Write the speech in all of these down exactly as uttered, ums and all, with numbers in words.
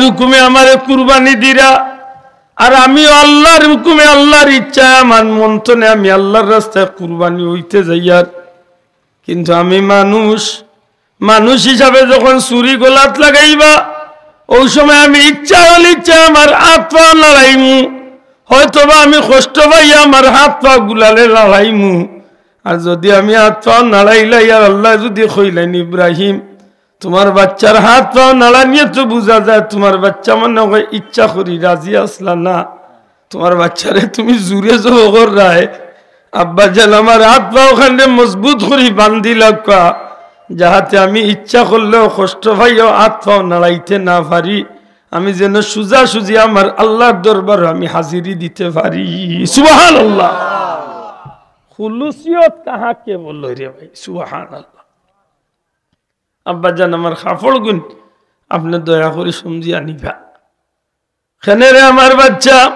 হুকুমে আমারে কুরবানি দিরা, আর আমিও আল্লাহর হুকুমে, আল্লাহর ইচ্ছায়, আমার মন থনে আমি আল্লাহর রাস্তায় কুরবানি অইতে যাইয়ার। কিন্তু আমি মানুষ, মানুষ হিসাবে যখন ছুরি গলাত লাগাইবা, অউ সময় আমি ইচ্ছা অনিচ্ছায় আমার আত পাও নাড়াইমু, হয়তোবা আমি কষ্ট পাইয়া আমার আত পাও গুলারে নাড়াইমু। আর যুদি আমি আত পাও নাড়াইলাই, আর আল্লায় যুদি কইলাইন, "ইব্রাহিম, তুমার বাইচ্চার আত পাও নাড়ানিয়ে তো বুঝা যায় তুমার বাইচ্চা মনে অয় ইচ্ছা করি রাজি আছলা না, তুমার বাইচ্চারে তুমি জুরে জবর কররায়, আব্বাজান আমার আত পাও খানরে মজবুত করি বান্ধি রাখবা, যাহাতে আমি ইচ্ছা করলেও কষ্ট পাইয়াও আত পাও নাড়াইতে না পারি, আমি যেন সুজাসুজি আমার আল্লাহর দরবারো আমি হাজিরি দিতে পারি।" সুবহানাল্লাহ। খুলুসিয়ত কাহা কে বলো রে ভাই, সুবহানাল্লাহ। আব্বাজান আমার কাপড়গুইন আপনে দয়া করি সমঝিয়া নিবা। কেনে রে আমার বাইচ্চা,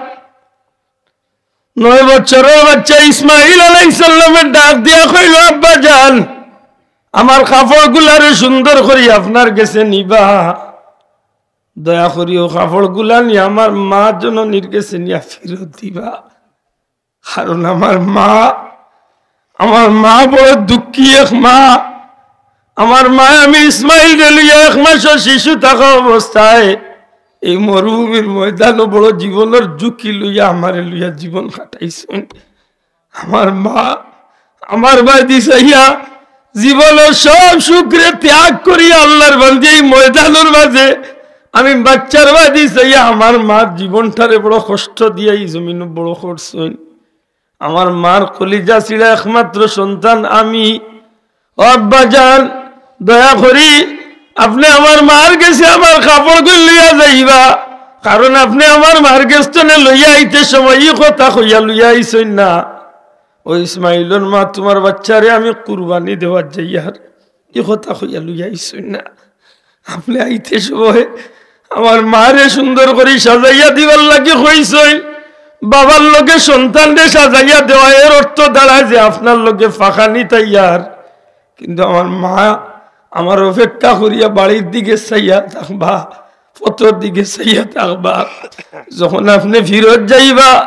নয় বছরর বাইচ্চা ইসমাইল আলাইহিস সালামে ডাক দিয়া কইলো, "আব্বাজান, আমার কাপড়গুলারে সুন্দর করি আপনার গেছে নিবা, দয়া করি অউ কাপড়গুলা নিয়া আমার মা জননীর গেছে নিয়া ফিরত দিবা।" কারণ আমার মা, আমার মা বড় দুঃখী এক মা। আমার মায় আমি ইসমাইলরে লইয়া এক মাসর শিশু থাকা অবস্থায় এই মরুভূমির ময়দানো বড় জীবনর ঝুঁকি লইয়া আমারে লইয়া জীবন কাটাইছইন। আমার মা আমার বায়দি চাইয়া জীবনর সব সুখরে ত্যাগ করিয়া আল্লাহর বান্দি এই ময়দানর মাঝে আমি বাইচ্চার বায়দি চাইয়া আমার মার জীবনটারে বড় কষ্ট দিয়া এই জমিনো বড় করছইন। আমার মার কলিজা ছিড়া একমাত্র সন্তান আমি। ও আব্বাজান, দয়া করি আপনে আমার মার গেছে আমার কাপড়গুইন লইয়া যাইবা, কারণ আপনে আমার মার গেছ থনে লইয়া আইতে সময় ই কথা কইয়া লইয়া আইছইন না, "ও ইসমাইলর মা, তুমার বাইচ্চারে আমি কুরবানি দেওয়াত যাইয়ার।" ই কথা কইয়া লইয়া আইছইন না। আপনে আইতে সময় আমার মারে সুন্দর করি সাজাইয়া দিবার লাগি কইছইন। বাবার লগে সন্তানরে সাজাইয়া দেওয়া, এর অর্থ দাঁড়ায় যে আপনার লগে ফাঁকানি তাইয়ার। কিন্তু আমার মা আমার অপেক্ষা করিয়া বাড়ির দিকে চাইয়া থাকবা, পথর দিকে চাইয়া থাকবা। যখন আপনে ফিরত যাইবা,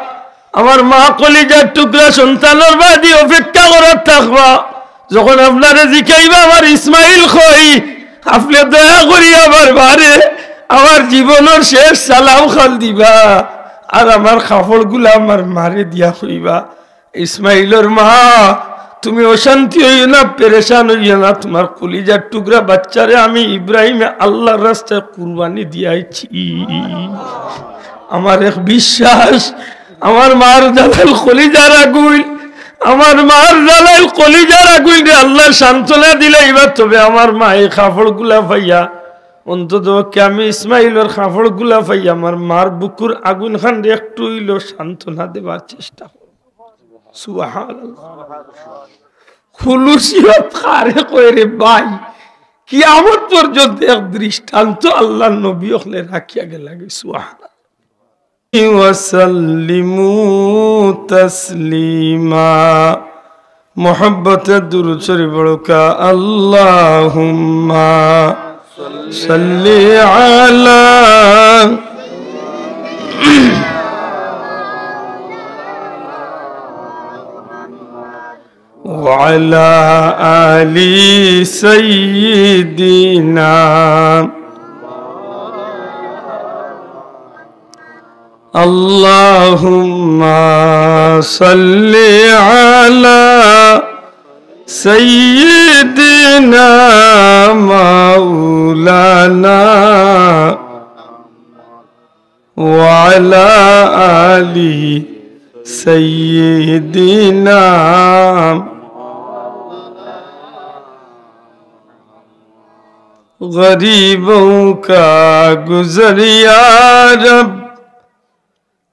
আমার মা কলিজার টুকরা সন্তানর বায়দি অপেক্ষা করাত থাকবা। যখন আপনারে জিকাইবা, "আমার ইসমাইল কই?" আপনে দয়া করি আমার মারে আমার জীবনর শেষ সালাম খান দিবা, আর আমার কাপড়গুলা আমার মারে দিয়া কইবা, "ইসমাইলর মা, তুমি অশান্তি অইও না, পেরেশান অইও না, তুমার কলিজার টুকরা বাইচ্চারে আমি ইব্রাহিমে আল্লাহর রাস্তায় কুরবানি দিয়াইছি।" আমার এক বিশ্বাস, আমার মার জ্বালাইল কলিজার আগুইন, আমার মার জ্বালাইল কলিজার আগুইনরে আল্লায় সান্ত্বনা দিলাইবা। তবে আমার মায় এই কাপড়গুলা পাইয়া, অন্তত পক্ষে আমি ইসমাইলর কাপড়গুলা পাইয়া আমার মার বুকুর আগুইন খানরে একটু অইলেও সান্ত্বনা দেবার চেষ্টা করব। সুবহানাল্লাহ। খুলুসিয়ত কারে কয় রে ভাই? কিয়ামত পর্যন্ত এক দৃষ্টান্ত আল্লাহর নবী অকলে রাখিয়া গেলা গি। সুবহানাল্লাহ। ওয়া সাল্লিমু তাসলিমা। মহব্বতে দুরূদ শরীফ পড়ুক্কা। আল্লাহুম্মা সাল্লি আলা وعلى آل سيدنا. اللهم صل على سيدنا مولانا وعلى آل سيدنا. غریبوں کا گزر یا رب،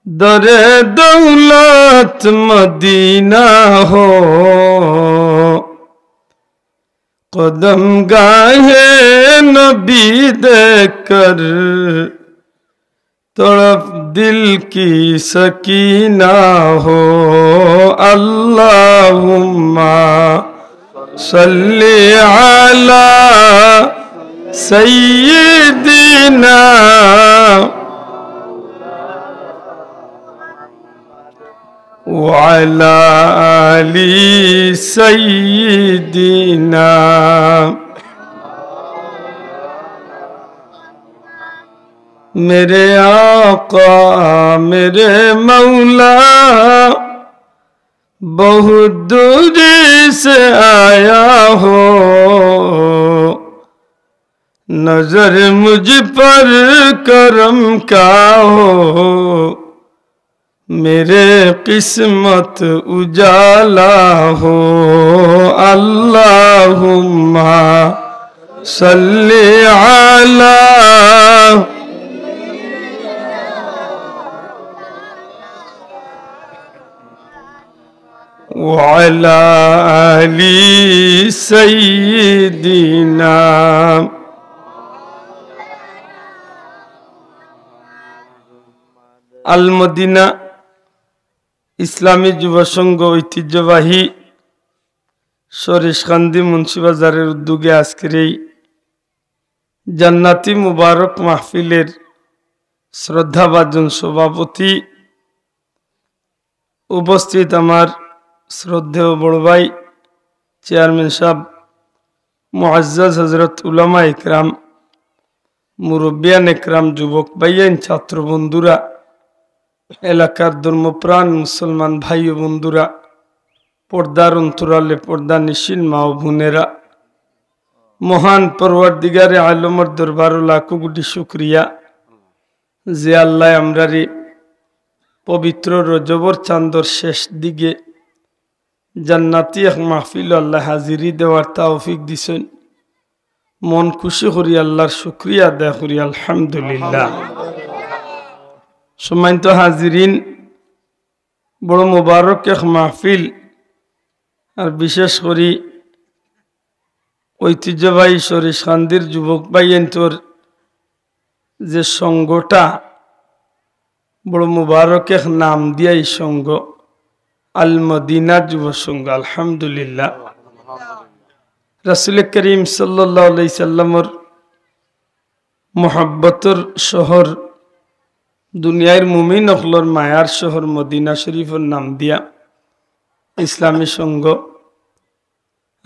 در دولت مدینہ ہو. قدم گاہ نبی دیکھ کر تڑپ دل کی سکینہ ہو. اللہم صل علی سیدنا وعلى آل سيدنا، میرے آقا، میرے مولا، بہت دور سے آیا ہو، نظر مجھ پر کرم کا ہو، میرے قسمت اجالا ہو۔ اللہم صل علی وعلی آل سیدنا۔ আল মদিনা ইসলামী যুব সংঘ ঐতিহ্যবাহী সরিষকান্দি মুন্সিবাজারের উদ্যোগে আজকের এই জান্নাতি মুবারক মাহফিলের শ্রদ্ধাভাজন সভাপতি, উপস্থিত আমার শ্রদ্ধেয় বড় ভাই চেয়ারম্যান সাহেব, মুআজ্জাজ হযরত উলামা একরাম, মুরব্বিয়ান একরাম, যুবক ভাইয়াইন, ছাত্র বন্ধুরা, এলাকার ধর্মপ্রাণ মুসলমান ভাই ও বন্ধুরা, পর্দার অন্তরালে পর্দানিশীন মা ও বোনেরা, মহান পরওয়ারদিগারে আলমর দরবারো লাখো কোটি শুকরিয়া যে আল্লায় আমরারে পবিত্র রজবর চান্দর শেষ দিকে জান্নাতি এক মাহফিলো আল্লায় হাজিরি দেওয়ার তৌফিক দিছইন। মন খুশি করি আল্লার শুকরিয়া আদায় করি, আলহামদুলিল্লাহ। সম্মানিত হাজিরিন, বড় মোবারক এক মাহফিল, আর বিশেষ করি ঐতিহ্যবাহী সরিষকান্দির যুবক ভাইয়াইন্তর যে সংঘটা, বড় মোবারক এক নাম দিয়া এই সংঘ, আল মদিনা যুব সংঘ। আলহামদুলিল্লাহ। রাসূল করিম সাল্লাল্লাহু আলাইহি সাল্লামর মহব্বতর শহর, দুনিয়ার মুমিন অকলর মায়ার শহর মদিনা শরীফর নাম দিয়া ইসলামী সংঘ।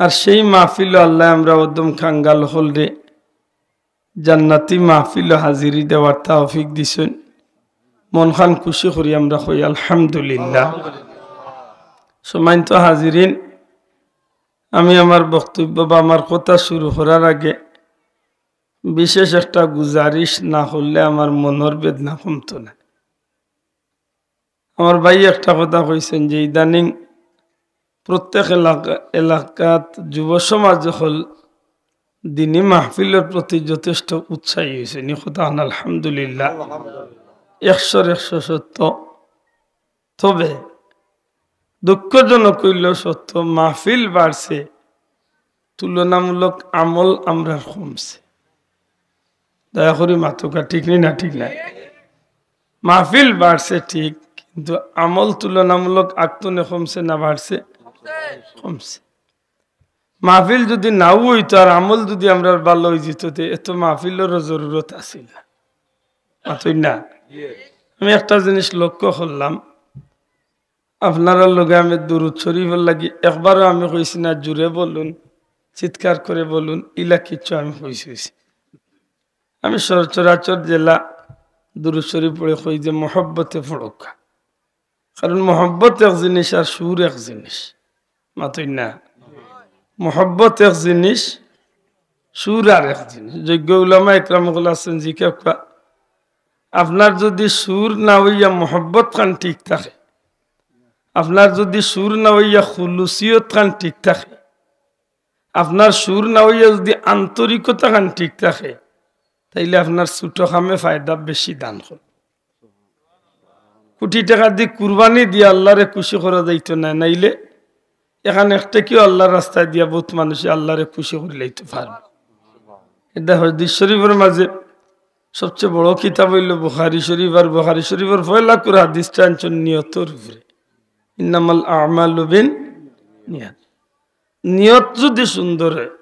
আর সেই মাহফিলো আল্লায় আমরা অদম কাঙ্গাল অকলরে জান্নাতি মাহফিলো হাজিরি দেওয়ার তৌফিক দিছইন। মনখান খুশি করি আমরা কই আলহামদুলিল্লাহ। সম্মানিত হাজিরিন, আমি আমার বক্তব্য বা আমার কথা শুরু করার আগে বিশেষ একটা গুজারিশ না করলে আমার মনর বেদনা কমতো না। আমার ভাই একটা কথা কইছইন যে ইদানিং প্রত্যেক এলাকা, এলাকাত যুব সমাজ অকল দিনী মাহফিলর প্রতি যথেষ্ট উৎসাহী অইছইন। ই কথাখান আলহামদুলিল্লাহ একশোর একশো সত্য। তবে দুঃখজনক অইলো সত্য, মাহফিল বাড়ছে, তুলনামূলক আমল আমরার কমছে। দয়া করি মাতউক্কা, ঠিক নি না? ঠিক না? মাহফিল বাড়ছে ঠিক, কিন্তু আমল তুলনামূলক আগতনে কমছে না বাড়ছে? কমছে। মাহফিল যুদি নাও অইতো আর আমল যুদি আমরার ভালা অইযিতো, তে এত মাহফিলরও জরুরত আছিল না। মাতইন না? আমি একটা জিনিস লক্ষ্য করলাম, আপনারার লগে আমি দুরুদ শরীফর লাগি একবারও আমি কইছি না, জুরে বলুন, চিৎকার করে বলুন, ইলা কিচ্ছু আমি কইছি অইছে। আমি সচরাচর যেলা দুরুদ শরীফ পড়ে কই যে মহব্বতে পড়উক্কা, কারণ মহব্বত এক জিনিস আর সুর এক জিনিস। মাতইন না? মহব্বত এক জিনিস, সুর আর এক জিনিস। যোগ্য উলামা একরাম অকল আছইন, জিকাউক্কা, আপনার যুদি সুর না অইয়া মহব্বত খান ঠিক থাকে, আপনার যুদি সুর না অইয়া খুলুসিয়ত খান ঠিক থাকে, আপনার সুর না অইয়া যুদি আন্তরিকতা খান ঠিক থাকে, তাইলে আপনার ছোট কামে ফায়দা বেশি দান করে। কোটি টেকা দি কুরবানি দিয়া আল্লারে খুশি করা যাইতো না, নাইলে এখান এক টেকাও আল্লার রাস্তায় দিয়া বউত মানুষে আল্লারে খুশি করিলাইতো পারবো। এটা হাদিস শরীফর মাঝে সবচেয়ে বড় কিতাব অইলো বুখারী শরীফ, আর বুখারী শরীফর পয়লা করে হাদিসটা আনছইন নিয়তর উপরে, ইন্নামাল আমালু বিন নিয়াত। নিয়ত যুদি সুন্দর অয়,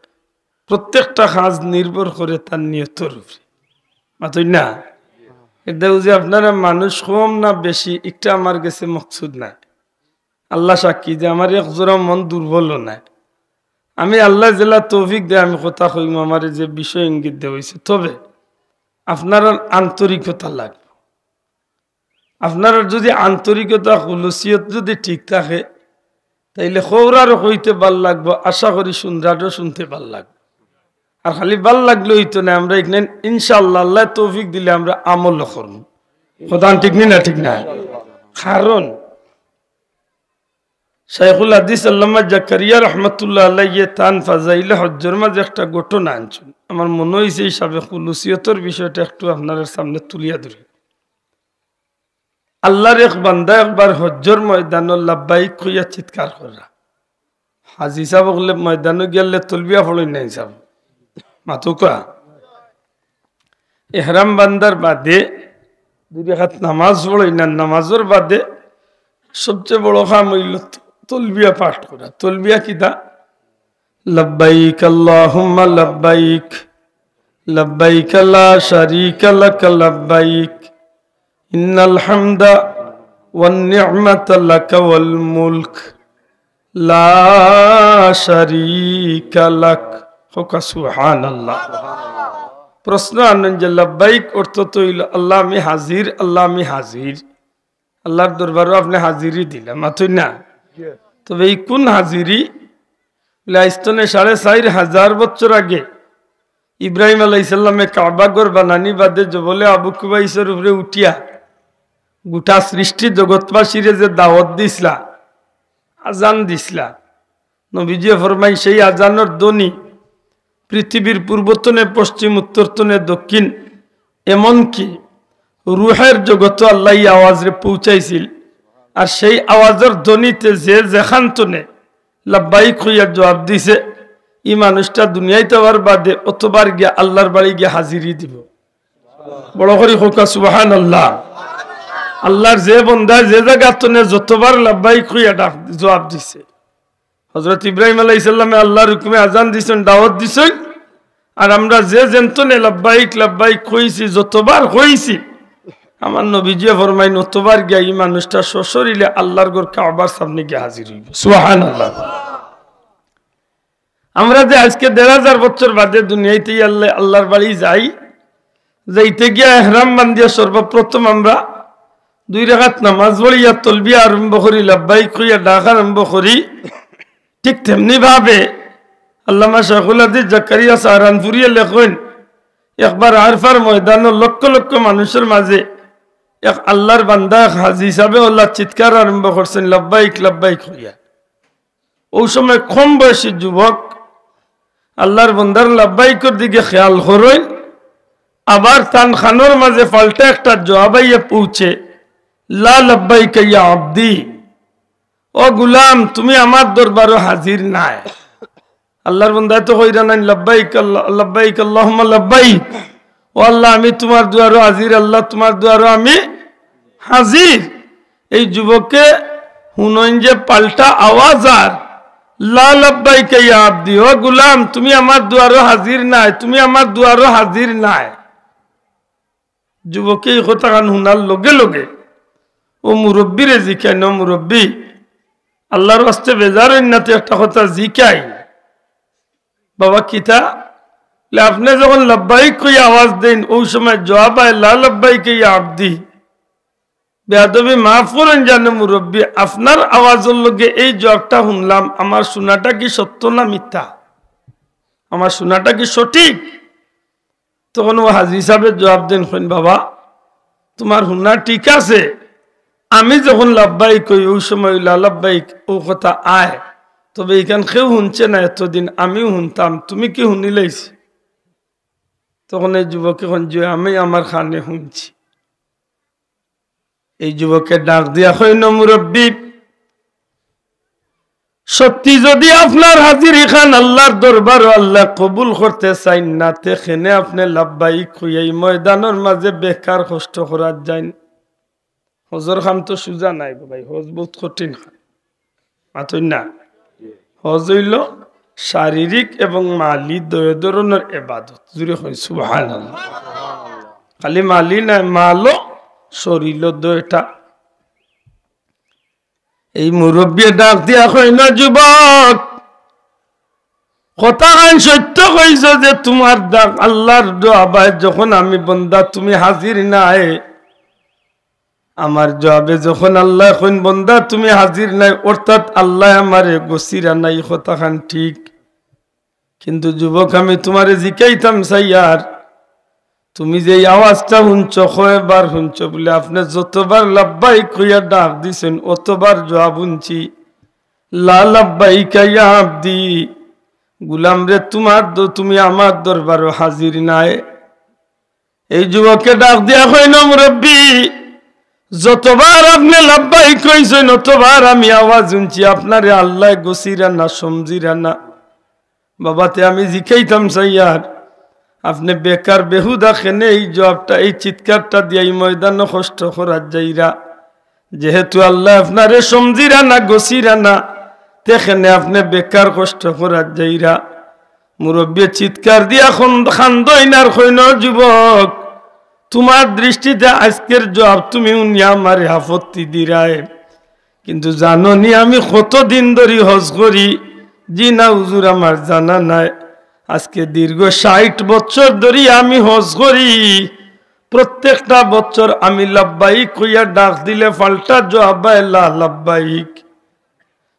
প্রত্যেকটা কাজ নির্ভর করে তার নিয়তর উপরে। মাতইন না? এটা বুঝি আপনারা মানুষ কম না বেশি, একটা আমার গেছে মকসুদ নাই। আল্লাহ সাক্ষী যে আমার এক জোড়া মন দুর্বলও নাই। আমি আল্লায় যেলা তৌফিক দেয় আমি কথা কইমু, আমারে যে বিষয় ইঙ্গিত দেওয়া অইছে। তবে আপনারার আন্তরিকতা লাগবো। আপনারার যুদি আন্তরিকতা, খুলুসিয়ত যুদি ঠিক থাকে, তাইলে কওরারও কইতে ভালা লাগবো, আশা করি শুনরারও শুনতে ভালা লাগবো। আর খালি ভালা লাগলে অইতো নায়, আমরা ইখান ইনশাআল্লাহ আল্লায় তৌফিক দিলে আমরা আমলও করমু। কথা ঠিক নি না? ঠিক না? কারণ শাইখুল হাদিস আল্লামা জাকারিয়া রহমতুল্লাহ আলাইহি তান ফাজাইলে হজ্জর মাঝে একটা ঘটনা আনছইন। আমার মনো অইছে হিসাবে খুলুসিয়তর বিষয়টা একটু আপনারার সামনে তুলিয়া ধরি। আল্লার এক বান্দা একবার হজ্জর ময়দানো লাব্বাইক কইয়া চিৎকার কররা। হাজি সাব অকলে ময়দানো গেলে তলবিয়া পড়ইন না হিসাব। মাতুকা। এহরাম বান্দার বাদে দুই রাকাত নামাজ পড়ইন না, নামাজর বাদে সবচেয়ে বড় কাম অইলো ত-, তলবিয়া পাঠ করা। তলবিয়া কিতা? لبيك اللهم لبيك، لبيك لا شريك لك لبيك، إن الحمد والنعمة لك والملك، لا شريك لك। কউক্কা সুবহানাল্লাহ। প্রশ্ন আনইন যে লাব্বাইক অর্থ তো অইলো, "আল্লাহ আমি হাজির, আল্লাহ আমি হাজির।" আল্লার দরবারো আপনে হাজিরি দিলা, মাতইন না? তবে ই কুন হাজিরি? বলে, আইজ তনে সাড়ে চাইর হাজার বছর আগে ইব্রাহিম আলাইহিস সালামে কাবা ঘর বানানি বাদে জবলে আবু কুবাইসর উপরে উঠিয়া গুটা সৃষ্টি জগৎবাসীরে যে দাওয়াত দিছলা, আজান দিছলা, নবীজিয়ে ফরমাইন, সেই আজানর ধ্বনি পৃথিবীর পূর্ব তনে পশ্চিম, উত্তর তনে দক্ষিণ, এমনকি রুহের জগতো আল্লায় ই আওয়াজরে পৌঁছাইছিল। আর সেই আওয়াজর ধ্বনিতে যে যেখান তনে লাব্বাইক কইয়া জবাব দিছে, ই মানুষটা দুনিয়াইত আওয়ার বাদে অতবার গিয়া আল্লার বাড়ি গিয়া হাজিরি দিবো। বড় করি কউক্কা সুবহানাল্লাহ। আল্লার যে বন্দায় যে জাগা তনে যতবার লাব্বাইক কইয়া ডাক, জবাব দিছে। হজরত ইব্রাহিম আলাইহিস সালামে আল্লার হুকুমে আজান দিছইন, দাওয়াত দিছইন, আর আমরা যে যেন তনে লাব্বাইক লাব্বাইক কইছি, যতবার কইছি, আমার নবীজিয়ে ফরমাইন, অতবার গিয়া ই মানুষটা সশরীরে আল্লার ঘর কাবার সামনে গিয়া হাজির অইবো। সুবহানাল্লাহ। আমরা যে আইজকে দেড় হাজার বছর বাদে দুনিয়াইত আল্লাহ, আল্লার বাড়ি যাই, যাইতে গিয়া এহরাম বান্ধিয়া সর্বপ্রথম আমরা দুই রাকাত নামাজ পড়িয়া তলবিয়া আরম্ভ করি, লাব্বাইক কইয়া ডাক আরম্ভ করি। ঠিক তেমনি ভাবে আল্লামা শাইখুল হাদিস জাকারিয়া সাহারানপুরিয়ে লেখইন, একবার আরফার ময়দানো লক্ষ লক্ষ মানুষর মাঝে এক আল্লার বান্দা, এক হাজি হিসাবে আল্লার চিৎকার আরম্ভ করছইন, "লাব্বাইক, লাব্বাইক" কইয়া। অউ সময় কম বয়সী যুবক আল্লার বন্দার লাব্বাইকর দিকে খেয়াল করইন, আবার তান কানর মাঝে পাল্টা একটা জবাব আইয়া পৌঁছে, "লা লাব্বাইকা ইয়া আবদি, ও গুলাম, তুমি আমার দরবারো হাজির নায়।" আল্লার বন্দায় তো কইরা নাইন, "লাব্বাইক আল্লাহ, লাব্বাইক আল্লাহুম্মা লাব্বাইক, ও আল্লাহ, আমি তুমার দুয়ারো হাজির, আল্লাহ, তুমার দুয়ারো আমি হাজির।" এই যুবকে হুনইন যে পাল্টা আওয়াজ, আর "লা লাব্বাইকা ইয়া আবদি, ও গুলাম, তুমি আমার দুয়ারো হাজির নায়, তুমি আমার দুয়ারো হাজির নায়।" যুবকে ই কথাখান হুনার লগে লগে অউ মুরব্বিরে জিকাইন, "ও মুরব্বি, আল্লার ওয়াস্তে বেজার অইন না, তে একটা কথা জিকাই।" "বাবা, কিতা?" বলে, "আপনে যখন লাব্বাইক কইয়া আওয়াজ দেইন, অউ সময় জবাব আয়, 'লা লাব্বাইকা ইয়া আবদি।' বেয়াদবি মাফ করইন জানে মুরব্বি, আপনার আওয়াজর লগে এই জবাবটা হুনলাম, আমার হুনাটা কি সত্য না মিথ্যা? আমার হুনাটা কি সঠিক?" তখন অউ হাজি হিসাবে জবাব দেইন, কইন, "বাবা, তুমার হুনা ঠিক আছে, আমি যখন লাব্বাইক কই, অউ সময় অউ লা লাব্বাইক অউ কথা আয়, তবে ইখান কেউ হুনছে না এতদিন, আমিও হুনতাম, তুমি কি হুনিলাইছো?" তখন এই যুবকে কইন, "জি, আমি আমার কানে হুনছি।" এই যুবকে ডাক দিয়া কইন, "ও মুরব্বি, সত্যি যদি আপনার হাজিরিখান আল্লার দরবারো আল্লায় কবুল করতে চাইন না, তে কেনে আপনে লাব্বাইক কইয়া ই ময়দানর মাঝে বেকার কষ্ট করাত যাইন?" হজর কাম তো সুজা নায় গো ভাই, হজ বউত কঠিন কাম। মাতইন না? হজ অইলো শারীরিক এবং মালি দুই ধরনর ইবাদত। জুরে কইন সুবহানাল্লাহ। খালি মালি নায়, মালও, শরীরও দুইটা। এই মুরব্বিয়ে ডাক দিয়া কইন, "যুবক, কথাখান সত্য কইছো যে তুমার ডাক আল্লার জবাবে যখন আমি বন্দা তুমি হাজির নায়, আমার জবাবে যখন আল্লায় কইন বন্দা তুমি হাজির নায়, অর্থাৎ আল্লায় আমারে গছিরা নায়, কথাখান ঠিক। কিন্তু যুবক, আমি তুমারে জিকাইতাম চাইয়ার, তুমি যে এই আওয়াজটা হুনছো, কয়বার হুনছো?" বলে, "আপনে যতবার লাব্বাইক কইয়া ডাক দিছইন, অতবার জবাব হুনছি, লা লাব্বাইকা ইয়া আবদি, গুলাম রে, তুমার দ-, তুমি আমার দরবারো হাজির নায়।" এই যুবকে ডাক দিয়া কইন, "মুরব্বি, যতবার আপনে লাব্বাইক কইছইন, অতবার আমি আওয়াজ হুনছি, আপনারে আল্লায় গছিরা না, সমঝিরা না। বাবা, তে আমি জিকাইতাম চাইয়ার, আপনে বেকার বেহুদা কেনে এই জবাবটা, এই চিৎকারটা দিয়া এই ময়দানো কষ্ট করাত যাইরা? যেহেতু আল্লায় আপনারে সমঝিরা না, গছিরা না, তে কেনে আপনে বেকার কষ্ট করাত যাইরা?" মুরব্বিয়ে চিৎকার দিয়া খন-, কান্দইন আর কইন, "যুবক, তুমার দৃষ্টিতে আইজকের জবাব তুমি হুনিয়া আমারে আপত্তি দিরায়, কিন্তু জানো নি আমি কতদিন ধরি হজ করি?" "জি না হুজুর, আমার জানা নাই।" "আইজকে দীর্ঘ ষাইট বছর ধরি আমি হজ করি, প্রত্যেকটা বছর আমি লাব্বাইক কইয়া ডাক দিলে পাল্টা জবাব আয় লা লাব্বাইক।"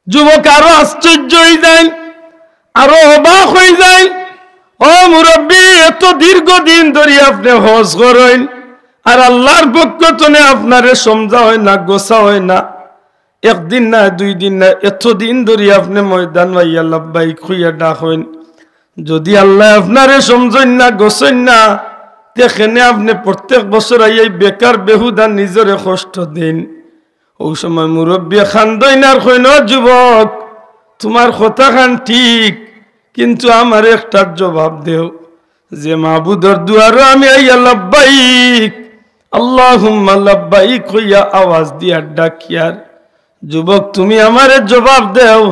যুবক আরো আশ্চর্য অইযাইন, আরো অবাক অইযাইন। "ও মুরব্বি, এত দীর্ঘদিন ধরি আপনে হজ করইন, আর আল্লার পক্ষ তনে আপনারে সমঝা অয় না, গছা অয় না, একদিন না, দুই দিন না, এতদিন ধরি আপনে ময়দানো আইয়া লাব্বাইক কইয়া ডাকইন, যুদি আল্লায় আপনারে সমঝইন না, গছইন না, তে কেনে আপনে প্রত্যেক বছর আইয়া এই বেকার বেহুদা নিজরে কষ্ট দেইন?" অউ সময় মুরব্বিয়ে কান্দইন আর কইন, "ও যুবক, তুমার কথাখান ঠিক, কিন্তু আমারে একটা জবাব দেও, যে মাবুদর দুয়ারো আমি আইয়া লাব্বাইক, আল্লাহুম্মা লাব্বাইক কইয়া আওয়াজ দিয়া ডাকিয়ার, যুবক, তুমি আমারে জবাব দেও,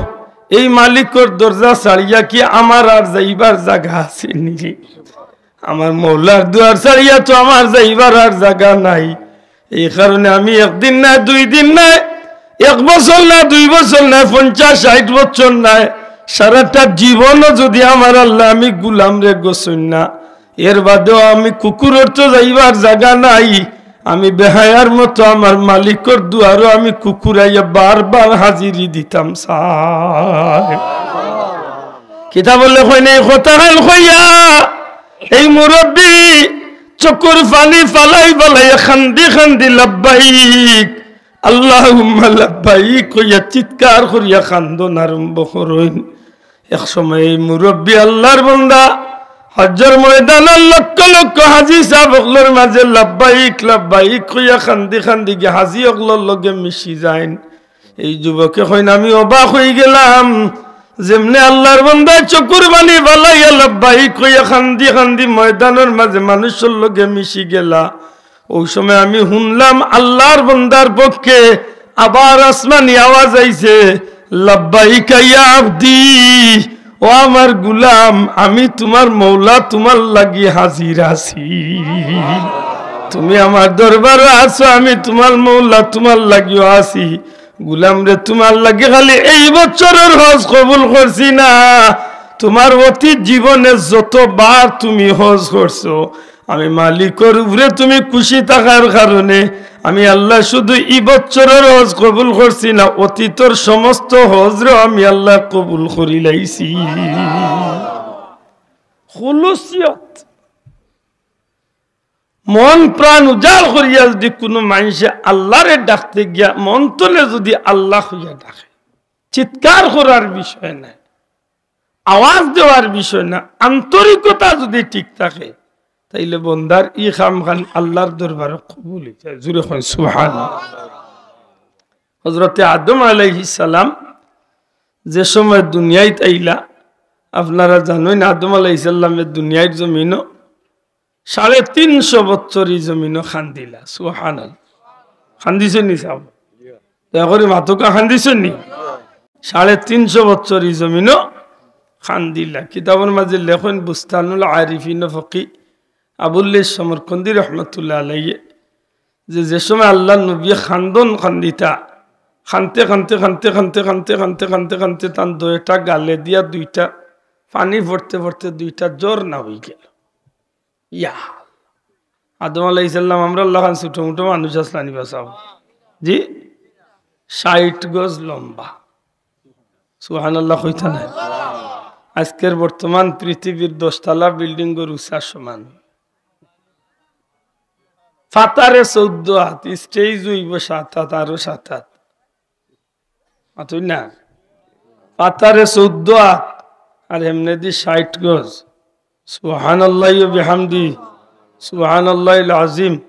এই মালিকর দরজা ছাড়িয়া কি আমার আর যাইবার জাগা আছে নি? আমার মৌলার দুয়ার ছাড়িয়া তো আমার যাইবার আর জাগা নাই। এই কারণে আমি একদিন না, দুই দিন না, এক বছর না, দুই বছর না, পঞ্চাশ ষাইট বছর না, সারাটা জীবনও যুদি আমার আল্লায় আমি গুলামরে গছইন না, এর বাদেও আমি কুকুরর তো যাইবার জাগা নাই, আমি বেহায়ার মতো আমার মালিকর দুয়ারো আমি কুকুর আইয়া বারবার হাজিরি দিতাম চাই।" কিতাবো লেখইন, এই কথাখান কইয়া এই মুরব্বি চকুর পানি ফালাই ফালাই কান্দি কান্দি লাব্বাইক আল্লাহুম্মা লাব্বাইক কইয়া চিৎকার করিয়া কান্দন আরম্ভ করইন। এক সময় এই মুরব্বি আল্লার বন্দা হজ্জর ময়দানর লক্ষ লক্ষ হাজি সাব অকলর মাঝে লাব্বাইক লাব্বাইক কইয়া কান্দি কান্দি গিয়া হাজি অকলর লগে মিশি যাইন। এই যুবকে কইন, "আমি অবাক অইগেলাম, যেমনে আল্লার বন্দায় চকুর পানি ফালাইয়া লাব্বাইক কইয়া কান্দি কান্দি ময়দানর মাঝে মানুষর লগে মিশি গেলা, অউ সময় আমি হুনলাম আল্লার বন্দার পক্ষে আবার আসমানি আওয়াজ আইছে, 'লাব্বাইকা ইয়া আবদি, ও আমার গুলাম, আমি তুমার মৌলা, তুমার লাগি হাজির আছি। তুমি আমার দরবারো আছো, আমি তুমার মৌলা, তুমার লাগিও আছি। গুলাম রে, তুমার লাগি খালি এই বছরর হজ কবুল করছি না, তুমার অতীত জীবনে যতবার তুমি হজ করছো, আমি মালিকর উপরে তুমি খুশি থাকার কারণে আমি আল্লায় শুধু ই বছরর হজ কবুল করছি না, অতীতর সমস্ত হজরেও আমি আল্লায় কবুল করিলাইছি।'" খুলুসিয়ত, মন প্রাণ উজাড় করিয়া যুদি কুনু মানষে আল্লারে ডাকতে গিয়া মন তলে যুদি আল্লা কইয়া ডাকে, চিৎকার করার বিষয় নায়, আওয়াজ দেওয়ার বিষয় না, আন্তরিকতা যুদি ঠিক থাকে, তাইলে বন্দার ই কামখান আল্লার দরবারো কবুল অইযায়। জুরে কইন সুবহানাল্লাহ। হজরতে আদম আলাইহিস সালাম যে সময় দুনিয়াত আইলা, আপনারা জানইন আদম আলাইহিস সালামে দুনিয়ার জমিনো সাড়ে তিনশো বছর ই জমিনো কান্দিলা। সুবহানাল্লাহ। কান্দিছইন নি সাব? দয়া করি মাতউক্কা, কান্দিছইন নি? সাড়ে তিনশো বছর ই জমিনো কান্দিলা। কিতাবর মাঝে লেখইন বুস্তানুল আরিফিন ফকি আবুল্লাহ সমরকন্দি রহমতুল্লাহ আলাইহি যে, যে সময় আল্লার নবী কান্দন কান্দিতা, কানতে কানতে কানতে কানতে কানতে কানতে কানতে কানতে তান দুইটা গালে দিয়া দুইটা পানি পড়তে পড়তে দুইটা ঝর্ণা অইগেল। ইয়া, আদম আলাইহিস সালাম আমরার লাখান ছোট মোটো মানুষ আছলা নি বা সাব? জি, ষাইট গজ লম্বা। সুবহানাল্লাহ কইতা নায়? আজকের বর্তমান পৃথিবীর দশতলা বিল্ডিংর উচ্চতার সমান। পাতারে চৌদ্দ আত, stage অইবো সাত আত, আরো সাত আত। মাতইন না? পাতারে চৌদ্দ আত, আর এমনেদি ষাইট গজ। সুবহানাল্লাহি ওয়া বিহামদি, সুবহানাল্লাহিল আজিম।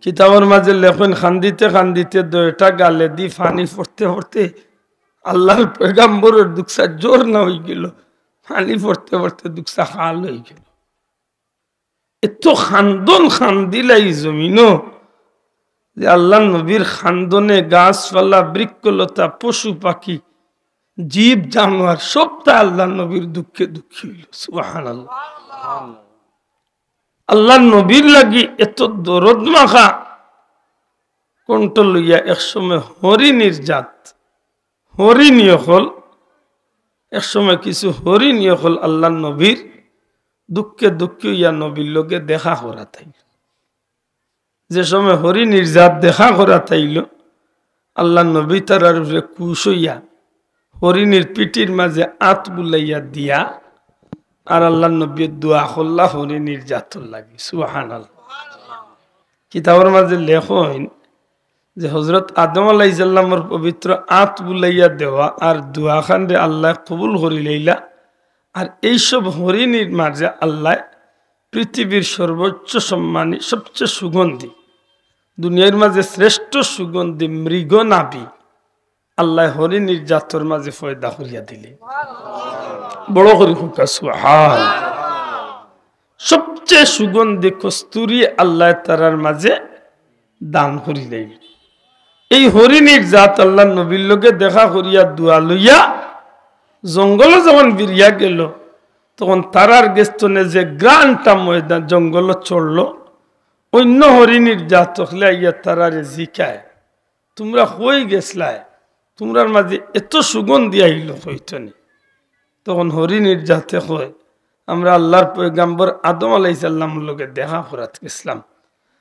কিতাবর মাঝে লেখইন, কান্দিতে কান্দিতে দুইটা গালেদি পানি পড়তে পড়তে আল্লাহর পয়গাম্বরর দুকসা ঝর্ণা অইগেল, পানি পড়তে পড়তে দুকসা খাল অইগেল। এত কান্দন কান্দিলা ই জমিনো যে আল্লাহর নবীর কান্দনে গাছপালা, বৃক্ষলতা, পশু পাখি, জীব জানোয়ার সবতা আল্লাহর নবীর দুঃখে দুঃখী অইল। সুবহানাল্লাহ। আল্লাহর নবীর লাগি এত দরদ মাখা কণ্ঠ লইয়া একসময় হরিণীর জাত, হরিণী অকল, একসময় কিছু হরিণী অকল আল্লাহর নবীর দুঃখে দুঃখী অইয়া নবীর লগে দেখা করাত আইল। যে সময় হরিণীর জাত দেখা করাত আইল, আল্লাহর নবী তারার উপরে খুশ অইয়া হরিণীর পিঠির মাঝে আত বুলাইয়া দিয়া আর আল্লাহর নবীয়ে দোয়া করলা হরিণীর জাতর লাগি। সুবহানাল্লাহ। কিতাবর মাঝে লেখইন যে হযরত আদম আলাইহিস সালামর পবিত্র আত বুলাইয়া দেওয়া আর দোয়াখানরে আল্লায় কবুল করি লইলা। আর এইসব হরিণীর মাঝে আল্লায় পৃথিবীর সর্বোচ্চ সম্মানী, সবচেয়ে সুগন্ধি, দুনিয়ার মাঝে শ্রেষ্ঠ সুগন্ধি মৃগ নাভি আল্লায় হরিণীর জাতর মাঝে পয়দা করিয়া দিলে। বড় করি কউক্কা সুবহান। সবচেয়ে সুগন্ধি কস্তুরি আল্লায় তারার মাঝে দান করিলাইল। এই হরিণীর জাত আল্লাহর নবীর লগে দেখা করিয়া দোয়া লইয়া জঙ্গলো যখন ফিরিয়া গেল, তখন তারার গেছ থনে যে ঘ্রাণটা ময়দান জঙ্গলো ছড়ল, অইন্য হরিণীর জাত অকলে আইয়া তারারে জিকায়, "তুমরা কই গেছলায়? তুমরার মাঝে এত সুগন্ধি আইল কই থনে?" তখন হরিণীর জাতে কয়, "আমরা আল্লাহর পয়গাম্বর আদম আলাইহিস সালামর লগে দেখা করাত গেছলাম,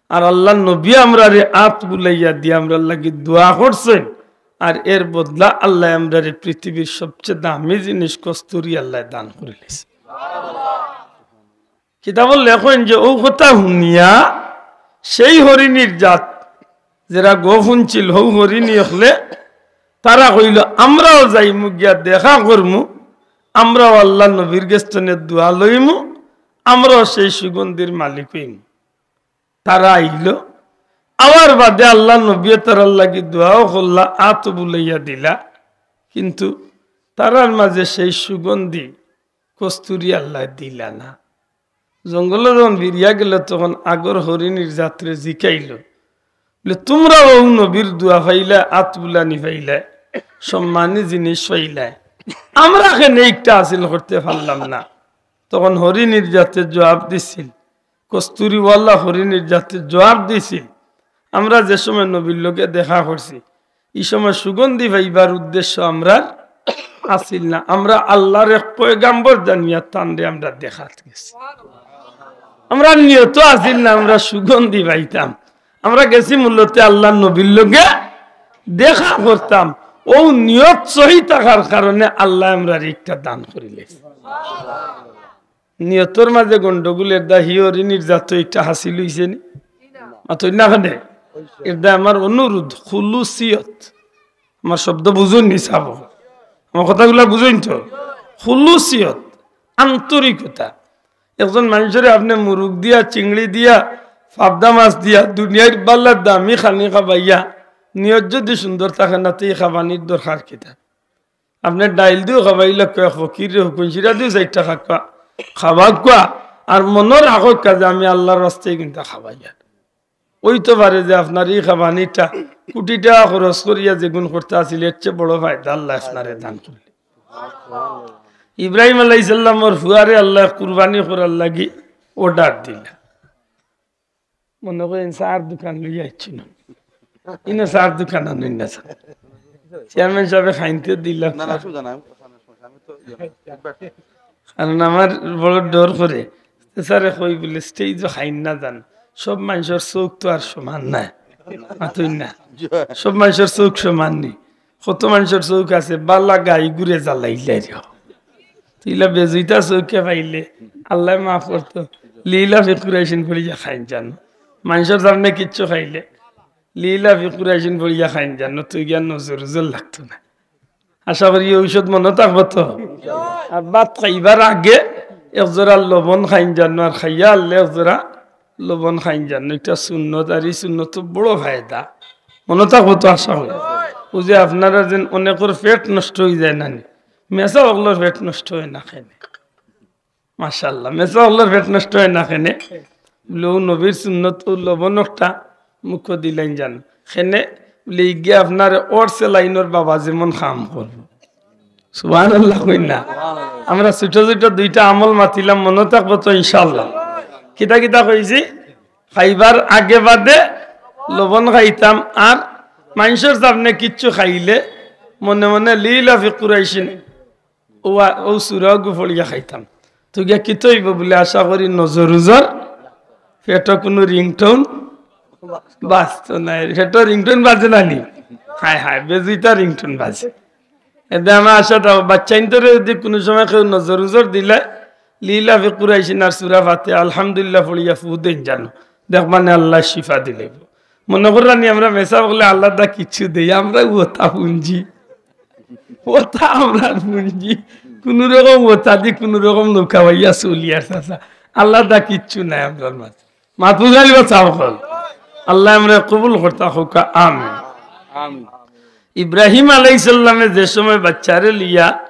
আর আল্লাহর নবী আমরারে আত বুলাইয়া দিয়া আমরার লাগি দোয়া করছইন, আর এর বদলা আল্লায় আমরারে পৃথিবীর সবচেয়ে দামি জিনিস কস্তুরি আল্লায় দান করিলাইছে।" কিতাবো লেখইন যে অউ কথা হুনিয়া সেই হরিণীর জাত যেরা গফ হুনছিল, হউ হরিণী অকলে তারা কইল, "আমরাও যাইমু গিয়া দেখা করমু, আমরাও আল্লাহর নবীর গেছ থনে দোয়া লইমু, আমরাও সেই সুগন্ধির মালিক অইমু।" তারা আইল, আওয়ার বাদে আল্লাহর নবীয়ে তারার লাগি দোয়াও করলা, আত বুলাইয়া দিলা, কিন্তু তারার মাঝে সেই সুগন্ধি কস্তুরি আল্লায় দিলা না। জঙ্গলো যখন ফিরিয়া গেল, তখন আগর হরিণীর জাতরে জিকাইল, বলে, "তুমরা অউ নবীর দোয়া পাইলায়, আত বুলানি পাইলায়, সম্মানী জিনিস পাইলায়, আমরা কেনে ইকটা হাসিল করতে পারলাম না?" তখন হরিণীর জাতে জবাব দিছিল, কস্তুরিওয়ালা হরিণীর জাতে জবাব দিছিল, "আমরা যে সময় নবীর লগে দেখা করছি, ই সময় সুগন্ধি পাইবার উদ্দেশ্য আমরার আছিল না, আমরা আল্লাহর এক পয়গাম্বর জানিয়া তানরে আমরা দেখাত গেছি। আমরার নিয়ত আছিল না আমরা সুগন্ধি পাইতাম, আমরা গেছি মূলত আল্লাহর নবীর লগে দেখা করতাম।" অউ নিয়ত সহি থাকার কারণে আল্লায় আমরারে ইকটা দান করিলাইছে। নিয়তর মাঝে গন্ডগোল, এরদায় হি হরিণীর জাতো ইকটা হাসিল অইছে নি? মাতইন না কেনে? এরদায় আমার অনুরোধ, খুলুসিয়ত। আমার শব্দ বুঝইন নি সাব? আমার কথাগুলা বুঝইন তো? খুলুসিয়ত, আন্তরিকতা। একজন মানষরে আপনে মুরুগ দিয়া, চিংড়ি দিয়া, পাবদা মাছ দিয়া, দুনিয়ার বালা দামি খানি খাবাইয়া, নিয়ত যুদি সুন্দর থাকে না, তে ই খাবানির দরকার কিতা? আপনে ডাইল দিও খাবাইলা কয়, ফকিররে হুকুন শিরা দিও চাইরটা খাক্কা, খাবাক্কা, আর মনো রাখক্কা যে আমি আল্লাহর ওয়াস্তে কিন্তু খাবাইয়ার। অইতো পারে যে আপনার ই খাবানিটা কুটি টেকা খরচ করিয়া যেগুন করতা আছিল, এর চেয়ে বড় ফায়দা আল্লায় আপনারে দান করলে। ইব্রাহিম আলাইহিস সালামর ফুয়ারে আল্লায় কুরবানি করার লাগি order দিলা। মনো করইন চার দোকান লইয়া আইছি না, ইনো চার দোকান আনইন না, চার। চেয়ারম্যান সাবে খাইনতে দিলাম না, না, না। অসুবিধা নাই, আমি, আমি তো ইয়ে না। কারণ আমার বড় ডর করে। তে স্যারে কই বুলে, "স্টেজো খাইন না যান, সব মানষর চউখ তো আর সমান নায়।" মাতইন না। জি। সব মানষর চউখ সমান নি। কত মানষর চউখ আছে, বালা গাই ঘুরে জ্বালাইলাই রে। তে ইলা বেজুইতা চউখে পাইলে, আল্লায় মাফ করতো, লিইলাফি কুরাইশিন পড়িয়া খাইন যান। মানষর সামনে কিচ্ছু খাইলে, লিইলাফি কুরাইশিন পড়িয়া খাইন যান, তুই গিয়া নজর উজর লাগতো না। আশা করি এই ঔষধ মনো থাকবো তো। আর ভাত খাইবার আগে একজরা লবণ খাইন যান, আর খাইয়া হারলে একজরা লবণ খাইন যান, ইটা সুন্নত, আর ই সুন্নত তো বড় ফায়দা। মনো থাকবো তো আশা করি। অউ যে আপনারা যেন অনেকর পেট নষ্ট অইযায় না নি, মেসাব অকলর পেট নষ্ট অয় না খেনে। মাশাআল্লাহ, মেসাব অকলর পেট নষ্ট অয় না খেনে। বুলে, অউ নবীর সুন্নত, অউ লবণ একটা মুখো দিলাইন যান। খেনে বুলে, ইগিয়ে আপনারে অর সেলাইনর বাবা যেমন কাম করবো। সুবহানাল্লাহ কইন না। আমরা ছোট ছোট দুইটা আমল মাতিলাম, মনো থাকবো তো ইনশাআল্লাহ। কিতা কিতা কইছি? খাইবার আগে বাদে লবণ খাইতাম, আর মানষর সামনে কিচ্ছু খাইলে মনে মনে লিইলাফি কুরাইশিন অউ, অউ সুরা অগু পড়িয়া খাইতাম। তো গিয়া কিতা অইবো বুলে আশা করি নজর উজর, পেটো কুনু ringtone বাজতো নায়। পেটো ringtone বাজে না নি? হায় হায়, বেজুইতা ringtone বাজে। এতে আমার আশা থাকো, বাচ্চাইন্তরে যদি কুনু সময় কেউ নজর উজর দিলে, লিইলাফি কুরাইশিন আর সুরা ফাতে আলহামদুলিল্লাহ পড়িয়া ফু দেইন যান, দেখবা নে আল্লায় শিফা দিলে। মনো কররা নি আমরা মেসাব অকলে আল্লার দা কিচ্ছু দেই, আমরা অতা পুঞ্জি, অতা আমরার পুঞ্জি, কুনু রকম অতা দি কুনু রকম নৌকা বাইয়া চলি আর চাচা, আল্লার দা কিচ্ছু নাই আমরার মাঝে। মাতবুজানি বা চাও কল, আল্লায় আমরারে কবুল করতা কউক্কা, আমিন। আমিন। ইব্রাহিম আলাইহিস সালামে যে সময় বাচ্চারে লইয়া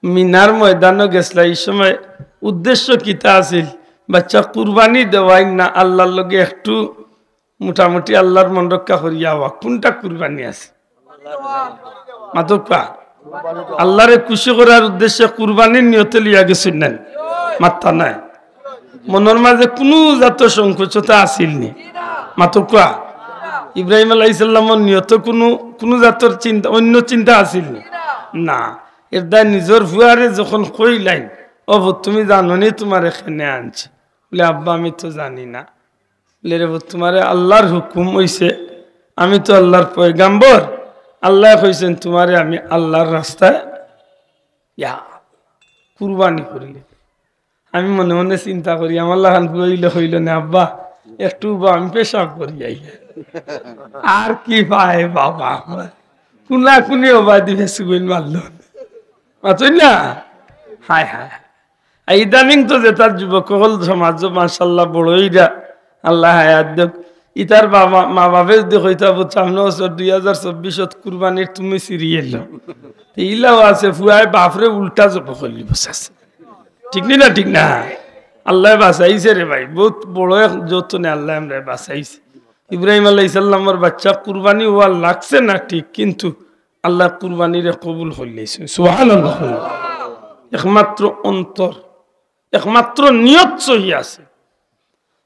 মিনার ময়দানো গেছলা, ই সময় উদ্দেশ্য কিতা আছিল? বাচ্চা কুরবানি দেওয়াইন না, আল্লার লগে একটু মোটামুটি আল্লার মন রক্ষা করিয়া আওয়া। কুনটা কুরবানি আছে? মাতউক্কা। আল্লারে খুশি করার উদ্দেশ্যে কুরবানির নিয়তে লইয়া গেছইন না নি? মাতরা নায়। মনর মাঝে কুনু জাতর সংকোচতা আছিল নি? মাতউক্কা। ইব্রাহিম আলাইহিস সালামর নিয়তে কুনু, কুনু জাতর চিন্তা, অইন্য চিন্তা আছিল নি? না। এরদায় নিজর ফুয়ারে যখন কইলাইন, "ও ফুত, তুমি জানো নি তুমারে কেনে আনছি?" বুলে, "আব্বা, আমি তো জানি না।" বুলে, "রে ফুত, তুমারে আল্লার হুকুম অইছে, আমি তো আল্লার পয়গাম্বর, আল্লায় কইছইন তুমারে আমি আল্লার রাস্তায়, ইয়া, কুরবানি করিলে।" আমি মনে মনে চিন্তা করি, আমার লাখান ফুয়া অইলে কইলো নে, "আব্বা, একটু উবা, আমি পেশাব করি আই।" আর কি পায় বাবা, কুনাকুনি উবা দিবে সুগুইন মারলো। মাতইন না? হায় হায়। আর ইদানিং তো যেতা যুবক অকল সমাজো মাশাআল্লাহ বড় অইরা, আল্লায় হায়াত দেউক। ইতার বাবা, মা বাপে যদি কইতা, "বুঝছো, সামনে বছর দুই হাজার চব্বিশত কুরবানির তুমি serial।" তে ইলাও আছে, ফুয়ায় বাপরে উল্টা জব করিলি বসে আছে। ঠিক নি না? ঠিক না? আল্লায় বাঁচাইছে রে ভাই, বউত বড় এক যতনে আল্লায় আমরারে বাঁচাইছে। ইব্রাহিম আলাইহিস সালামর বাচ্চা কুরবানি অওয়া লাগছে না ঠিক, কিন্তু আল্লায় কুরবানিরে কবুল করিলাইছে। সুবহানাল্লাহ। একমাত্র অন্তর, একমাত্র নিয়ত সহি আছে।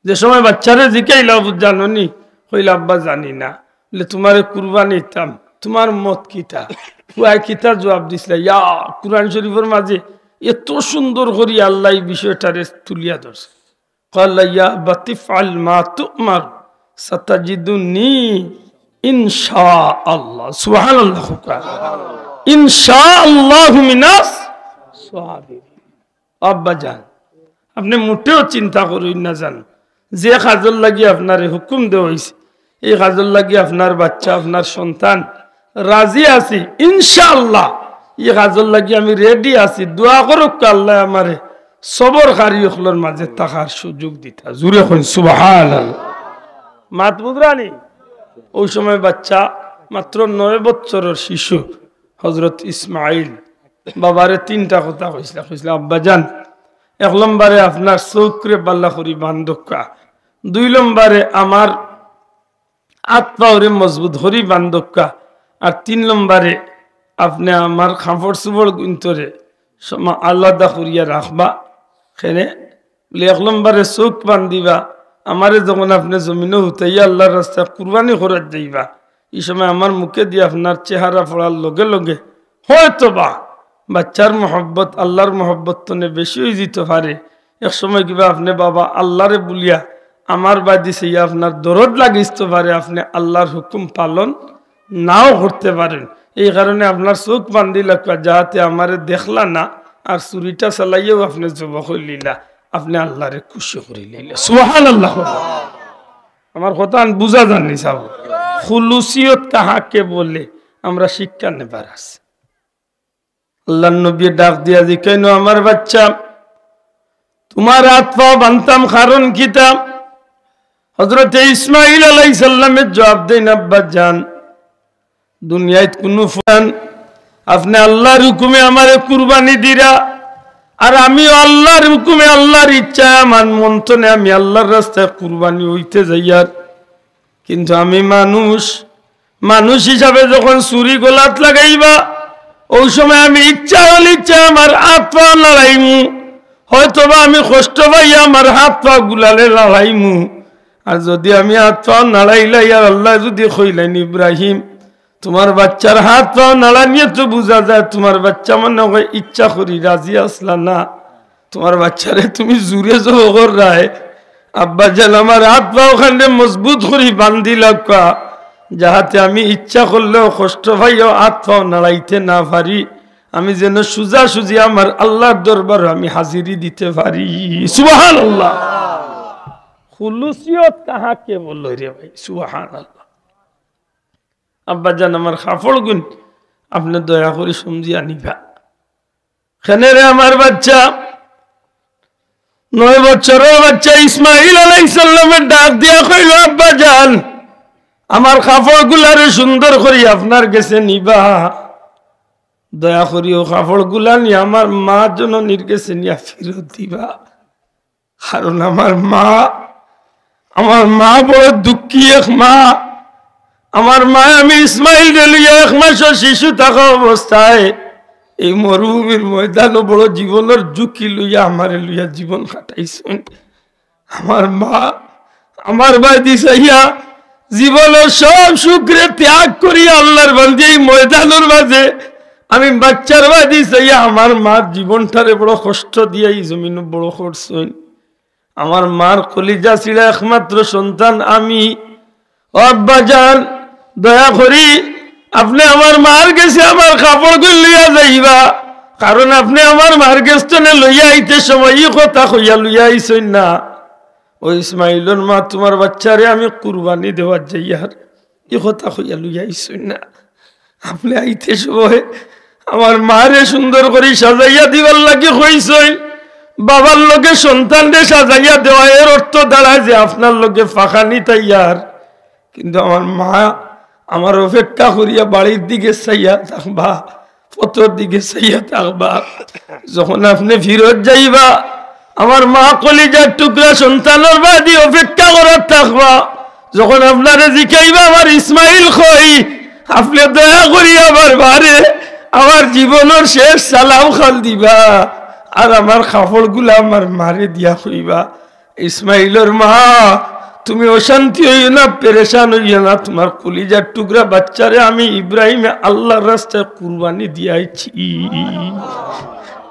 যে সময় বাচ্চারে জিকাইলা, "বুঝ জানো নি?" কইলা, "আব্বা, জানি না।" বুলে, "তুমারে কুরবানি দিতাম, তুমার মত কিতা?" ফুয়ায় কিতা জুয়াব দিছলা? ইয়া, কুরআন শরিফর মাঝে এত সুন্দর করি আল্লায় ই বিষয়টারে তুলিয়া ধরছে। قال يا أبت افعل ما تؤمر ستجدني إن شاء الله। সুবহানাল্লাহ। إن شاء الله من الصابرين। আব্বা জান, আপনে মোটেও চিন্তা করইন না জান, যে কাজর লাগি আপনারে হুকুম দেওয়া অইছে, ই কাজর লাগি আপনার বাচ্চা, আপনার সন্তান রাজি আছি, ইনশাআল্লাহ। ই কাজর লাগি আমি ready আছি। দোয়া করউক্কা, আল্লায় আমারে সবরকারী অকলর মাঝে থাকার সুযোগ দিতা। জুরে কইন সুবহানাল্লাহ। মাত বুঝরা নি? অউ সময় বাচ্চা মাত্র নয় বছরর শিশু হযরত ইসমাইল বাবারে তিনটা কথা কইছলা। কইছলা, "আব্বা জান, এক নম্বরে আপনার চউখরে বালা করি বান্ধউক্কা, দুই নম্বরে আমার আত পাওরে মজবুত করি বান্ধউক্কা, আর তিন নম্বরে আপনে আমার কাপড় চোপড় গুইন্তরে সমা-, আলাদা করিয়া রাখবা।" কেনে? বুলে, "এক নম্বরে চউখ বান্ধিবা, আমারে যখন আপনে জমিনো হুতাইয়া আল্লার রাস্তায় কুরবানি করাত যাইবা, ই সময় আমার মুখে দিয়া আপনার চেহারা পড়ার লগে লগে হয়তো বা বাচ্চার মহব্বত আল্লাহর মহব্বত তনে বেশি অইযিতো পারে। এক সময় কিবা আপনে বাবা আল্লাহরে বুলিয়া আমার বায়দি চাইয়া আপনার দরদ লাগিতো পারে, আপনে আল্লাহর হুকুম পালন নাও করতে পারেন। এই কারণে আপনার চউখ বান্ধিলাউক্কা, যাহাতে আমারে দেখলা না, আর ছুরিটা চালাইয়াও আপনে জবো করিলিলা, আপনে আল্লাহরে খুশি করিলিলা। সুবহানাল্লাহ। আমার কথা আন বুঝা যার নি সাব? খুলুসিয়ত কাহাকে বলে? আমরা শিক্ষা নেবার আছে। আল্লাহর নবী ডাক দিয়া জিকাইন, "ও আমার বাচ্চা, তুমার আত পাও বানতাম কারণ কিতা?" হযরতে ইসমাইল আলাইহিস সালামে জবাব দেইন, "আব্বা জান, দুনিয়াত কুনু ফুয়ান আপনে আল্লাহর হুকুমে আমারে কুরবানি দিরা, আর আমিও আল্লাহর হুকুমে আল্লাহর ইচ্ছায় আমার মন তনে আমি আল্লাহর রাস্তায় কুরবানি অইতে যাইয়ার। কিন্তু আমি মানুষ, মানুষ হিসাবে যখন ছুরি গলাত লাগাইবা, অউ সময় আমি ইচ্ছা অনিচ্ছা আমার আত পাও নাড়াইমু, হয়তোবা আমি কষ্ট পাইয়া আমার আত পাও গুলারে নাড়াইমু। আর যুদি আমি আত পাও নাড়াইলাই আর আল্লায় যুদি কইলাইন, 'ইব্রাহিম, তুমার বাচ্চার আত পাও নাড়ানিয়ে তো বুঝা যায় তুমার বাচ্চা মনে অয় ইচ্ছা করি রাজি আছলা না, তুমার বাচ্চারে তুমি জুরে জবো কররায়, আব্বা জান আমার আত পাও খানরে মজবুত করি বান্ধিলাউক্কা, যাহাতে আমি ইচ্ছা করলেও কষ্ট পাইয়াও আত পাও নাড়াইতে না পারি, আমি যেন সুজাসুজি আমার আল্লাহর দরবারো আমি হাজিরি দিতে পারি।'" সুবহানাল্লাহ। খুলুসিয়ত কাহাকে বলো রে ভাই? সুবহানাল্লাহ। আব্বা জান আমার কাপড়গুন আপনে দয়া করি সমঝিয়া নিবা। কেনে রে আমার বাচ্চা, নয় বছরর বাচ্চা ইসমাইল আলাইহিস সালামে ডাক দিয়া কইল, "আব্বা জান, আমার কাপড়গুলারে সুন্দর করি আপনার গেছে নিবা, দয়া করি অউ কাপড়গুলা নিয়া আমার মা জননীর গেছে নিয়া ফিরত দিবা।" কারণ আমার মা, আমার মা বড় দুঃখী এক মা। আমার মায় আমি ইসমাইলরে লইয়া এক মাসর শিশু থাকা অবস্থায় এই মরুভূমির ময়দানো বড় জীবনর ঝুঁকি লইয়া আমারে লইয়া জীবন কাটাইছইন। আমার মা আমার বায়দি চাইয়া জীবনর সব সুখরে ত্যাগ করিয়া আল্লাহর বান্দি এই ময়দানর মাঝে আমি বাচ্চার বায়দি চাইয়া আমার মার জীবনটারে বড় কষ্ট দিয়া এই জমিনো বড় করছইন। আমার মার কলিজা ছিড়া একমাত্র সন্তান আমি। ও আব্বা জান, দয়া করি আপনে আমার মার গেছে আমার কাপড়গুন লইয়া যাইবা, কারণ আপনে আমার মার গেছ তনে লইয়া আইতে সময় ই কথা কইয়া লইয়া আইছইন না, "ও ইসমাইলর মা, তুমার বাচ্চারে আমি কুরবানি দেওয়াত যাইয়ার।" ই কথা কইয়া লইয়া আইছইন না। আপনে আইতে সময় আমার মারে সুন্দর করি সাজাইয়া দিবার লাগি কইছইন। বাবার লগে সন্তানরে সাজাইয়া দেওয়া এর অর্থ দাঁড়ায় যে আপনার লগে ফাঁকানি তাইয়ার। কিন্তু আমার মা আমার অপেক্ষা করিয়া বাড়ির দিকে চাইয়া থাকবা, পথর দিকে চাইয়া থাকবা। যখন আপনে ফিরত যাইবা, আমার মা কলিজার টুকরা সন্তানর বায়দি অপেক্ষা করাত থাকবা। যখন আপনারে জিকাইবা, "আমার ইসমাইল কই?" আপনে দয়া করি আমার মারে আমার জীবনর শেষ সালাম খান দিবা, আর আমার কাপড়গুলা আমার মারে দিয়া কইবা, "ইসমাইলর মা, তুমি অশান্তি অইও না, পেরেশান অইও না, তুমার কলিজার টুকরা বাচ্চারে আমি ইব্রাহিমে আল্লাহর রাস্তায় কুরবানি দিয়াইছি।"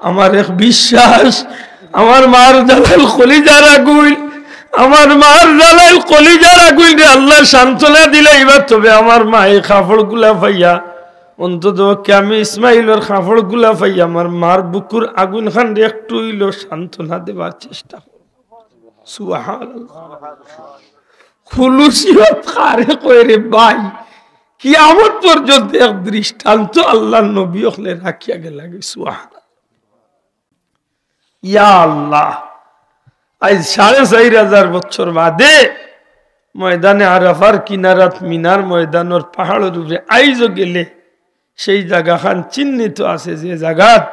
আমার এক বিশ্বাস, আমার মার জ্বালাইল কলিজার আগুইন, আমার মার জ্বালাইল কলিজার আগুইনরে আল্লায় সান্ত্বনা দিলাইবা। তবে আমার মায় এই কাপড়গুলা পাইয়া, অন্তত পক্ষে আমি ইসমাইলর কাপড়গুলা পাইয়া আমার মার বুকুর আগুইন খানরে একটু অইলেও সান্ত্বনা দেবার চেষ্টা করব। সুবহানাল্লাহ। খুলুসিয়ত কারে কয় রে ভাই? কিয়ামত পর্যন্ত এক দৃষ্টান্ত আল্লাহর নবী অকলে রাখিয়া গেলা গি। সুবহানাল্লাহ। ইয়া আল্লাহ, আইজ সাড়ে চাইর হাজার বছর বাদে ময়দানে আরাফার কিনারাত মিনার ময়দানর পাহাড়র উপরে আইজও গেলে সেই জাগাখান চিহ্নিত আছে, যে জাগাত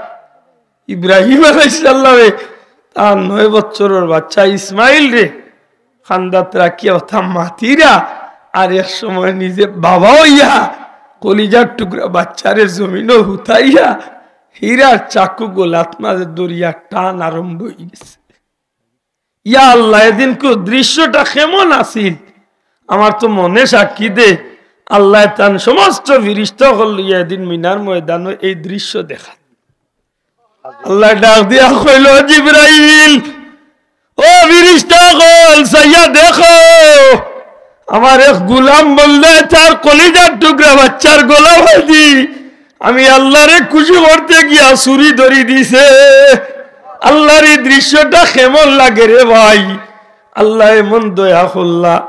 ইব্রাহিম আলাইহিস সালামে তার নয় বছরর বাচ্চা ইসমাইলরে কান্দাত রাখিয়া অতা মাতিরা, আর এক সময় নিজে বাবা অইয়া কলিজার টুকরা বাচ্চারে জমিনো হুতাইয়া হীরার চাকু গলাত মাঝে ধরিয়া টান আরম্ভ অইগেছে। ইয়া আল্লাহ, এদিনকুর দৃশ্যটা কেমন আছিল? আমার তো মনে সাক্ষী দে, আল্লায় তান সমস্ত ফিরিস্তা অকল লইয়া এদিন মিনার ময়দানো এই দৃশ্য দেখান। আল্লায় ডাক দিয়া কইল, "জিব্রাইল, ও ফিরিস্তা অকল, চাইয়া দেখো, আমার এক গুলাম বন্দায় তার কলিজার টুকরা বাচ্চার গলা বাঁধি আমি আল্লারে খুশি করতে গিয়া ছুরি ধরি দিছে। আল্লার এই দৃশ্যটা কেমন লাগে রে ভাই?" আল্লায় এমন দয়া করলা,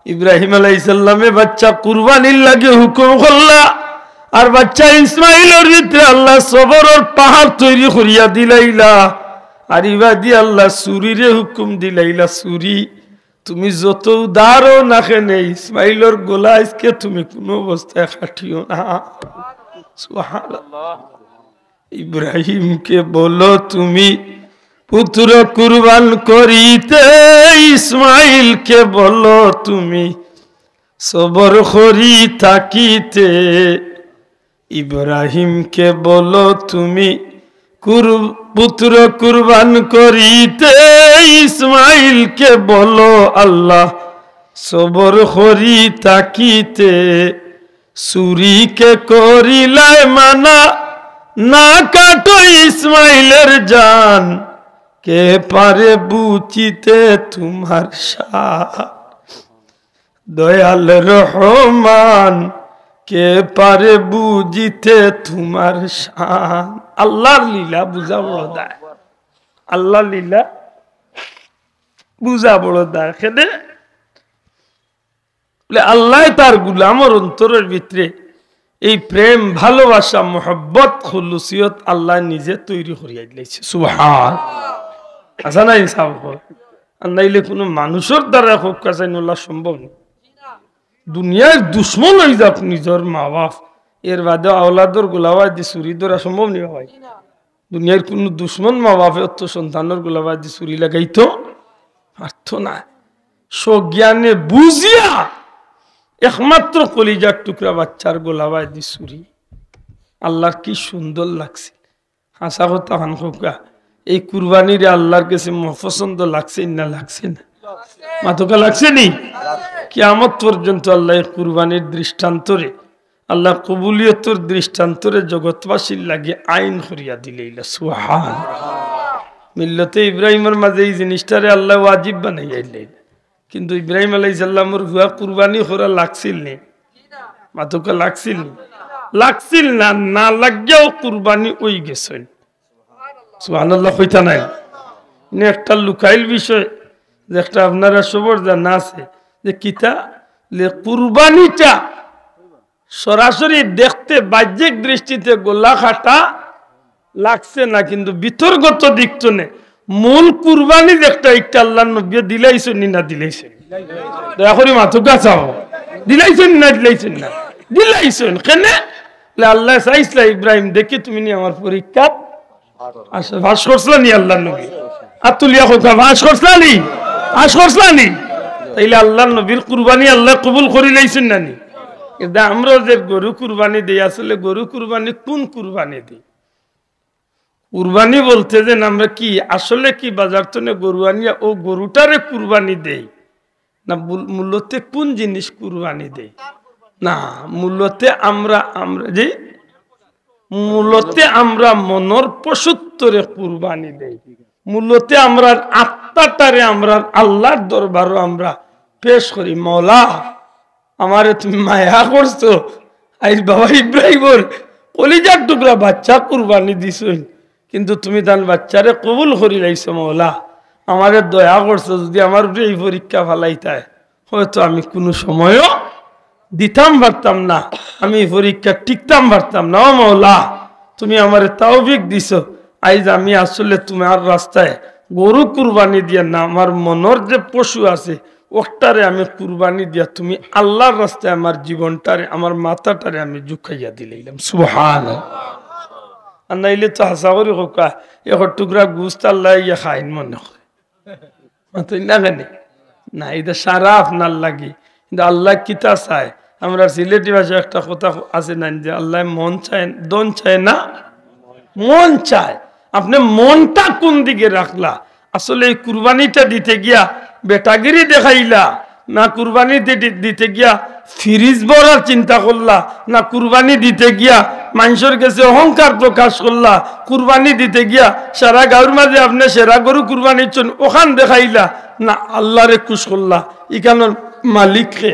ইব্রাহিম আলাইহিস সালামে বাচ্চা কুরবানির লাগি হুকুম করলা, আর বাচ্চা ইসমাইলর ভিতরে আল্লায় সবরর পাহাড় তৈরি করিয়া দিলাইলা, আর ইবাদি আল্লায় ছুরিরে হুকুম দিলাইলা, "ছুরি, তুমি যত উদার অও না কেনে, ইসমাইলর গলা আইজকে তুমি কুনু অবস্থায় কাটিও না।" সুবহানাল্লাহ। ইব্রাহিমকে বলো তুমি পুত্র কুরবান করিতে, ইসমাইলকে বলো তুমি সবর করি থাকিতে। ইব্রাহিমকে বলো তুমি কুর-, পুত্র কুরবান করিতে, ইসমাইলকে বলো আল্লাহ সবর করি থাকিতে। ছুরিকে করিলায় মানা, না কাটো ইসমাইলের জান, কে পারে বুঝিতে তোমার শান? দয়াল রহমান, কে পারে বুঝিতে তোমার শান? আল্লার লীলা বুঝা বড় দায়, আল্লার লীলা বুঝা বড় দায়। কেনে বলে, আল্লায় তার গুলামর অন্তরর ভিতরে এই প্রেম, ভালোবাসা, মহব্বত, খুলুসিয়ত আল্লায় নিজে তৈরি করিয়া দিলাইছে। সুবহান। আচ্ছা না, ইনসাফ কর। আর নাইলে কুনু মানুষর দ্বারা হক কাছে নোলা সম্ভব নায়। দুনিয়ার দুশমন অইযাউক নিজর মা বাপ, এর বাদে আওলাদর গলা বাঁধি ছুরি ধরা সম্ভব নি ভাই? দুনিয়ার কুনু দুশমন মা বাপে অত সন্তানর গলা বাঁধি ছুরি লাগাইতো পারতো নায়। সজ্ঞানে বুঝিয়া একমাত্র কলিজার টুকরা বাচ্চার গলা বাঁধি ছুরি। আল্লার কি সুন্দর লাগছিল। হাছা কথা খান কউক্কা, এই কুরবানিরে আল্লার গেছে ম-, পছন্দ লাগছে না, লাগছে না? মাতউক্কা, লাগছে নি? কিয়ামত পর্যন্ত আল্লায় এই কুরবানির দৃষ্টান্তরে, আল্লায় কবুলিয়তর দৃষ্টান্তরে জগৎবাসীর লাগি আইন করিয়া দিলাইলা। সুবহান। মিল্লতে ইব্রাহিমর মাঝে এই জিনিসটারে আল্লায় ওয়াজিব বানাইয়া দিলাইলা। কিন্তু ইব্রাহিম আলাইহিস সালামর পুয়া কুরবানি করা লাগছিল নি? মাতউক্কা, লাগছিল নি? লাগছিল না, না লাগিয়াও কুরবানি অইগেছইন। সুবহানাল্লাহ কইতা নায়? নে একটা লুকাইল বিষয়, যে একটা আপনারা সবর জানা আছে, যে কিতা, যে কুরবানিটা সরাসরি দেখতে বাহ্যিক দৃষ্টিতে গলা কাটা লাগছে না, কিন্তু ভিতরগত দিক তনে মূল কুরবানি যে একটা, একটা আল্লার নবীয়ে দিলাইছইন নি না দিলাইছইন? দয়া করি মাতউক্কা চাও, দিলাইছইন নি না দিলাইছইন না? দিলাইছইন। কেনে? বলে, আল্লায় চাইছলা, ইব্রাহিম, দেখি তুমি নি আমার পরীক্ষা আচ্ছা, পাশ করছলা নি আল্লার নবী? আত তুলিয়া কউক্কা, পাশ করছলা নি? পাশ করছলা নি? তাইলে আল্লার নবীর কুরবানি আল্লায় কবুল করিলাইছইন না নি? কিন্তু আমরা যে গরু কুরবানি দেই, আসলে গরু কুরবানি কুন কুরবানি দেই? কুরবানি বলতে যে আমরা কি, আসলে কি বাজার তনে গরু আনিয়া অউ গরুটারে কুরবানি দেই? না, মূল-, মূলতে কুন জিনিস কুরবানি দেই? না, মূলতে আমরা, আমরা যে, মূলতে আমরা মনর পশুত্বরে কুরবানি দেই। মূলতে আমরার আত্মাটারে আমরার আল্লার দরবারো আমরা পেশ করি, "মওলা, আমারে তুমি মায়া করছো, আইজ বাবা ইব্রাহিমর কলিজার টুকরা বাচ্চা কুরবানি দিছইন, কিন্তু তুমি তান বাচ্চারে কবুল করিলাইছো মওলা, আমারে দয়া করছো, যুদি আমার উপরে এই পরীক্ষা ফালাইতায়, হয়তো আমি কুনু সময়ও দিতাম পারতাম না, আমি এই পরীক্ষা টিকতাম পারতাম না। ও মওলা, তুমি আমারে তৌফিক দিছো, আইজ আমি আসলে তোমার রাস্তায় গরু কুরবানি দিয়া না, আমার মনর যে পশু আছে, অটারে আমি কুরবানি দিয়া তুমি আল্লার রাস্তায় আমার জীবনটারে, আমার মাথাটারে আমি ঝুকাইয়া দিলাইলাম।" সুবহানাল্লাহ। আর নাইলে তো হাছা করি কউক্কা, এক টুকরা গোস্ত আল্লায় ইয়া খাইন মনে করে। মাতইন না কেনে? না, ইটা সারা আপনার লাগি। কিন্তু আল্লায় কিতা চায়? আমরার সিলেটি ভাষায় একটা কথা আছে না, যে আল্লায় মন চায়, ধন চায় না, মন চায়। আপনে মনটা কুন দিকে রাখলা? আসলে এই কুরবানিটা দিতে গিয়া বেটাগিরি দেখাইলা, না কুরবানি দি-, দি-, দিতে গিয়া ফ্রিজ ভরার চিন্তা করলা, না কুরবানি দিতে গিয়া মানষর গেছে অহংকার প্রকাশ করলা, কুরবানি দিতে গিয়া সারা গাউর মাঝে আপনে সেরা গরু কুরবানি দিছইন, অখান দেখাইলা, না আল্লারে খুশ করলা। ইখানর মালিক কে?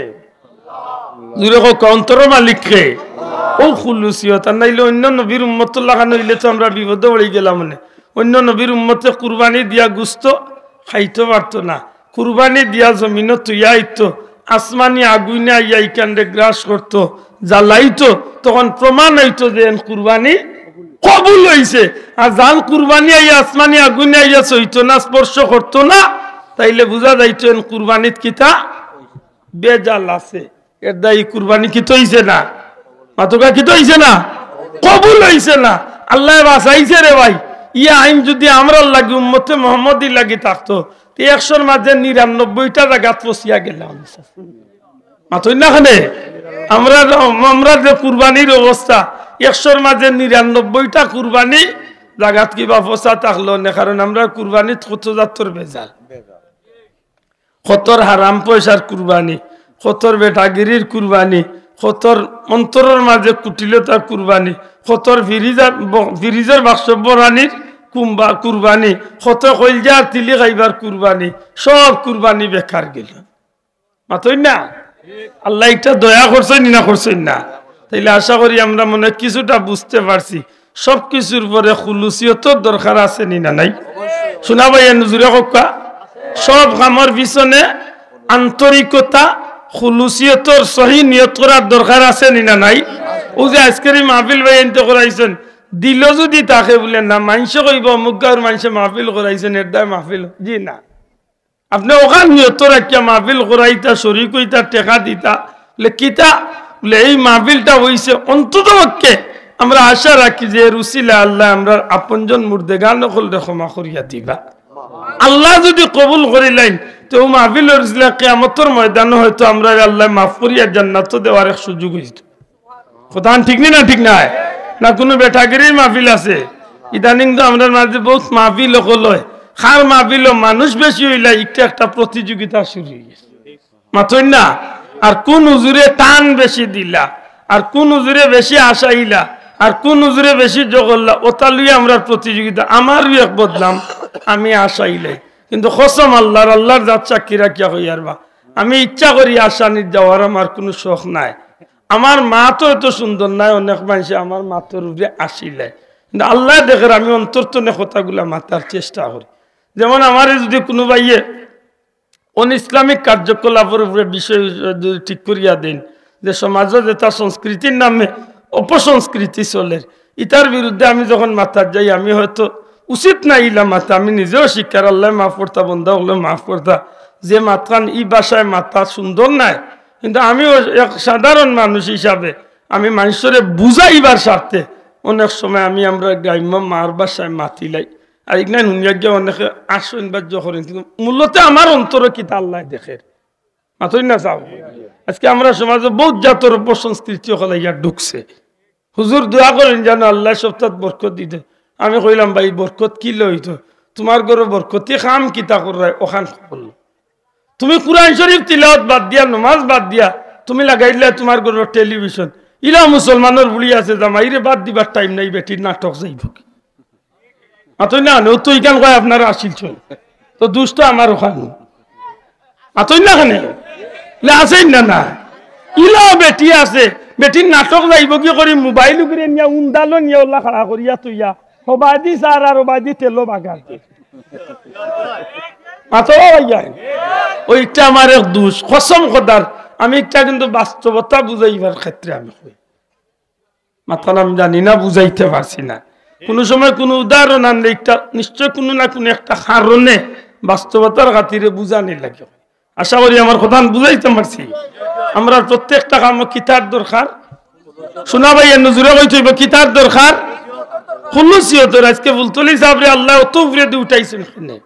জুরে কউক্কা, অন্তরর মালিক কে? অউ খুলুসিয়ত। আর নাইলে অইন্য নবীর উম্মতর লাখান অইলে তো আমরা বিপদো পড়ি গেলাম অনে। অইন্য নবীর উম্মতে কুরবানি দিয়া গুস্ত খাইতো পারতো না, কুরবানি দিয়া জমিনো থুইয়া আইতো, আসমানি আগুইনে আইয়া ইখানরে গ্রাস করতো, জ্বালাইতো, তখন প্রমাণ অইতো যে এন কুরবানি কবুল অইছে। আর যান কুরবানি আইয়া আসমানি আগুইনে আইয়া ছইতো না, স্পর্শ করতো না, তাইলে বুঝা যাইতো এন কুরবানিত কিতা ভেজাল আছে। এর দায় কুরবানি কিতা অইছে না? মাতউক্কা, কিতা অইছে না? কবুল অইছে না। আল্লায় বাঁচাইছে রে ভাই। ই আইন যুদি আমরার লাগি, উম্মতে মোহাম্মদীর লাগি থাকতো, তে একশোর মাঝে নিরানব্বইটা জাগাত ফসিয়া গেলা অনে। মাতইন না কেনে? আমরা, আমরা যে কুরবানির অবস্থা, একশোর মাঝে নিরানব্বইটা কুরবানি জাগাত কিবা ফসা থাকলো অনে, কারণ আমরার কুরবানিত কত জাতর ভেজাল। কতর হারাম পয়সার কুরবানি, কতর বেটাগিরির কুরবানি, কতর অন্তরর মাঝে কুটিলতার কুরবানি, কতর ফ্রিজার ব-, ফ্রিজর বাক্স বরানির কুম্বা-, কুরবানি, কত কইলজার তিলি খাইবার কুরবানি, সব কুরবানি বেকার গেল। মাতইন না? আল্লায় ইটা দয়া করছইন না করছইন না? তাইলে আশা করি আমরা মনে কিছুটা বুঝতে পারছি। সব কিছুর পরে খুলুসিয়তর দরকার আছে নি না নাই? শুনা ভাই, এ নজুরে কউক্কা, সব কামর পিছনে আন্তরিকতা, খুলুসিয়তর সহি নিয়ত করার দরকার আছে নি না নাই? অউ যে আইজকের ই মাহফিল ভাইয়াইন্তে করাইছইন, দিলো যুদি থাকে বুলে না, মানষে কইবো অমুক গাউর মানষে মাহফিল করাইছইন, এর দায় মাহফিল, জি না। আপনে অখান নিয়ত রাখিয়া মাহফিল করাইতা, শরিক অইতা, টেকা দিতা, বুলে কিতা? বুলে এই মাহফিলটা অইছে, অন্তত পক্ষে আমরা আশা রাখি যে এর উসিলায় আল্লায় আমরার আপনজন মুর্দেগান অকলরে ক্ষমা করিয়া দিবা। আল্লায় যুদি কবুল করিলাইন, তে অউ মাহফিলর উসিলায় কিয়ামতর ময়দানো হয়তো আমরারে আল্লায় মাফ করিয়া জান্নাতো দেওয়ার এক সুযোগ অইতো। কথাখান ঠিক নি না ঠিক নায়? না কুনু বেটাগিরির মাহফিল আছে? ইদানিং তো আমরার মাঝে বউত মাহফিল অকল অয়। কার মাহফিলো মানুষ বেশি অইলে ইটা একটা প্রতিযোগিতা শুরু অইগেছে। মাতইন না? আর কুন হুজুরে টান বেশি দিলা, আর কুন হুজুরে বেশি আশাইলা, আর কুন হুজুরে বেশি জগল্লা, অতা লইয়া আমরার প্রতিযোগিতা। আমারও এক বদনাম, আমি আশাইলাই। কিন্তু কসম আল্লার, আল্লার জাত সাক্ষী রাখিয়া কইয়ার বা, আমি ইচ্ছা করি আশানিত যাওয়ার, আমার কুনু শখ নাই। আমার মাত অতো সুন্দর নায়, অনেক মানষে আমার মাতর উপরে আশিলায়, কিন্তু আল্লায় দেখের আমি অন্তর তনে কথাগুলা মাতার চেষ্টা করি। যেমন আমারে যুদি কুনু ভাইয়ে অন ইসলামিক কার্যকলাপর উপরে বিষয় যুদি ঠিক করিয়া দেইন, যে সমাজো যেটা সংস্কৃতির নামে অপসংস্কৃতি চলের, ইতার বিরুদ্ধে আমি যখন মাতার যাই, আমি হয়তো উচিত নায় ইলা মাতা, আমি নিজেও শিকার, আল্লায় মাফ করতা, বন্দা অকলে মাফ করতা, যে মাতখান ই ভাষায় মাতা সুন্দর নায়, কিন্তু আমিও এক সাধারণ মানুষ হিসাবে আমি মানষরে বুঝাইবার স্বার্থে অনেক সময় আমি আমরার গ্রাম্য মার ভাষায় মাতিলাই। আর ইগনাইন হুনিয়া গিয়া অনেকে আসইন বাহ্য করইন, কিন্তু মূলত আমার অন্তরো কিতা আল্লায় দেখের। মাতইন না চাও? আজকে আমরার সমাজো বউত জাতর অপসংস্কৃতি অকল আইয়া ঢুকছে। হুজুর দোয়া করইন যেন আল্লায় সবতাত বরকত দিতো। আমি কইলাম, ভাই, বরকত কিলা অইতো? তুমার ঘরো বরকতি কাম কিতা কররায়, অখান করলো। তুমি কুরআন শরিফ তিলাওয়াত বাদ দিয়া, নমাজ বাদ দিয়া, তুমি লাগাইলায় তুমার ঘরো টেলিভিশন। ইলা মুসলমানর ফুড়ি আছে, জামাইরে বাদ দিবার টাইম নাই, বেটির নাটক যাইবোগি। মাতইন না কেনে? অউ তো ইখান কয় আপনারা আসিল ছয়। তো দুষ তো আমার অখান। মাতইন না কেনে? ইলা আছইন না না? ইলাও বেটি আছে, বেটির নাটক যাইবোগি করি মোবাইল উগরে নিয়া উন্দালো নিয়া অলা খাড়া করিয়া থইয়া, হবায়দি সার আর হবায়দি তেলো বাগার দে। মাতো ভাইয়া, অউ ইটা আমার এক দুষ, কসম খোদার, আমি ইটা কিন্তু বাস্তবতা বুঝাইবার ক্ষেত্রে আমি কই। মাতখান আমি জানি না, বুঝাইতে পারছি না। কুনু সময় কুনু উদাহরণ আনলে ইটা নিশ্চয় কুনু না কুনু একটা কারণে বাস্তবতার খাতিরে বুঝানি লাগে। আশা করি আমার কথাখান বুঝাইতে পারছি। আমরার প্রত্যেকটা কামো কিতার দরকার? শুনা ভাই, এ নজুরে কইতে অইবো, কিতার দরকার? খুলুসিয়তর। আজকে ফুলতলি সাবরে আল্লায় অত উপরেদি উঠাইছইন কেনে?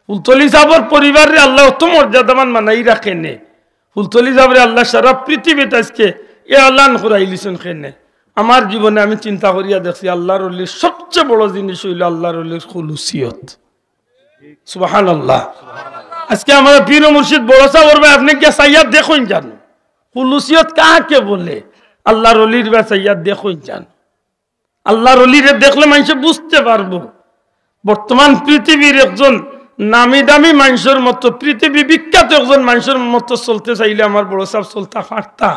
ফুলতলি সাবর পরিবাররে আল্লায় অত মর্যাদাবান বানাইরা কেনে? ফুলতলি সাবরে আল্লায় সারা পৃথিবীত আজকে এলান করাইলিছইন কেনে? আমার জীবনে আমি চিন্তা করিয়া দেখছি, আল্লার অলির সবচে বড় জিনিস অইলো আল্লার অলির খুলুসিয়ত। সুবহানাল্লাহ। আজকে আমরা পীর ও মুর্শিদ বড় ছাবর বায় আপনে গিয়া চাইয়া দেখইন যান, খুলুসিয়ত কাকে বলে? আল্লাহর অলির বায় চাইয়া দেখইন যান। আল্লাহর অলিরে দেখলে মানষে বুঝতে পারবো। বর্তমান পৃথিবীর একজন নামি দামি মানষর মতো, পৃথিবী বিখ্যাত একজন মানষর মতো চলতে চাইলে আমার বড় ছাব চলতা পারতা,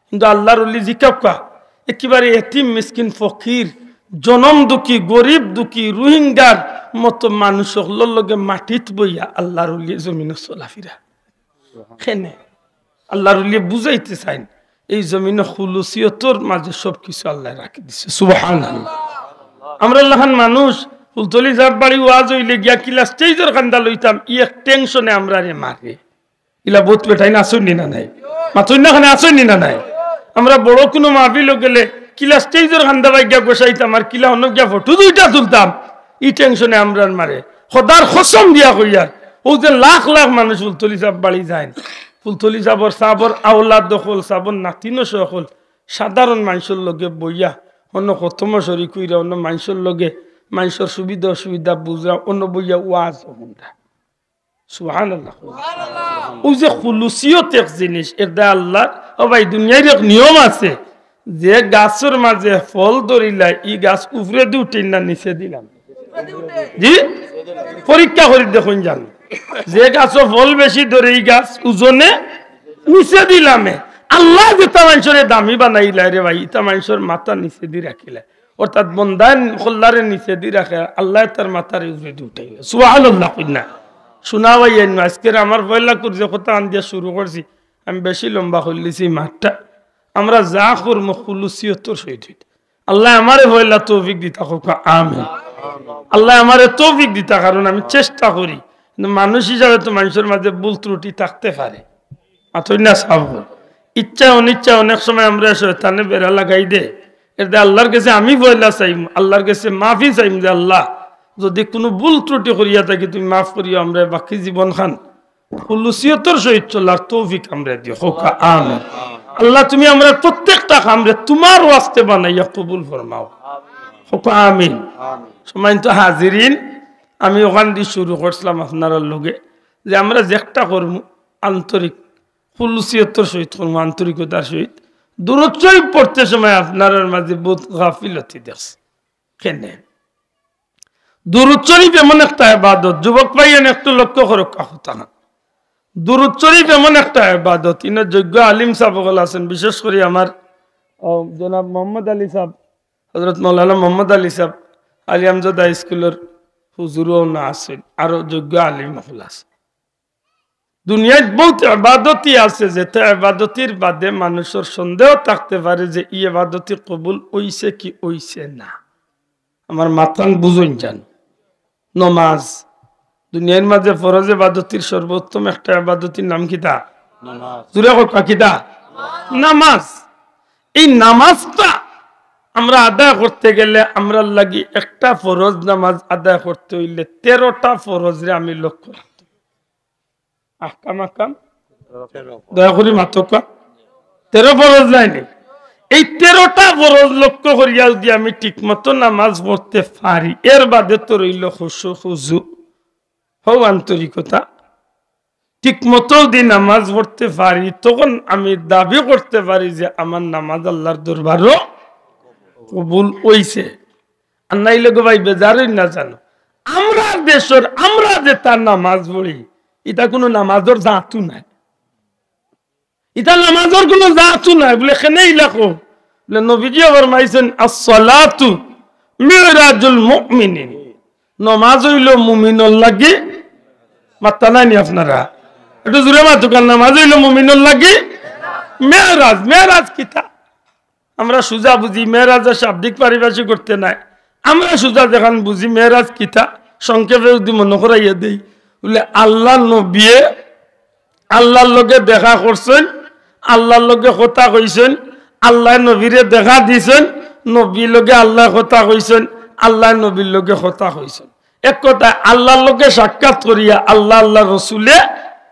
কিন্তু আল্লাহর অলি জিকাউক্কা, একেবারে এতিম মিসকিন ফকির, জনম দুঃখী, গরিব দুঃখী, রোহিঙ্গার মতো মানুষ অকলর লগে মাটিত বইয়া আল্লাহর অলিয়ে জমিনো চলাফিরা। কেনে? আল্লাহর অলিয়ে বুঝাইতে চাইন, এই জমিনো খুলুসিয়তর মাঝে সবকিছু আল্লায় রাখি দিছে। সুবহানাল্লাহ। আমরার লাখান মানুষ ফুলতলি ছাব বাড়ি ওয়াজ অইলে গিয়া কিলা স্টেজর কান্দা লইতাম, ই এক টেনশনে আমরারে মারে। ইলা বউত বেটাইন আছইন নি না নাই? মাতইন না কেনে, আছইন নি না নাই? আমরা বড় কুনু মাহফিলো গেলে কিলা স্টেজর কান্দা বায় গিয়া গোসাইতাম আর কিলা অনো গিয়া ফটো দুইটা তুলতাম, ই টেনশনে আমরার মারে। খোদার কসম দিয়া কইয়ার, অউ যে লাখ লাখ মানুষ ফুলতলি ছাব বাড়ি যাইন, ফুলতলি ছাবর, ছাবর আওলাদ অকল, ছাবর নাতিন অকল, সাধারণ মানষর লগে বইয়া, অনো খতমো শরিক অইরা, অনো মানষর লগে, মানষর সুবিধা অসুবিধা বুঝরা, অনো বইয়া ওয়াজ হুনরা। সুবহানাল্লাহ। অউ যে খুলুসিয়ত এক জিনিস, এর দায় আল্লাহ, ও ভাই, দুনিয়ার এক নিয়ম আছে, যে গাছর মাঝে ফল ধরিলায়, ই গাছ উপরেদি উঠে না নিচেদি লামে? জি, পরীক্ষা করি দেখইন যান, যে গাছো ফল বেশি ধরে, ই গাছ ওজনে নিচেদি লামে। আল্লায় যেতা মানষরে দামি বানাইলায় রে ভাই, ইতা মানষর মাথা নিচেদি রাখিলায়। অর্থাৎ বন্দায় কল্লারে নিচেদি রাখে, আল্লায় তার মাথারে উপরেদি উঠাইলা। সুবহানাল্লাহ কইন না। শুনা ভাই, আইন আজকের আমার পয়লা কুর যে কথা আন দিয়া শুরু করছি, আমি বেশি লম্বা করিলিছি মাতটা। আমরা যা করমু খুলুসিয়তর সহিত অইতো। আল্লায় আমারে পয়লা তৌফিক দিতা কউক্কা, আমিন। আল্লায় আমারে তৌফিক দিতা, কারণ আমি চেষ্টা করি, কিন্তু মানুষ হিসাবে তো মানষর মাঝে ভুল ত্রুটি থাকতে পারে। মাতইন না ছাব অকল। ইচ্ছা অনিচ্ছা অনেক সময় আমরারে শয়তানে বেড়া লাগাই দে। এর দায় আল্লাহর গেছে আমি পয়লা চাইমু, আল্লাহর গেছে মাফি চাইমু যে, "আল্লাহ, যদি কুনু ভুল ত্রুটি করিয়া থাকি, তুমি মাফ করিও, আমরারে বাকি জীবনখান খুলুসিয়তর সহিত চলার তৌফিক আমরারে দিও।" কউক্কা আমিন। আল্লাহ, তুমি আমরার প্রত্যেকটা কামরে তুমার ওয়াস্তে বানাইয়া কবুল ফরমাও। কউক্কা আমিন। সম্মানিত হাজিরিন, আমি অখানদি শুরু করছিলাম আপনারার লগে যে আমরা যেকটা করমু আন্তরিক খুলুসিয়তর সহিত করমু, আন্তরিকতার সহিত। দুরূদ শরিফ পড়তে সময় আপনারার মাঝে বউত গাফিলতি দেখছি। কেনে? দুরূদ শরিফ এমন একটা ইবাদত, যুবক ভাইয়াইন একটু লক্ষ্য করউক্কা কথাখান। দুরূদ শরিফ এমন একটা ইবাদত, ইনো যোগ্য আলিম ছাব অকল আছইন, বিশেষ করি আমার, ও, জনাব মোহাম্মদ আলী ছাব, হযরত মাওলানা মোহাম্মদ আলী ছাব, আলী আমজাদ হাই স্কুলর হুজুরও না আছইন, আরো যোগ্য আলিম অকল আছইন। দুনিয়াত বউত ইবাদতি আছে, যেতা ইবাদতির বাদে মানষর সন্দেহ থাকতে পারে যে ই ইবাদতি কবুল অইছে কি অইছে না। আমার মাতখান বুঝইন যান। নমাজ, দুনিয়ার মাঝে ফরজ ইবাদতির সর্বোত্তম একটা ইবাদতির নাম কিতা? নমাজ। জুরে কউক্কা, কিতা? নমাজ। এই নমাজটা আমরা আদায় করতে গেলে, আমরার লাগি একটা ফরজ নমাজ আদায় করতে অইলে তেরোটা ফরজরে আমি লক্ষ্য রাখতে। আহকাম, আহকাম। দয়া করি মাতউক্কা। তেরো ফরজ নায়নি? এই তেরোটা ফরজ লক্ষ্য করিয়া যদি আমি ঠিকমতো নমাজ পড়তে পারি, এর বাদে তো রইল খুশু, খুজু, হউ আন্তরিকতা। ঠিকমতো যদি নমাজ পড়তে পারি, তখন আমি দাবি করতে পারি যে আমার নমাজ আল্লাহর দরবারো কবুল অইছে। আর নাইলে গো ভাই, বেজার অইন না জানো, আমরার দেশর আমরা যেতা নমাজ পড়ি, ইতা কুনু নমাজর জাতউ নায়। ইতা নমাজর কুনু জাতউ নায়। বুলে, "কেনে ইলা কও?" বুলে, "নবীজিয়ে ফরমাইছইন, 'আস-সালাতু মিরাজুল মুমিনিন।'" নমাজ অইলো মুমিনর লাগি, মাত্তা নায়নি আপনারা? একটু জুরে মাতউক্কা, নমাজ অইলো মুমিনর লাগি মেরাজ। মেরাজ কিতা? আমরা সুজা বুঝি, মেরাজর শাব্দিক পারিভাষিক করতে নায়। আমরা সুজা যেখান বুঝি, মেরাজ কিতা? সংক্ষেপে যদি মনো করাইয়া দেই, বুলে, আল্লাহর নবীয়ে আল্লাহর লগে দেখা করছইন, আল্লাহর লগে কথা কইছইন, আল্লায় নবীরে দেখা দিছইন, নবীর লগে আল্লায় কথা কইছইন, আল্লায় নবীর লগে কথা কইছইন। এক কথায় আল্লাহর লগে সাক্ষাৎ করিয়া আল্লাহ, আল্লাহর রসুলে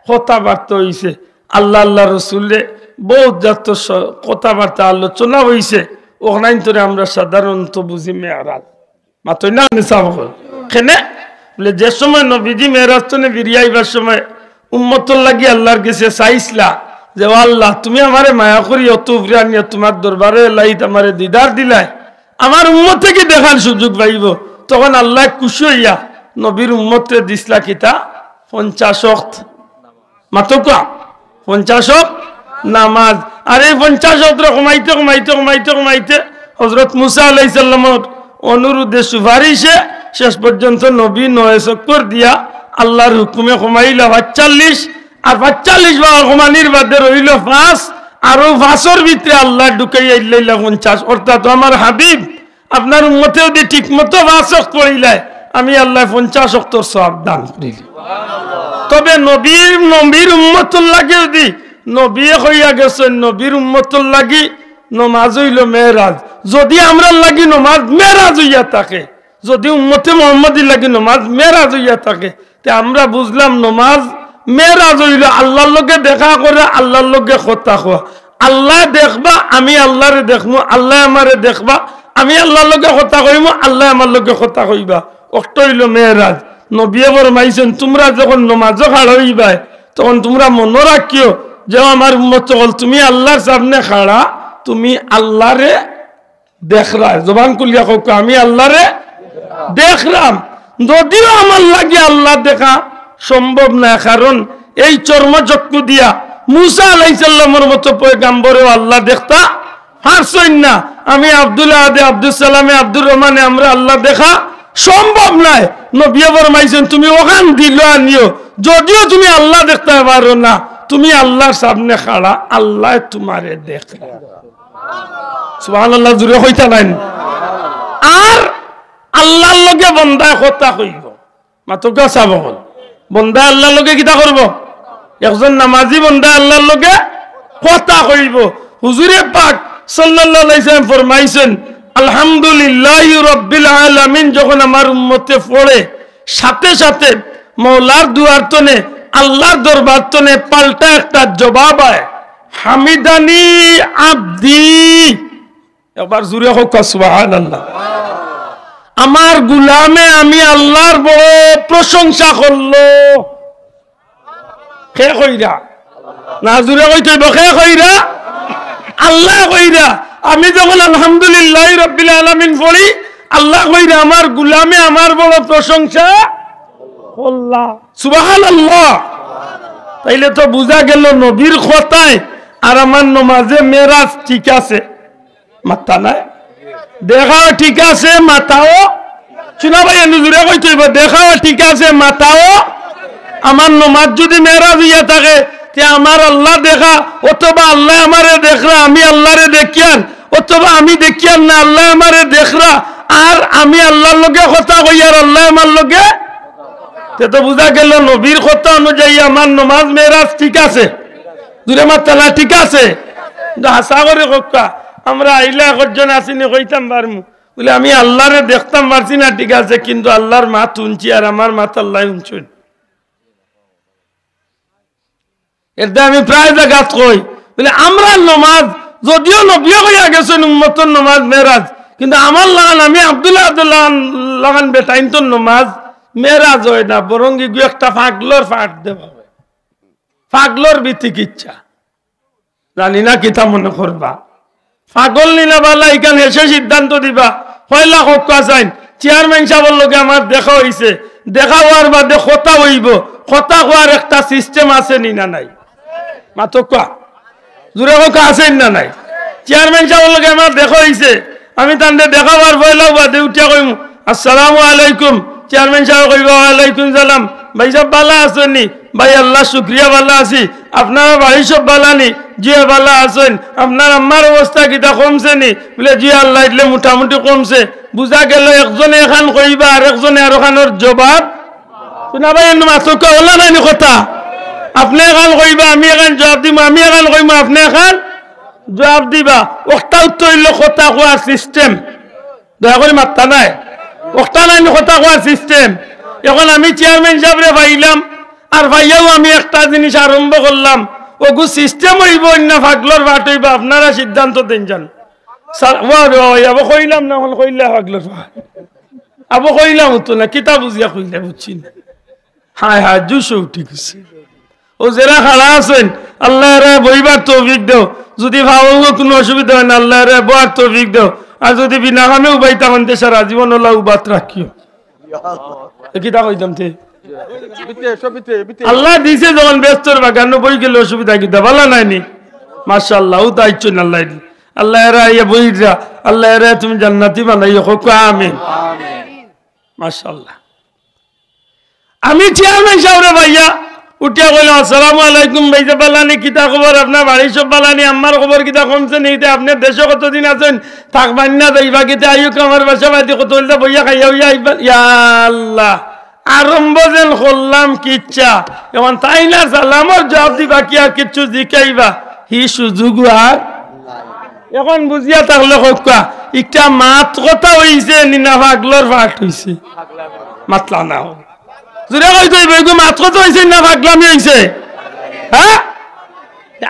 কথাবার্তা অইছে, আল্লাহ, আল্লাহর রসুলে বউত জাতর স-, কথাবার্তা আলোচনা অইছে। অখানইন্তরে আমরা সাধারণত বুঝি মেরাজ। মাতইন না নি ছাব অকল। কেনে? বুলে, যে সময় নবীজি মেরাজ থনে ফিরিয়া আইবার সময় উম্মতর লাগি আল্লার গেছে চাইছলা যে, "ও আল্লাহ, তুমি আমারে মায়া করি অত উপরে আনিয়া তুমার দরবারো এলাইত আমারে দিদার দিলায়, আমার উম্মতে কি দেখার সুযোগ পাইবো?" তখন আল্লায় খুশি অইয়া নবীর উম্মতরে দিছলা কিতা? পঞ্চাশ ওয়াক্ত। মাতউক্কা, পঞ্চাশ ওয়াক্ত নামাজ। আর এই পঞ্চাশ ওয়াক্তরে কমাইতে, কমাইতে, কমাইতে, কমাইতে হযরত মুসা আলাইহিস সালামর অনুরোধে, সুপারিশে শেষ পর্যন্ত নবী নয় চক্কর দিয়া আল্লার হুকুমে কমাইলা পাঁচচল্লিশ। আর পাঁচচল্লিশ বার কমানির বাদে রইলো পাঁচ। আর অউ পাঁচর ভিতরে আল্লায় ঢুকাইয়া দিলাইলা পঞ্চাশ। অর্থাৎ আমার হাবিব, আপনার উম্মতে যদি ঠিক মতো পাঁচ ওয়াক্ত পড়িলায়, আমি আল্লায় পঞ্চাশ ওয়াক্তর সওয়াব দান করিলি। তবে নবীর, নবীর উম্মতর লাগি যদি, নবীয়ে কইয়া গেছইন, নবীর উম্মতর লাগি নমাজ অইলো মেরাজ। যদি আমরার লাগি নমাজ মেরাজ অইয়া থাকে, যদি উম্মতে মুহাম্মদীর লাগি নমাজ মেরাজ অইয়া থাকে, তে আমরা বুঝলাম নমাজ মেরাজ অইলো আল্লার লগে দেখা করা, আল্লার লগে কথা কওয়া। আল্লায় দেখবা, আমি আল্লারে দেখমু, আল্লায় আমারে দেখবা, আমি আল্লার লগে কথা কইমু, আল্লায় আমার লগে কথা কইবা। অটা অইলো মেরাজ। নবীয়ে ফরমাইছইন, তুমরা যখন নমাজো খাড়া অইবায়, তখন তুমরা মনো রাখিও যে, ও আমার উম্মত অকল, তুমি আল্লার সামনে খাড়া, তুমি আল্লারে দেখরায়। জবান খুলিয়া কউক্কা, আমি আল্লারে দেখরাম। যদিও আমার লাগি আল্লা দেখা সম্ভব নায়, কারণ এই চর্মচক্ষু দিয়া মুসা আলাইহিস সালামর মতো পয়গাম্বরেও আল্লা দেখতা পারছইন না। আমি আব্দুল আহাদে, আব্দুস সালামে, আব্দুর রহমানে আমরা আল্লা দেখা সম্ভব নায়। নবীয়ে ফরমাইছইন, তুমি অখান দিলো আনিও, যদিও তুমি আল্লা দেখতায় পারো না, তুমি আল্লার সামনে খাড়া, আল্লায় তুমারে দেখরা। সুবহানাল্লাহ, জুরে কইতা নাইন? আর আল্লার লগে বন্দায় কথা কইবো। মাতউক্কা সাব অকল। বন্দায় আল্লার লগে কিতা করবো? একজন নামাজি বন্দায় আল্লার লগে কথা কইবো। হুজুরে পাক সাল্লাল্লাহু আলাইহি ওয়াসাল্লাম ফরমাইছইন, আলহামদুলিল্লাহি রাব্বিল আলামিন যখন আমার উম্মতে পড়ে, সাথে সাথে মওলার দুয়ার তনে, আল্লার দরবার তনে পাল্টা একটা জবাব আয়, হামিদানি আব্দি। একবার জুরে কউক্কা সুবহানাল্লাহ। আমার গুলামে আমি আল্লার বড় প্রশংসা করলো। কে কইরা? না, জুরে কইতে অইবো, কে কইরা? আল্লায় কইরা। আমি যখন আলহামদুলিল্লাহি রাব্বিল আলামিন পড়ি, আল্লায় কইরা, আমার গুলামে আমার বড় প্রশংসা করলা। সুবহানাল্লাহ। তাইলে তো বুঝা গেল নবীর কথায় আর আমার নমাজে মেরাজ ঠিক আছে। মাত্তা নাই। দেখাও ঠিক আছে, মাতাও। শুনা ভাই, এনে জুরে কইতে অইবো, দেখাও ঠিক আছে, মাতাও। আমার নমাজ যদি মেরাজ অইয়া থাকে, তে আমার আল্লা দেখা, অথবা আল্লায় আমারে দেখরা, আমি আল্লারে দেখিয়ার, অথবা আমি দেখিয়ার না, আল্লায় আমারে দেখরা, আর আমি আল্লার লগে কথা কইয়ার, আল্লায় আমার লগে, তে তো বুঝা গেল নবীর কথা অনুযায়ী আমার নমাজ মেরাজ ঠিক আছে। জুরে মাত্তা না, ঠিক আছে। কিন্তু হাছা করি কউক্কা, আমরা আইলা একজন আছিনি কইতাম পারমু। বুলে, আমি আল্লারে দেখতাম পারছি না, ঠিক আছে, কিন্তু আল্লার মাত হুনছি আর আমার মাত আল্লায় হুনছইন। এরদায় আমি প্রায় জাগাত কই, বুলে, আমরার নমাজ, যদিও নবীয়ে কইয়া গেছইন উম্মতর নমাজ মেরাজ, কিন্তু আমার লাখান, আমি আব্দুল্লাহ আব্দুল্লাহ লাখান বেটাইন্তর নমাজ মেরাজ অয় না, বরং ইগু একটা পাগলর পাঠ দেওয়া অয়। পাগলর বিতিকিচ্ছা। জানি না কিতা মনে করবা। পাগল নি না বালা, ইখান হেষে সিদ্ধান্ত দিবা। পয়লা কউক্কা চাইন, চেয়ারম্যান সাবর লগে আমার দেখা অইছে, দেখা অওয়ার বাদে কথা অইবো, কথা কওয়ার একটা সিস্টেম আছে নি না নাই? মাতউক্কা, জুরে কউক্কা, আছে নি না নাই? চেয়ারম্যান সাবর লগে আমার দেখা অইছে, আমি তানরে দেখা অওয়ার পয়লাউ বাদে উঠিয়া কইমু, আসসালামু আলাইকুম। চেয়ারম্যান সাবে কইবা, ওয়ালাইকুম সালাম। ভাইসাব, বালা আছইন নি? ভাই, আল্লার শুকরিয়া, বালা আছি। আপনারার বাড়ির সব বালা নি? জি অয়, বালা আছইন। আপনার আম্মার অবস্থা কিতা, কমছে নি? বুলে, জি আল্লার ইটলে মোটামুটি কমছে। বুঝা গেল, একজনে এখান কইবা, আরেকজনে আরোখানর জবাব। শুনা ভাই, এমনে মাতউক্কা, অলা নায় নি কথা? আপনে এখান কইবা, আমি এখান জবাব দিমু, আমি এখান কইমু, আপনে এখান জবাব দিবা। অকটা উত্তর অইলো কথা কওয়ার সিস্টেম। দয়া করি মাত্তা নায়। অকটা নায় নি কথা কওয়ার সিস্টেম। এখন আমি চেয়ারম্যান সাবরে পাইলাম, আর পাইয়াউ আমি একটা জিনিস আরম্ভ করলাম। অগু সিস্টেম অইবো না পাগলর পাঠ অইবো, আপনারা সিদ্ধান্ত দেইন যান। স্যার, ওয়া রে ওয়া, আবো কইলাম না, এখন কইলা পাগলর পাঠ। আবো কইলাম তো না, কিতা বুঝিয়া কইলা, বুঝছি না। হায় হায়, জুশ উঠি গেছে। ও যেরা খাড়া আছইন, আল্লায় এরারে বইবার তৌফিক দেও। যুদি পাওর কুনু অসুবিধা অয় না, আল্লায় এরারে বওয়ার তৌফিক দেও। আর যুদি বিনা কামে উবাইতা অইন তে সারা জীবন অলা উবাত রাখিও। এ কিতা কইতাম তে? আল্লায় দিছে যখন বেহেস্তর বাগানো বই গেলে অসুবিধা কিতা? বালা নায়নি? মাশাআল্লাহ, অউ তো আইছইন আল্লায় দি। আল্লায় এরা আইয়া বইরা, আল্লায় এরা তুমি জান্নাতি বানাইও, কউক্কা আমিন। মাশাআল্লাহ। আমি চেয়ারম্যান সাবরে পাইয়া উঠিয়া কইলাম, "আসসালামু আলাইকুম ভাইসাব, বালানি, কিতা খবর? আপনার বাড়ির সব বালানি? আম্মার খবর কিতা, কমছে নি? তে আপনে দেশো কতদিন আছইন? থাকবায়ন না যাইবা কিতা? আইউক্কা আমার বাসা বাড়িত, কত অইলা বইয়া খাইয়া অইয়া আইবা।" ইয়া আল্লাহ, আরম্ভ যেন করলাম কিচ্ছা, এখন তাইন আর সালামর জুয়াব দিবা কি আর কিচ্ছু জিকাইবা? হি সুযোগ আর এখন বুঝিয়া থাকলে কউক্কা, ইটা মাত কথা অইছে নি না পাগলর পাঠ অইছে? মাতলা না। জুরে কইতে অইবো, ইগু মাত কথা অইছে না পাগলামি অইছে? হ্যাঁ?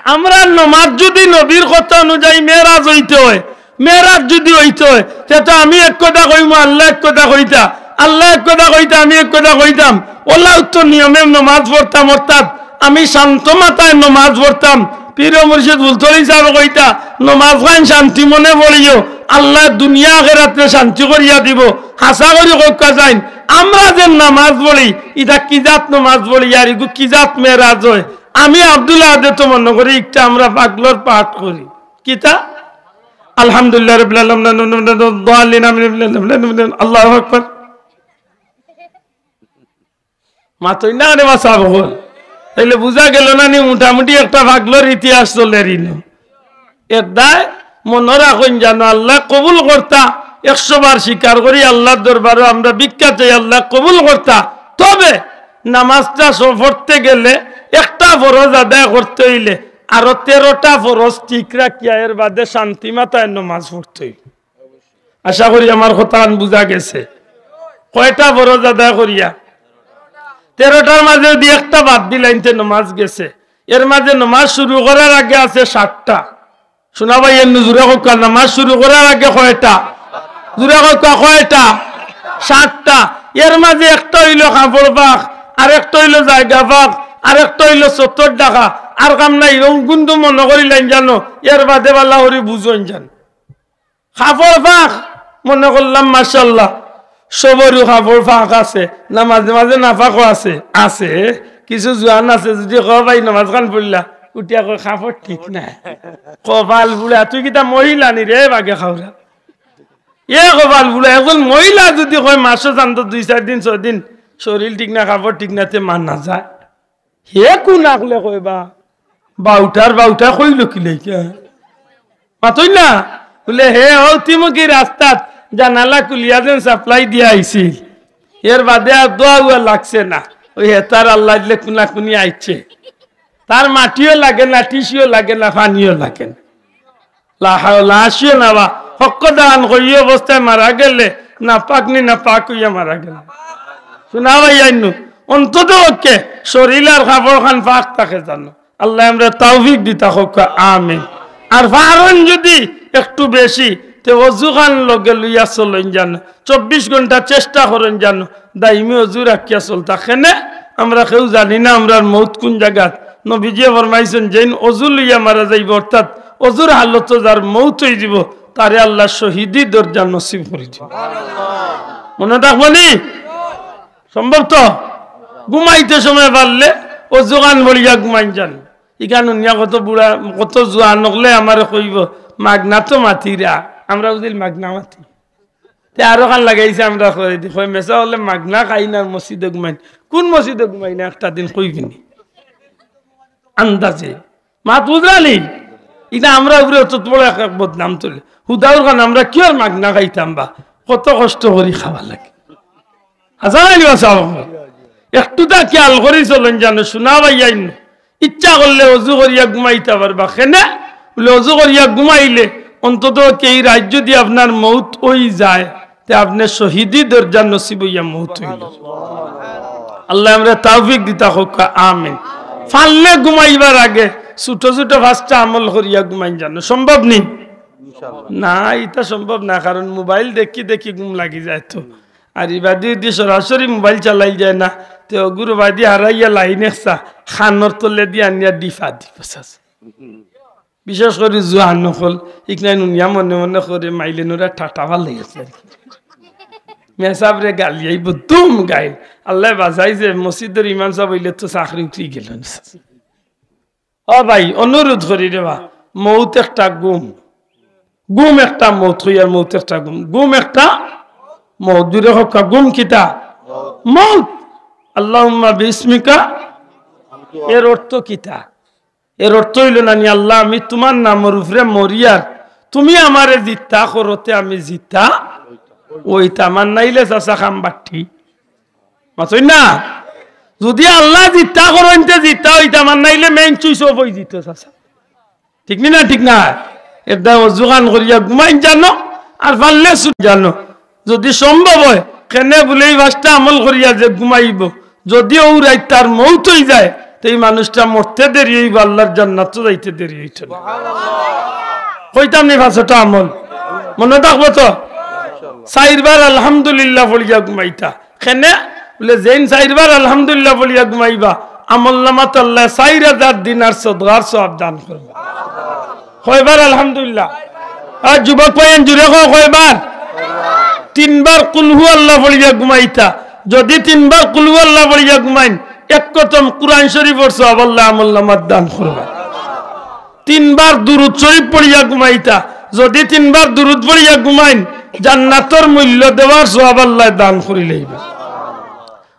আমরা নমাজ যুদি নবীর কথা অনুযায়ী মেরাজ অইতে অয়, মেরাজ যুদি অইতে অয়, তে তো আমি এক কথা কইমু, আল্লায় এক কথা কইতা, আল্লায় এক কথা কইতা, আমি এক কথা কইতাম। অলাউ তো নিয়মে নমাজ পড়তাম, অর্থাৎ আমি শান্ত মাথায় নমাজ পড়তাম। পীর ও মুর্শিদ ফুলতলি সাবে কইতা, "নমাজ খান শান্তি মনে পড়িও, আল্লায় দুনিয়া আখেরাতরে শান্তি করিয়া দিবো।" হাছা করি কউক্কা যাইন, আমরা যে নমাজ পড়ি, ইটা কি জাত নমাজ পড়ি, আর ইগু কি জাত মেরাজ অয়? আমি আব্দুল আহাদে তো মনো করি ইটা আমরা পাগলর পাঠ করি। কিতা? আলহামদুলিল্লাহ রাব্বিল আলামিন, আমিন, আমিন, আমিন, আমিন, আল্লাহু আকবার। মাতইন না রে বা সাব অকল। তাইলে বুঝা গেল না নি, মোটামুটি একটা পাগলর ইতিহাস চলের ইনো। এর দায় মনো রাখইন জানো, আল্লায় কবুল করতা, একশো বার স্বীকার করি আল্লার দরবারো আমরা ভিক্ষা চাই, আল্লায় কবুল করতা। তবে নামাজটা স-, পড়তে গেলে একটা ফরজ আদায় করতে অইলে আরো তেরোটা ফরজ ঠিক রাখিয়া এর বাদে শান্তি মাথায় নমাজ পড়তে অইবো। আশা করি আমার কথাখান বুঝা গেছে। কয়টা ফরজ আদায় করিয়া? তেরোটার মাঝে যুদি একটা বাদ দিলাইন তে নমাজ গেছে। এর মাঝে নমাজ শুরু করার আগে আছে সাতটা। শুনা ভাই, এমনি জুরে কউক্কা, নমাজ শুরু করার আগে কয়টা? জুরে কউক্কা, কয়টা? সাতটা। এর মাঝে একটা অইলো কাপড় ফাক, আরেকটা অইলো জায়গা ফাক, আরেকটা অইলো চত্বর ঢাকা। আর কাম নাই, এরকম কিন্তু মনো করিলাইন জানো, এর বাদে বালা করি বুঝইন জানো। কাপড় ফাক, মনো করলাম মাশাআল্লাহ, সবরউ কাপড় ফাক আছে, না মাঝে মাঝে নাফাকও আছে, আছে। কিছু জুয়ান আছে, যুদি কও, "ভাই, নমাজ খান পড়লা?" উঠিয়া কয়, "কাপড় ঠিক নাই।" কপাল পুড়া, তুই কিতা মহিলা নি রে, বাগে খাওরা? এ কপাল পুড়া, একজন মহিলা যুদি কয়, মাসো জানতো দুই চাইর দিন, ছয় দিন, শরীর ঠিক না, কাপড় ঠিক না, তে মানা যায়। হে কুন আকলে কয় বা? বাউটার বাউটা কইলো কিলাইকা? মাতইন না? বুলে, "হে, অউ তিমুকি রাস্তাত জানালা খুলিয়া যেন সাপ্লাই দিয়া আইছিল, এর বাদে আর দোয়া উয়া লাগছে না। অউ হেতার আল্লাহ দিলে কুনাকুনি আইছে। তার মাটিও লাগে না, টিসিও লাগে না, পানিও লাগে না।" লা হাওলা, আসিও না বা, হক্ক দান করি অবস্থায় মারা গেলে, নাপাক নি নাপাক অইয়া মারা গেলে। শুনা ভাই আইনু, অন্তত পক্ষে শরীর আর কাপড় খান ফাক থাকে জানো। আল্লায় আমরারে তৌফিক দিতা কউক্কা, আমিন। আর পারইন যুদি একটু বেশি, তে অজু খান লগে লইয়া চলইন জানো। চব্বিশ ঘন্টা চেষ্টা করইন জানো, দাইমি অজু রাখিয়া চলতা। কেনে? আমরা কেউ জানি না আমরার মউত কুন জাগাত। নবীজিয়ে ফরমাইছইন, "যেইন অজু লইয়া মারা যাইবো, অর্থাৎ অজুর হালতো যার মউত অইযিবো, তারে আল্লায় শহীদি দরজা নসিব করি দিবো।" মনো থাকবো নি? সম্ভব তো? ঘুমাইতে সময় পারলে অজু খান পড়িয়া ঘুমাইন জানো। ইখান হুনিয়া কত বুড়া, কত জুয়ান অকলে আমারে কইবো, "মাগনা তো মাতিরা, আমরা বুঝিল মাগনা মাতি।" তে আরো খান লাগাইছে আমরা কই দি, কই মেসা অকলে মাগনা খাইন আর মসজিদো ঘুমাইন। কুন মসজিদো ঘুমাইন একটা দিন কইবি নি? আন্দাজে। মাত বুঝরা নি? ইটা আমরার উপরে অত বড় এক, এক বদনাম তুলে। হুদাউর খান আমরা কিওর মাগনা খাইতাম বা? কত কষ্ট করি খাওয়া লাগে। হাছা নানি বা সাব? একটুতা খিয়াল করি চলইন জানো, শুনা ভাই আইন। ইচ্ছা করলে অজু করিয়া ঘুমাইতা পারবা। কেনে? বুলে, অজু করিয়া ঘুমাইলে অন্তত ই রাইত যুদি আপনার মউত অইযায়, তে আপনে শহীদি দরজা নসিব অইয়া মউত অইলো। আল্লায় আমরারে তৌফিক দিতা কউক্কা, আমিন। পারলে ঘুমাইবার আগে ছোট ছোট পাঁচটা আমল করিয়া ঘুমাইন জানো, সম্ভব নি? না, ইটা সম্ভব না, কারণ মোবাইল দেখি দেখি ঘুম লাগি যায় তো। আর ইবাদি যদি সরাসরি মোবাইল চালাইল যায় না, তে অগুর বাদি হারাইয়া লাইন একসা খানোর তলে দি আনিয়া ডিফা দিব চাচা। বিশেষ করি জোয়ান অকল, ইকনাই নুনিয়া মনে মনে করে মাইলে নুরা ঠাটা ভালাই আছে আর কি। মেসাবরে গালি আইব, দুম গাইল। আল্লাহ বাঁচাইছে, মসজিদর ইমাম সাব অইলে তো চাকরি উঠি গেল না। ও ভাই, অনুরোধ করি রে বা, মৌত একটা গুম, গুম একটা মৌত, হইয়ার মৌত একটা গুম, গুম একটা মৌত। জুরে হক্কা, গুম কিতা? মৌত। আল্লাহুম্মা বিসমিকা, এর অর্থ কিতা? এর অর্থ অইল না নি, আল্লাহ, আমি তুমার নামর উপরে মরিয়ার, তুমি আমারে জিতা করতে আমি জিতা অইতাম, আর নাইলে চাচা খাম বাট্টি। মাতই না? যদি আল্লাহ জিতা করইন তে জিতা অইতাম, আর নাইলে মেইন সুইচ অফ অই যিত চাচা। ঠিক নি না? ঠিক না? এর দায় অজুখান করিয়া ঘুমাইন জানো, আর পারলে সু-, জানো। যদি সম্ভব হয়, কেনে বুলে এই পাঁচটা আমল করিয়া যে ঘুমাইব, যদি ও রাইত তার মৌত অই যায়, তে এই মানুষটা মরতে দেরি অইব, আল্লাহর জান্নাত যাইতে দেরি অইত না। কইতাম নি পাঁচটা আমল? মনো থাকবো তো? চাইরবার আলহামদুলিল্লাহ পড়িয়া ঘুমাইতা। কেনে? বুলে, যেইন চাইরবার আলহামদুলিল্লাহ পড়িয়া ঘুমাইবা, আমল নামাত আল্লাহ চাইর হাজার দিনার সদকার সওয়াব দান করবা। কয়বার আলহামদুলিল্লাহ? আর যুবক ভাইয়াইন জুরে কও, কয়বার? তিনবার কুলহু আল্লাহ পড়িয়া ঘুমাইতা। যদি তিনবার কুলহু আল্লাহ পড়িয়া ঘুমাইন, এক খতম কুরআন শরীফর সওয়াব আল্লাহ আমল নামাত দান করবা। তিনবার দুরুদ শরীফ পড়িয়া ঘুমাইতা। যদি তিনবার দুরুদ পড়িয়া ঘুমাইন, জান্নাতর মূল্য দেওয়ার সওয়াব আল্লাহ দান করি লইবা।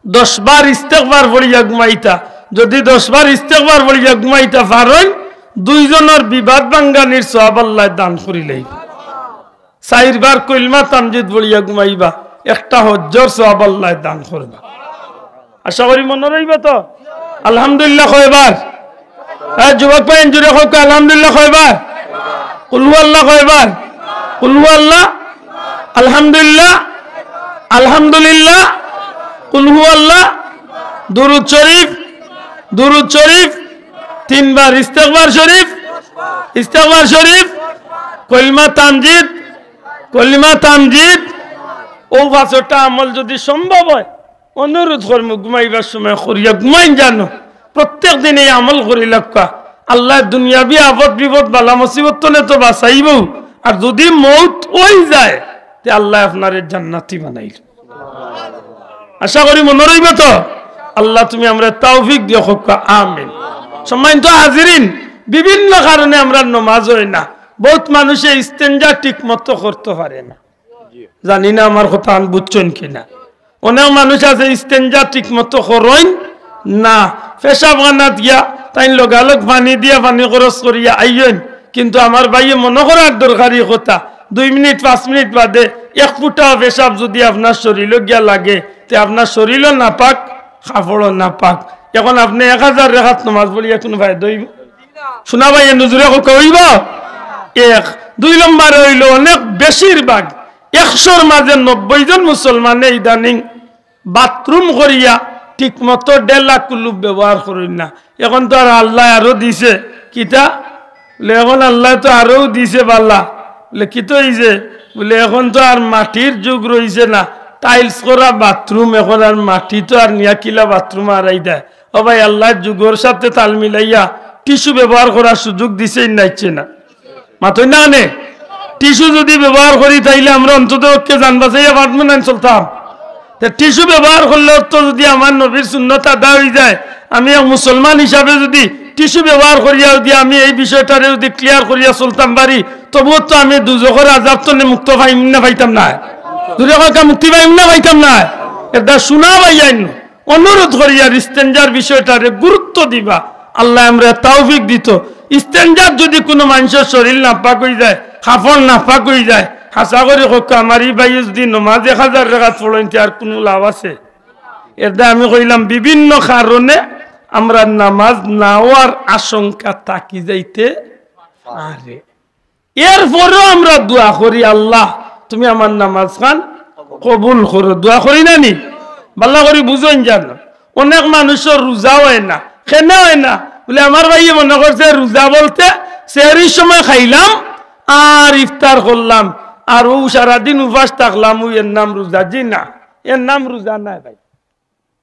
দশবার ইস্তেগফার পড়িয়া ঘুমাইতা। যদি দশবার ইস্তেগফার পড়িয়া ঘুমাইতা পারইন, দুইজনর বিবাদ ভাঙ্গানির সওয়াব আল্লাহ দান করি লইবা। চাইরবার কলমা তামজিদ পড়িয়া ঘুমাইবা, একটা হজ্জর সওয়াব আল্লাহ দান করবা। আশা করি মনো রইবো তো। আলহামদুলিল্লাহ কয়বার? হ্যাঁ, যুবক ভাইয়াইন জুরে কউক্কা, আলহামদুলিল্লাহ কয়বার? কুলহু আল্লাহ কয়বার? কুলহু আল্লাহ, আলহামদুলিল্লাহ, আলহামদুলিল্লাহ, কুলহু আল্লাহ, দুরুদ শরীফ, দুরুদ শরীফ, তিনবার ইস্তেগফার শরীফ, ইস্তেগফার শরীফ, কলমা তামজিদ, কলিমা তামজিদ। ও পাঁচটা আমল যদি সম্ভব হয়, অনুরোধ করমু ঘুমাইবার সময় করিয়া ঘুমাইন জানো। প্রত্যেক দিন এই আমল করি লাগবা। আল্লাহ দুনিয়াবি আফত বিপদ বালা মুসিবত তনে তো বাঁচাইবো, আর যদি মউত অই যায়, তে আল্লাহ আপনারে জান্নাতি বানাইল। আশা করি মনো রইবো তো। আল্লাহ তুমি আমরারে তৌফিক দিও, কউক্কা আমিন। সম্মানিত হাজিরিন, বিভিন্ন কারণে আমরার নমাজ অয় না। বউত মানুষে ইস্তেঞ্জা ঠিক মতো করতো পারে না। জানি না আমার কথাখান বুঝছইন কি না। অনেক মানুষ আছে ইস্তেঞ্জা ঠিক মতো করইন না, পেশাবখানাত গিয়া তাইন লগালগ পানি দিয়া পানি খরচ করিয়া আইয়ইন। কিন্তু আমার ভাইয়ে মনো করার দরকারি কথা, দুই মিনিট পাঁচ মিনিট বাদে এক ফুটা পেশাব যদি আপনার শরীলো গিয়া লাগে, তে আপনার শরীলও নাপাক, কাপড়ও নাপাক। এখন আপনে এক হাজার রেকাত নমাজ পড়িয়া কুনু ফায়দা অইবো? শুনা ভাইয়ে, নজরে কউক্কা অইবো? এক। দুই নম্বরে অইলো, অনেক বেশিরভাগ একশোর মাঝে নব্বই জন মুসলমানে ইদানিং বাথরুম করিয়া ঠিকমতো ডেলা কুলুপ ব্যবহার করইন না। এখন তো আর আল্লায় আরো দিছে, কিতা? বুলে, এখন আল্লায় তো আরো দিছে বালা। বুলে, কিতা অইছে? বুলে, এখন তো আর মাটির যুগ রইছে না, টাইলস করা বাথরুম, এখন আর মাটি তো আর নিয়া কিলা বাথরুম আরাই দেয়। ও ভাই, আল্লায় যুগর সাথে তাল মিলাইয়া টিস্যু ব্যবহার করার সুযোগ দিছে না, দিছে না? মাতইন না কেনে? টিস্যু যদি ব্যবহার করি, তাইলে আমরা অন্তত পক্ষে জান বাঁচাইয়া পারমু না, চলতাম। তে টিস্যু ব্যবহার করলে তো যদি আমার নবীর সুন্নত আদা অই যায়, আমি এক মুসলমান হিসাবে যদি টিস্যু ব্যবহার করিয়া যদি আমি এই বিষয়টারে যদি ক্লিয়ার করিয়া চলতাম পারি, তবুও তো আমি দুজখর আজাব তনে মুক্ত পাইমু না, পাইতাম না? জুরে কউক্কা, মুক্তি পাইমু না, পাইতাম না? এটা শুনা ভাইয়াইন। অনুরোধ করিয়ার ইস্তেঞ্জার বিষয়টারে গুরুত্ব দিবা। আল্লায় আমরারে তৌফিক দিতো। ইস্তেঞ্জাত যদি কুনু মানষর শরীল নাপাক অই যায়, কাপড় নাপাক অই যায়, হাছা করি কউক্কা, আমার ই ভাইয়ে যদি নমাজ এক হাজার রেকাত পড়ইন, তে আর কুনু লাভ আছে? এরদায় আমি কইলাম, বিভিন্ন কারণে আমরার নমাজ না অওয়ার আশঙ্কা থাকি যাইতে পারে। এরপরেও আমরা দোয়া করি, "আল্লাহ, তুমি আমার নমাজখান কবুল করো।" দোয়া করি না নি? বালা করি বুঝইন জানো। অনেক মানষর রোজা অয় না। কেনে অয় না? বুলে, "আমার ভাইয়ে মনো করছে রোজা বলতে সেহরির সময় খাইলাম আর ইফতার করলাম, আর অউ সারাদিন উপাস থাকলাম, অউ এর নাম রোজা।" জি না, এর নাম রোজা নায় ভাই।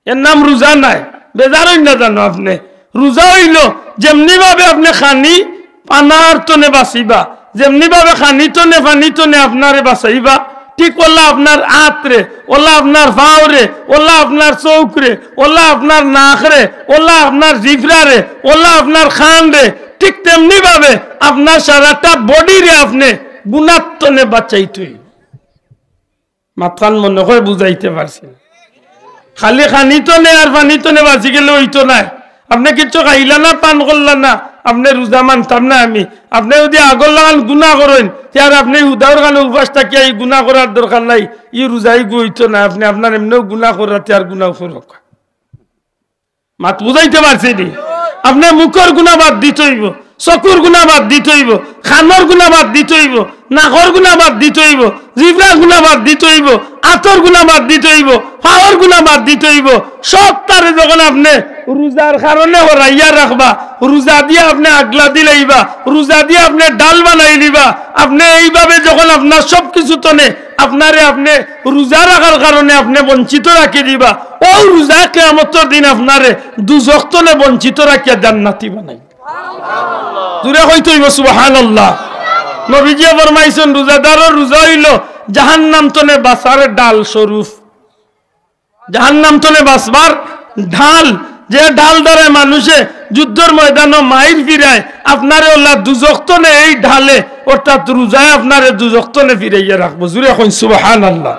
এর নাম রোজা নায়। বেজার অইন না জানো আপনে? রোজা অইলো যেমনি ভাবে আপনে খানি পানার তনে বাঁচিবা, যেমনি ভাবে খানি তনে পানি তনে আপনারে বাঁচাইবা, ঠিক অলা আপনার আতরে, অলা আপনার পাওরে, অলা আপনার চউখরে, অলা আপনার নাকরে, অলা আপনার জিফরারে, অলা আপনার কানরে, ঠিক তেমনি ভাবে আপনার সারাটা বডিরে আপনে গুনার তনে বাঁচাইতই। মাতখান মনে অয় বুঝাইতে পারছি না। খালি খানি তনে আর পানি তনে বাঁচি গেলে অইতো নায়। আপনে কিচ্ছু খাইলা না, পান করলা না, আপনে রোজা মানতাম না আমি। আপনে যুদি আগর লাখান গুনা করইন, তে আর আপনে হুদাউর খানো উপাস থাকিয়া ই গুনা করার দরকার নাই। ই রোজাই গু অইতো নায়, আপনে আপনার এমনেও গুনা করাতে আর গুনা করউক্কা। মাত বুঝাইতে পারছি নি? আপনে মুখর গুনা বাদ দিতে অইবো, চকুর গুনা বাদ দিতে অইবো, কানর গুনা বাদ দিতে অইবো, নাকর গুনা বাদ দিতে অইবো, জিভরার গুনা বাদ দিতে অইবো, আতর গুনা বাদ দিতে অইবো, পাওর গুনা বাদ দিতে অইবো। সবতারে যখন আপনে রোজার কারণে হরাইয়া রাখবা, রোজা দিয়া আপনে আগলা দিলাইবা, রোজা দিয়া আপনে ঢাল বানাই লিবা, আপনে এইভাবে যখন আপনার সব কিছু তনে আপনারে আপনে রোজা রাখার কারণে আপনে বঞ্চিত রাখি দিবা, অউ রোজা কিয়ামতর দিন আপনারে দুজখ তনে বঞ্চিত রাখিয়া জান্নাতি বানাই। জুরে কইতে অইবো সুবহানাল্লাহ। নবীজিয়ে ফরমাইছইন, রোজাদারর রোজা অইলো জাহান্নাম তনে বাঁচার ঢাল স্বরূপ। জাহান্নাম তনে বাঁচবার ঢাল, যে ঢাল দ্বারা মানুষে যুদ্ধর ময়দানো মাইর ফিরায়, আপনারে অলা দুজখ তনে এই ঢালে, অর্থাৎ রোজায় আপনারে দুজখ তনে ফিরাইয়া রাখবো। জুরে কইন সুবহানাল্লাহ।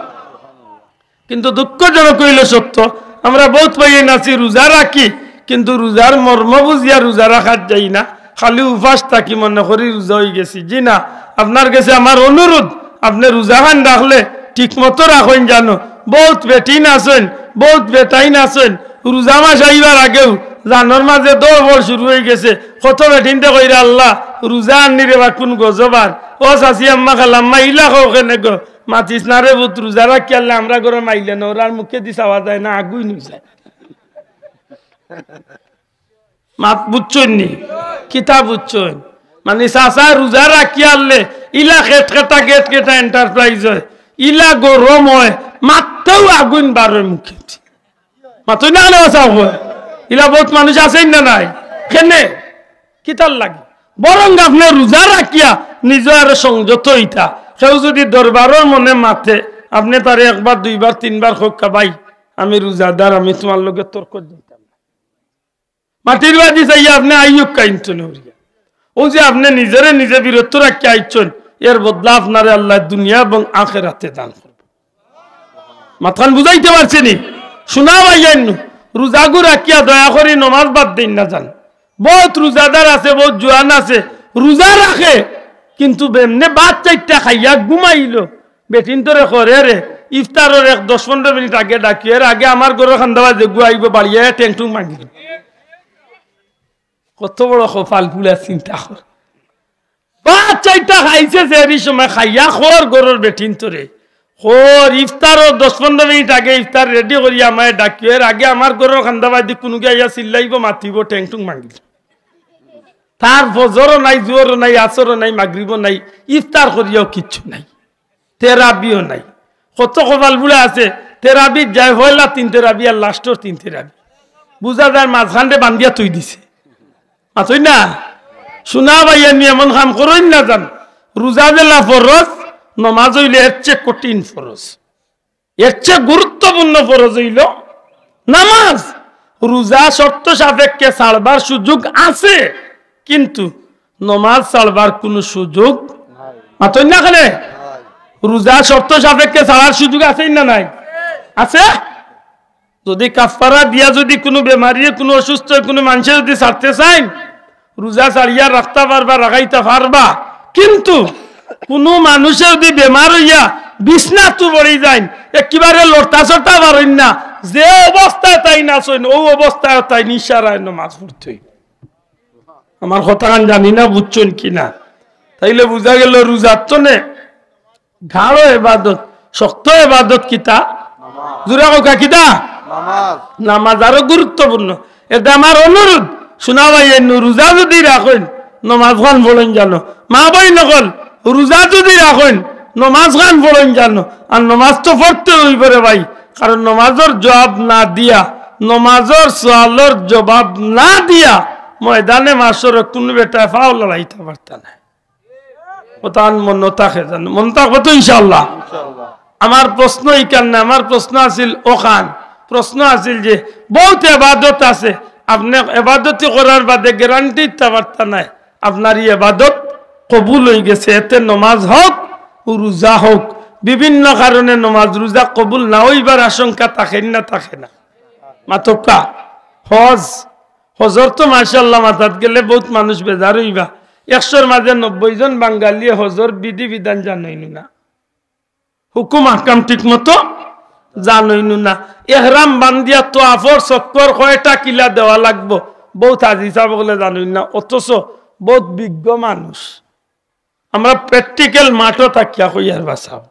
কিন্তু দুঃখজনক অইলো সত্য, আমরা বউত ভাইয়াইন আছি রোজা রাখি, কিন্তু রোজার মর্ম বুঝিয়া রোজা রাখাত যাই না, খালি উপাস থাকি মনে করি রোজা অইগেছি। জি না, আপনার গেছে আমার অনুরোধ, আপনে রোজাখান রাখলে ঠিক মতো রাখইন জানো। বউত বেটিন আছইন, বউত বেটাইন আছইন, রোজা মাস আইবার আগেউ জানর মাঝে দৌড় শুরু অইগেছে। কত বেটিন্তে কইরা, "আল্লাহ, রোজা আননি রে বা, কুন গজব আর।" ও চাচি আম্মা খালাম্মা, ইলা কও কেনে গো? মাতিস না রে পুত, রোজা রাখি আনলে আমরা ঘরো মাইলে না, ওরার মুখেদি চাওয়া যায় না, আগুই নি যায়। মাত বুঝছইন নি? কিতা বুঝছইন? মানে চাচা রোজা রাখি আনলে ইলা খেটখেটা গেটখেটা এন্টারপ্রাইজ অয়, ইলা গরম অয়, মাততেউ আগুইন বারয় মুখেদি। মাতইন না কেনে চাও? ইলা বউত মানুষ আছইন না নাই? কেনে? কিতার লাগি? বরং আপনে রোজা রাখিয়া নিজে আরো সংযত অইতা। কেউ যুদি দরবারর মনে মাতে, আপনে তারে একবার, দুইবার, তিনবার কউক্কা, "ভাই, আমি রোজাদার, আমি তুমার লগে তর্কত যাইতাম না।" মাটির বাড়ি চাইয়া আপনে আইউক্কা ইনতনে উড়িয়া। অউ যে আপনে নিজরে নিজে বিরত রাখিয়া আইছইন, এর বদলা আপনারে আল্লায় দুনিয়া এবং আখেরাতে দান করবো। মাতখান বুঝাইতে পারছি নি? সোনা ভাইয়াইন, রোজাগু রাখিয়া দয়া করি নমাজ বাদ দেইন না যান। বউত রোজাদার আছে, বউত জোয়ান আছে, রোজা রাখে, কিন্তু এমনে ভাত চাইরটা খাইয়া ঘুমাইলো। বেটিন্তরে কয়, "রে, ইফতারর এক দশ পনরো মিনিট আগে ডাকিও, এর আগে আমার ঘরর কান্দাবায় যেগু আইবো, বাড়িয়া ঠেংঠুং ভাঙ্গিল।" কত বড় কপাল পুড়া, চিন্তা কর। ভাত চাইরটা খাইছে, সেহরির সময় খাইয়া কর ঘরর বেটিন্তরে, কর, "ইফতারর দশ পনরো মিনিট আগে ইফতার রেডি করিয়া আমায় ডাকিও, এর আগে আমার ঘরর কান্দাবায়দি কুনুগি আইয়া চিল্লাইবো, মাতিবো, ঠেংঠুং ভাঙ্গিল।" তার ফজরও নাই, জোহরও নাই, আসরও নাই, মাগরিবও নাই, ইফতার করিয়াও কিচ্ছু নাই, তেরাবিও নাই। কত কপাল পুড়া আছে, তেরাবিত যায়, পয়লা তিন তেরাবি আর লাস্টর তিন তেরাবি। বুঝা যায় মাঝখানরে বান্ধিয়া থুই দিছে। মাতইন না? সোনা ভাইয়াইন, এমন কাম করইন না যান। রোজা যেলা ফরজ, নমাজ অইলে এর চেয়ে কঠিন ফরজ। এর চেয়ে গুরুত্বপূর্ণ ফরজ অইলো নমাজ। রোজা শর্ত সাপেক্ষে ছাড়বার সুযোগ আছে, কিন্তু নমাজ ছাড়বার কুনু সুযোগ, মাতইন না কেনে? রোজা শর্ত সাপেক্ষে ছাড়ার সুযোগ আছে না নাই? আছে? যুদি কাফফারা দিয়া যুদি কুনু বেমারিয়ে, কুনু অসুস্থ কুনু মানষে যুদি ছাড়তে চাইন, রোজা ছাড়িয়া রাখতা পারবা, রাখাইতা পারবা। কিন্তু কুনু মানষে যুদি বেমার অইয়া বিছনাত পড়ি যাইন, একেবারে লড়তা চড়তা পারইন না, যে অবস্থায় তাইন আছইন, অউ অবস্থায় তাইন ইশারায় নমাজ পড়তে অইবো। আমার কথাখান জানি না বুঝছইন কি না। তাইলে বুঝা গেলো রোজার তনে গাঢ় এবাদত, শক্ত এবাদত কিতা? জুরে কউক্কা কিতা? নমাজ। নমাজ আরো গুরুত্বপূর্ণ। এতে আমার অনুরোধ, সোনা ভাইয়াইন, রোজা যুদি রাখইন, নমাজখান পড়ইন যানো। মা বইন অকল, রোজা যুদি রাখইন, নমাজখান পড়ইন যানো। আর নমাজ তো পড়তে অইবো রে ভাই, কারণ নমাজর জবাব না দিয়া, নমাজর সওয়ালর জবাব না দিয়া ময়দানে মাশরো কুনু বেটায় পাও লড়াইতা পারতা নায়। অতান মনো থাকে জানো, মনো থাকবো তো ইনশাআল্লাহ। আমার প্রশ্ন ইখান না, আমার প্রশ্ন আছিল অখান। প্রশ্ন আছিল যে বউত এবাদত আছে, আপনে এবাদতি করার বাদে গ্যারান্টি দিতা পারতা নায় আপনার ই এবাদত কবুল অইগেছে। এতে নমাজ হউক, রোজা হউক, বিভিন্ন কারণে নমাজ রোজা কবুল না অইবার আশঙ্কা থাকে না, থাকে না? মাতউক্কা। হজ, হজর তো মাশাআল্লাহ মাতাত গেলে বউত মানুষ বেজার অইবা। একশোর মাঝে নব্বই জন বাঙালিয়ে হজর বিধি বিধান জানইন না, হুকুম আহকাম ঠিক মতো জানইন না। এহরাম বান্ধিয়া তোয়াফর চক্কর কয়টা কিলা দেওয়া লাগবো, বউত হাজি সাব অকলে জানইন না, অথচ বউত বিজ্ঞ মানুষ। আমরা প্র্যাকটিক্যাল মাঠো থাকিয়া কইয়ার বা সাব।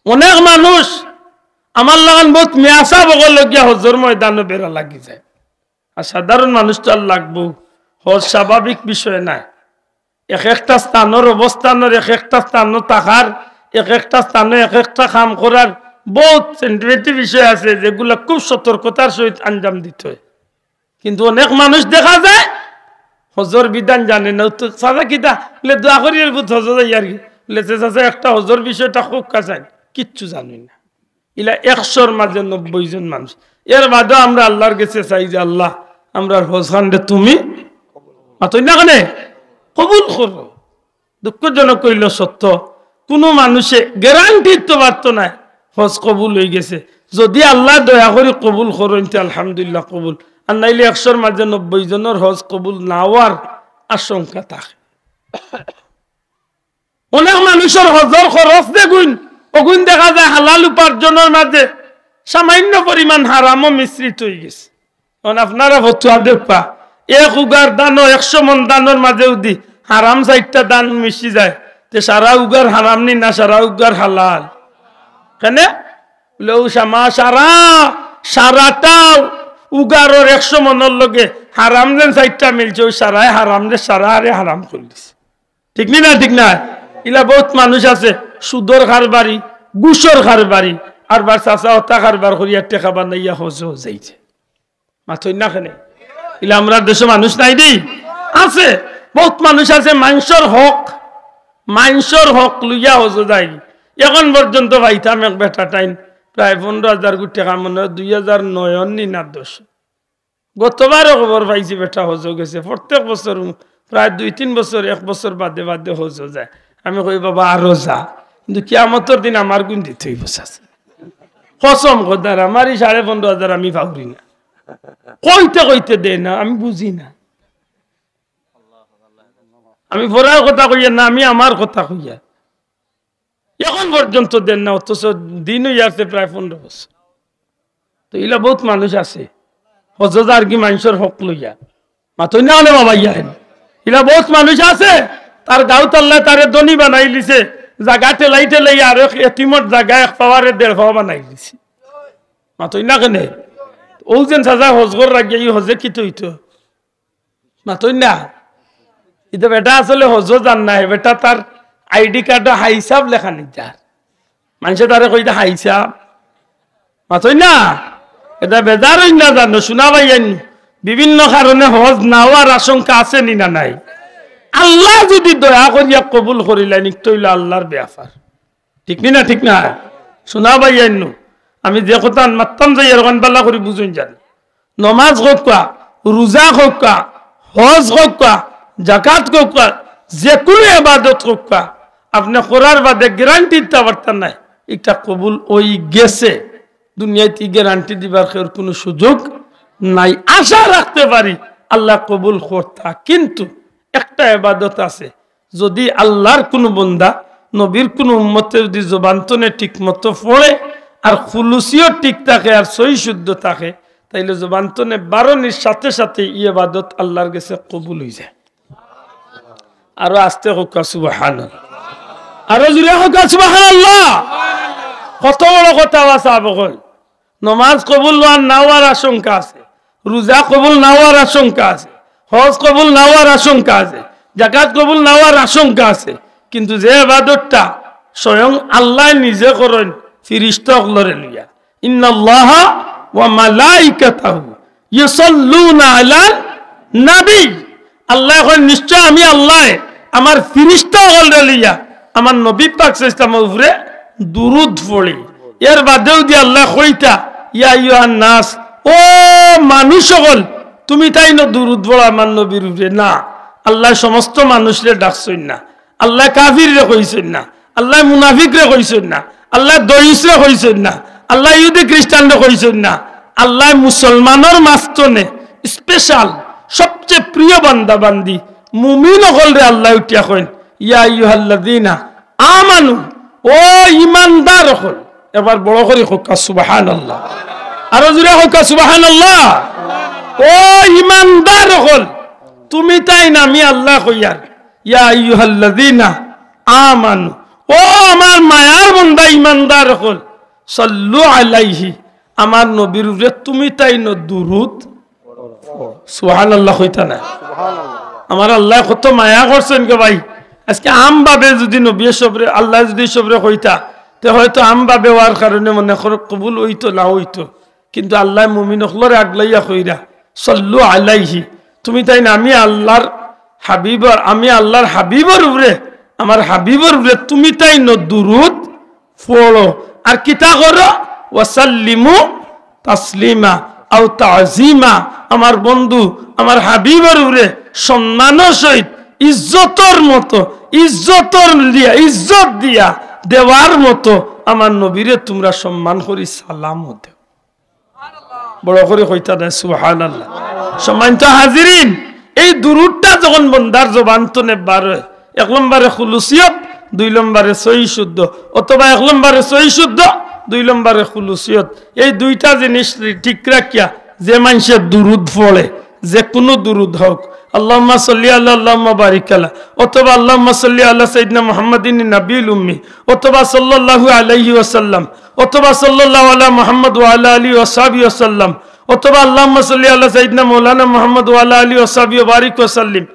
অনেক মানুষ আমার লাখান বউত মিয়া সাব অকল লগিয়া হজর ময়দানো বেড়া লাগি যায়। আর সাধারণ মানুষ তো আর লাগবো, হজ স্বাভাবিক বিষয় নায়। এক একটা স্থানর অবস্থানর, এক একটা স্থানর থাকার, এক একটা স্থানে এক একটা কাম করার বউত সেন্সিটিভ বিষয় আছে, যেগুলা খুব সতর্কতার সহিত আঞ্জাম দিতে হয়। কিন্তু অনেক মানুষ দেখা যায় হজর বিধান জানে না। তো চাচা কিতা? বলে, "দোয়া করি এর বুত হজ যাই আর কি।" বলে, "চাচা, একটা হজর বিষয়টা খুব কাছে কিচ্ছু জানি না।" ইলা একশোর মাঝে নব্বই জন মানুষ। এর বাদেও আমরা আল্লাহর গেছে চাই যে, "আল্লাহ, আমরার হজ খানরে তুমি মাতইন না কেনে কবুল করো।" দুঃখজনক অইলো সত্য, কুনু মানুষে গ্যারান্টি দিতো পারতো নায় হজ কবুল অইগেছে। যদি আল্লায় দয়া করি কবুল করইন তে আলহামদুলিল্লাহ কবুল, আর নাইলে একশোর মাঝে নব্বই জনর হজ কবুল না অওয়ার আশঙ্কা থাকে। অনেক মানুষর হজর খরচ যেগুইন, অগুইন দেখা যায় হালাল উপার্জনর মাঝে সামান্য পরিমাণ হারামও মিশ্রিত অইগেছে। এখন আপনারা ফতুয়া দেউক্কা, এক উগার ধানো, একশো মণ ধানর মাঝে যদি হারাম চাইরটা ধান মিশি যায়, তে সারা উগার হারাম নি না সারা উগার হালাল? কেনে? বলে, "ও শামা, সারা, সারাটা উগারর একশো মণর লগে হারাম যেন চাইরটা মিলছে, অউ সারায় হারামরে সারারে হারাম করি দিছে।" ঠিক নি না? ঠিক না? ইলা বউত মানুষ আছে, সুদর কারবারি, ঘুষর কারবারি, আর বার চাচা অতা কারবার করিয়া টেকা বানাইয়া হজো যাইছে। মাতইন না কেনে? ইলা আমরার দেশো মানুষ নাই নি? আছে। বউত মানুষ আছে, মানষর হক, মানষর হক লইয়া হজো যায়। এখন পর্যন্ত পাইতাম এক বেটা টাইন প্রায় পনেরো হাজার গুটি টেকা, মনে হয় দুই হাজার নয় নি না দশ। গতবারও খবর পাইছি বেটা হজো গেছে। প্রত্যেক বছর, প্রায় দুই তিন বছর, এক বছর বাদে বাদে হজো যায়। আমি কই, "বাবা, আরো যা, কিন্তু কিয়ামতর দিন আমার গুণ দিতে অইবো।" কসম খোদার, আমার ই সাড়ে পনেরো হাজার আমি পাউরি না। কইতে কইতে দেয় না, আমি বুঝি না। আমি ফরার কথা কইয়ার না, আমি আমার কথা কইয়ার। এখন পর্যন্ত দেন না, অথচ দিন অইয়াছে প্রায় পনেরো বছর। তো ইলা বউত মানুষ আছে, হজো যার কি মানষর হক লইয়া। মাতইন না কেনে বাবা ইয়াইন? ইলা বউত মানুষ আছে, তার গাউত আল্লায় তারে ধনী বানাইলিছে, জাগা ঠেলাই ঠেলাই আর এক এতিমর জাগা এক পাওয়ারে দেড় পাওয়া বানাইলিছে। মাতইন না কেনে? অউ যেন চাচা হজ করার আগে ই হজে কিতা অইতো? মাতইন না? ইতা বেটা আসলে হজো যার না, হে বেটা তার আইডি কার্ডো হাইসাব লেখানিত যার। মানষে তারে কইতা হাইসাব। মাতইন না? ইতা বেজার অইন না জানো, শুনা ভাইয়াইন, বিভিন্ন কারণে হজ না অওয়ার আশঙ্কা আছে নি না নাই? আল্লায় যদি দয়া করিয়া কবুল করিলাইন, ইকটা অইলো আল্লার ব্যাপার। ঠিক নি না? ঠিক না? শুনা ভাইয়াইন, আমি যে কথা মাততাম যাইয়ার অখান ভালা করি বুঝইন যান। নমাজ কউক্কা, রোজা কউক্কা, হজ কউক্কা, জাকাত কউক্কা, যেকুনু এবাদত কউক্কা, আপনে করার বাদে গ্যারান্টি দিতা পারতা নায় ইটা কবুল অইগেছে। দুনিয়াত ই গ্যারান্টি দিবার কেউর কুনু সুযোগ নাই। আশা রাখতে পারি আল্লায় কবুল করতা, কিন্তু একটা এবাদত আছে, যদি আল্লার কুনু বন্দা, নবীর কুনু উম্মতে যদি জবান তনে ঠিক মতো পড়ে আর খুলুসিও ঠিক থাকে আর সহি শুদ্ধ থাকে, তাইলে জবান তনে বারনির সাথে সাথে ই এবাদত আল্লার গেছে কবুল অইযায়। আরো আস্তে কউক্কা সুবহানাল্লাহ। আরো জুরে কউক্কা সুবহানাল্লাহ। কত বড় কথা বা সাব অকল। নমাজ কবুল অওয়ার না অওয়ার আশঙ্কা আছে, রোজা কবুল না অওয়ার আশঙ্কা আছে, হজ কবুল না অওয়ার আশঙ্কা আছে, জাকাত কবুল না অওয়ার আশঙ্কা আছে। কিন্তু যে এবাদতটা স্বয়ং আল্লায় নিজে করইন ফিরিস্তা অকলরে লইয়া, ইন্নাল্লাহা ওয়া মালাইকাতাহু ইউসাল্লুনা আলান নাবী। আল্লায় কইন, নিশ্চয় আমি আল্লায় আমার ফিরিস্তা অকলরে লইয়া আমার নবী পাক সাল্লাল্লাহু আলাইহি ওয়াসাল্লামর উপরে দুরুদ পড়ি। এর বাদেও দি আল্লায় কইতা, ইয়া আইয়ুহান নাস, ও মানুষ অকল, তুমি তাইন দুরুদ পড়ো আমার নবীর উপরে। না, আল্লায় সমস্ত মানুষরে ডাকছইন না, আল্লায় কাফিররে কইছইন না, আল্লায় মুনাফিকরে কইছইন না, আল্লায় দয়ুসরে কইছইন না, আল্লায় ইহুদি খ্রিস্টানরে কইছইন না, আল্লায় মুসলমানর মাঝখানে special সবচেয়ে প্রিয় বান্দা বান্দি মুমিন অকলরে আল্লায় উঠিয়া কইন, ইয়া আইয়ুহাল্লাযীনা আমানু, ও ইমানদার অকল। এবার বড় করি কউক্কা সুবহানাল্লাহ, আরো জোরে কউক্কা সুবহানাল্লাহ। ও ইমানদার অকল, তুমি তাইন আমি আল্লায় কইয়ার, ইয়া আইয়ুহাল্লাযীনা আমানু, ও আমার মায়ার বান্দা ইমানদার অকল, সাল্লু আলাইহি, আমার নবীর উপরে তুমি তাইন দুরুদ। সুবহানাল্লাহ কইতা না? আমার আল্লায় কত মায়া করছইন গো ভাই। আজকে আমভাবে যুদি নবীয়ে সবরে, আল্লায় যুদি সবরে কইতা, তে হয়তো আমভাবে অওয়ার কারণে মনে করো কবুল অইতো না অইতো, কিন্তু আল্লায় মুমিন অকলরে আগলাইয়া কইরা, সাল্লু আলাইহি, তুমি তাইন আমি আল্লাহর হাবিবর, আমি আল্লাহর হাবিবর উপরে, আমার হাবিবর উপরে তুমি তাইন দুরুদ পড়ো। আর কিতা করো? ওয়াসাল্লিমু তাসলিমা আও তাজিমা। আমার বন্ধু, আমার হাবিবর উপরে সম্মানর সহিত, ইজ্জতর মতো, ইজ্জতর দিয়া, ইজ্জত দিয়া দেওয়ার মতো আমার নবীরে তুমরা সম্মান করি সালামও দেও। বড় করি কইতা না সুবহানাল্লাহ। সম্মানিত হাজিরিন, এই দুরুদটা যখন বন্দার জবান তনে বার অয়, এক নম্বরে খুলুসিয়ত, দুই নম্বরে সহি শুদ্ধ, অথবা এক নম্বরে সহি শুদ্ধ, দুই নম্বরে খুলুসিয়ত, এই দুইটা জিনিস ঠিক রাখিয়া যে মানষে দুরুদ পড়ে, যে কুনু দুরুদ হউক, আল্লাহুম্মা সাল্লি আলা, আল্লাহুম্মা বারিক আলা, অথবা আল্লাহুম্মা সাল্লি আলা সাইয়্যিদিনা মুহাম্মাদিন নাবিয়্যিল উম্মি, অথবা সাল্লাল্লাহু আলাইহি ওয়াসাল্লাম, অথবা সাল্লাল্লাহু আলা মুহাম্মদ ওয়া আলা আলিহি ওয়া সাহবিহি ওয়াসাল্লাম, অথবা আল্লাহুম্মা সাল্লি আলা সাইয়্যিদিনা মাওলানা মুহাম্মদ ওয়া আলা আলিহি ওয়া সাহবিহি ওয়া বারিক ওয়া সাল্লিম,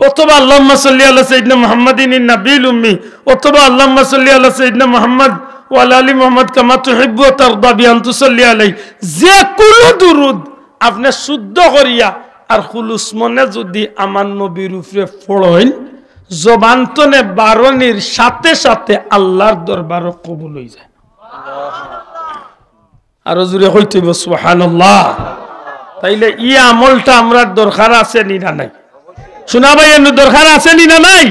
অথবা আল্লাহুম্মা সাল্লি আলা সাইয়্যিদিনা মুহাম্মাদিন নাবিয়্যিল উম্মি, অথবা আল্লাহুম্মা সাল্লি আলা সাইয়্যিদিনা মুহাম্মদ ওয়া আলা আলি মুহাম্মদ কামা তুহিব্বু ওয়া তারদা বি আন তুসাল্লি আলাইহি। যে কুনু দুরুদ আপনে শুদ্ধ করিয়া আর খুলুস মনে যুদি আমার নবীর উপরে পড়ইন, জবান তনে বারনির সাথে সাথে আল্লাহর দরবারো কবুল অইযায়। আরো জোরে কইতে অইবো সুবহানাল্লাহ। তাইলে ই আমলটা আমরার দরকার আছে নি না নাই? সোনা ভাই, এর দরকার আছে নি না নাই?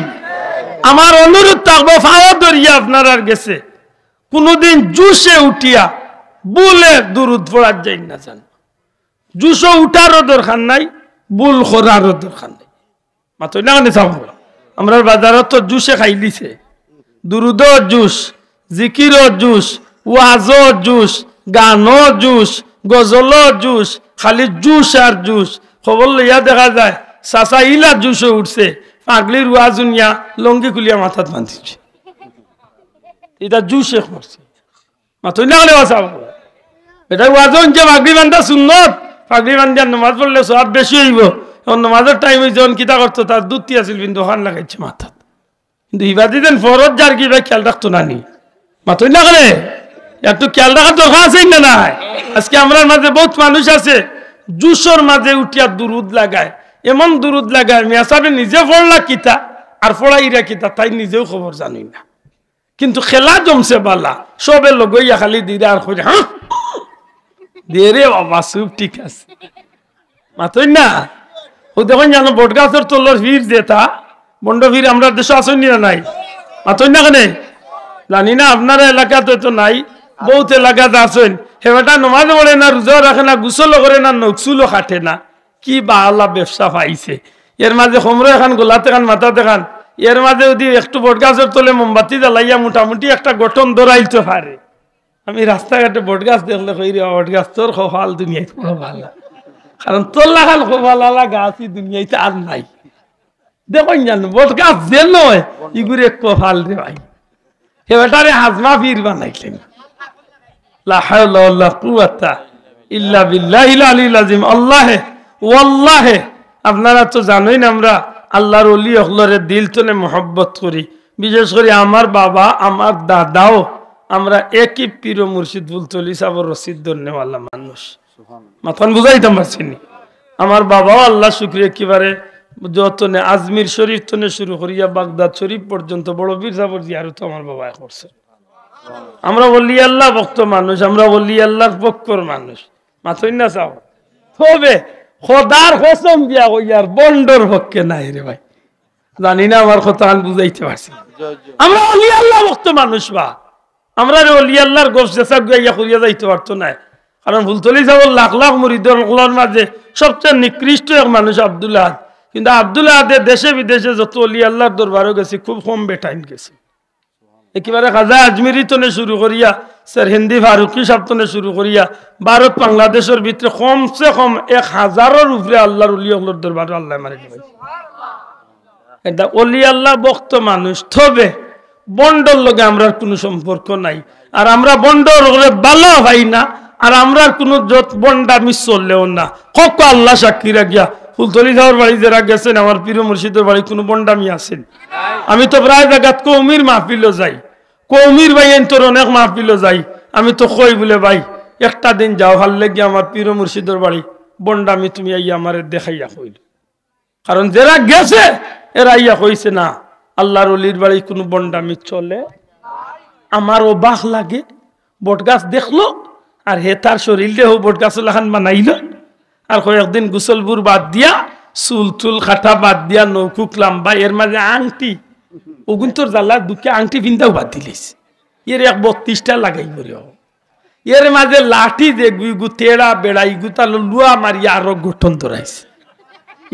আমার অনুরোধ থাকবো, পাও ধরিয়া আপনারার গেছে, কুনুদিন জোশে উঠিয়া ভুলে দুরুদ পড়ার যাইন না যান। জোশো উঠারও দরকার নাই, ভুল করারও দরকার নাই। মাতইন না কেনে চাও? আমরার বাজারো তো জোশে খাইলিছে। দুরুদও জোশ, জিকিরও জোশ, ওয়াজও জোশ, গানও জোশ, গজলও জোশ, খালি জোশ আর জোশ। খবর লইয়া দেখা যায়, চাচা ইলা জোশো উঠছে, পাগড়ির ওয়াজ হুনিয়া লুঙ্গি খুলিয়া মাথাত বান্ধিছে। ইটা জোশে করছে। মাতইন না কেনে বা চাও? বেটায় ওয়াজো হুনছে পাগড়ি বান্ধা সুন্নত, পাগড়ি বান্ধিয়া নমাজ পড়লে সওয়াব বেশি অইবো। অখন নমাজর টাইম অইছে, অখন কিতা করতো, তার ধুতি আছিল, কিন্তু অখান লাগাইছে মাথাত। কিন্তু ইবাদি যেন ফরজ যার কি ইবায় খিয়াল রাখতো না নি? মাতইন না কেনে? একটু খিয়াল রাখার দরকার আছে না নাই? আজকে আমরার মাঝে বউত মানুষ আছে, জোশর মাঝে উঠিয়া দুরুদ লাগায়, এমন দুরুদ লাগায়, মিয়া সাবে নিজে পড়লা কিতা আর পড়াইরা কিতা, তাইন নিজেও খবর জানইন না। কিন্তু খেলা জমছে বালা, সবে লগইয়া খালি দিরা আর কইরা, হ্যাঁ? দে রে বাবা, চুপ, ঠিক আছে। মাতইন না? অউ দেখইন জানো, বটগাছর তলর পীর যেটা, ভন্ড পীর আমরার দেশো আছইন নি না নাই? মাতইন না কেনে? জানি না, আপনারার এলাকাত তো নাই, বউত এলাকাত আছইন। হে বেটা নমাজ পড়ে না, রোজাও রাখে না, গোসলও করে না, নখ চুলও কাটে না। কি বালা ব্যবসা পাইছে। এর মাঝে কমরো এখান, গলাত এখান, মাথাত এখান, এর মাঝে যুদি একটু বটগাছর তলে মোমবাতি জ্বালাইয়া মোটামুটি একটা গঠন ধরাইলতো পারে। আমি রাস্তাঘাটে বটগাছ দেখলে কই, "রে বটগাছ, তোর কপাল দুনিয়াত বড় বালা।" কারণ তোর লাখান কপাল আলা গাছ ই দুনিয়াত আর নাই। দেখইন জানো, বটগাছ যেন অয়, ইগুরে কপাল রে ভাই। হে বেটারে হাজমা পীর বানাইলেন। লা হাওলা ওয়ালা কুওয়াতা ইল্লা বিল্লাহিল আলিয়্যিল আযীম। আল্লাহে, ওয়াল্লাহে, আপনারা তো জানইন আমরা আল্লাহর ওলি অকলরে দিল তনে মহব্বত করি। বিশেষ করি আমার বাবা, আমার দাদাও আমরা একই পীর ও মুর্শিদ ফুলতলি সাবর রশিদ ধরনেওয়ালা মানুষ। মাতখান বুঝাইতাম পারছি নি? আমার বাবাও আল্লাহ শুক্রিয়া একেবারে যতনে আজমির শরীফ তনে শুরু করিয়া বাগদাদ শরীফ পর্যন্ত বড় পীর সাবর জিয়ারত আমার বাবায় করছে। আমরা অলি আল্লাহ ভক্ত মানুষ, আমরা অলি আল্লাহর পক্ষর মানুষ। মাতইন না চাও? তবে খোদার কসম দিয়া কইয়ার, ভন্ডর পক্ষে নাই রে ভাই। জানি না আমার কথাখান বুঝাইতে পারছি। আমরা অলি আল্লাহ ভক্ত মানুষ বা, আমরারে অলি আল্লাহর গফ যেসা গুয়াইয়া করিয়া যাইতে পারতো না। কারণ ফুলতলি সাবর লাখ লাখ মুরিদর অকলর মাঝে সবচেয়ে নিকৃষ্ট এক মানুষ আব্দুল আহাদ। কিন্তু আব্দুল আহাদে দেশে বিদেশে যত অলি আল্লাহর দরবারো গেছে, খুব কম বেটাইন গেছে। একেবারে খাজা আজমিরি তনে শুরু করিয়া, স্যার হিন্দি ফারুকি সাব তনে শুরু করিয়া, ভারত বাংলাদেশর ভিতরে কমসে কম এক হাজারর উপরে আল্লাহর অলি অকলর দরবারো আল্লাহ মারে দিবেন। এটা অলি আল্লাহ ভক্ত মানুষ, তবে ভন্ডর লগে আমরার কুনু সম্পর্ক নাই। আর আমরা ভন্ডর লগে ভালা পাই না, আর আমরার কুনু যত ভন্ডামি চলেও না। হক আল্লাহ সাক্ষী রাখিয়া, ফুলতলি সাবর বাড়ি যেরা গেছেন, আমার পীর মুর্শিদর বাড়ি কুনু ভন্ডামি আছে নি? আমি তো প্রায় জাগাত কওমির মাহফিলো যাই, কওমির ভাইয়াইন্তর অনেক মাহফিলো যাই। আমি তো কই বুলে, "ভাই, একটা দিন যাও, ভালা লাগে আমার পীর মুর্শিদর বাড়ি, ভন্ডামি তুমি আইয়া আমারে দেখাইয়া কইল।" কারণ যেরা গেছে, এরা আইয়া কইছে, "না, আল্লাহর অলির বাড়ি কুনু ভন্ডামি চলে।" আমার অবাক লাগে, বটগাছ দেখলো, আর হে তার শরীর দেহ বটগাছর লাখান বানাইল, আর কয়েকদিন গোসল বুর বাদ দিয়া, চুল টুল কাটা বাদ দিয়া, নৌকুক লাম্বা, এর মাঝে আংটি, অগুইন্তর জ্বালা দুঃখে আংটি পিন্দাও বাদ দিলিছে। এর এক বত্রিশটা লাগাই পড়ে। এর মাঝে লাঠি যে গুইগু তেড়া বেড়া, ইগু তালো লুয়া মারিয়া আরো গঠন ধরাইছে।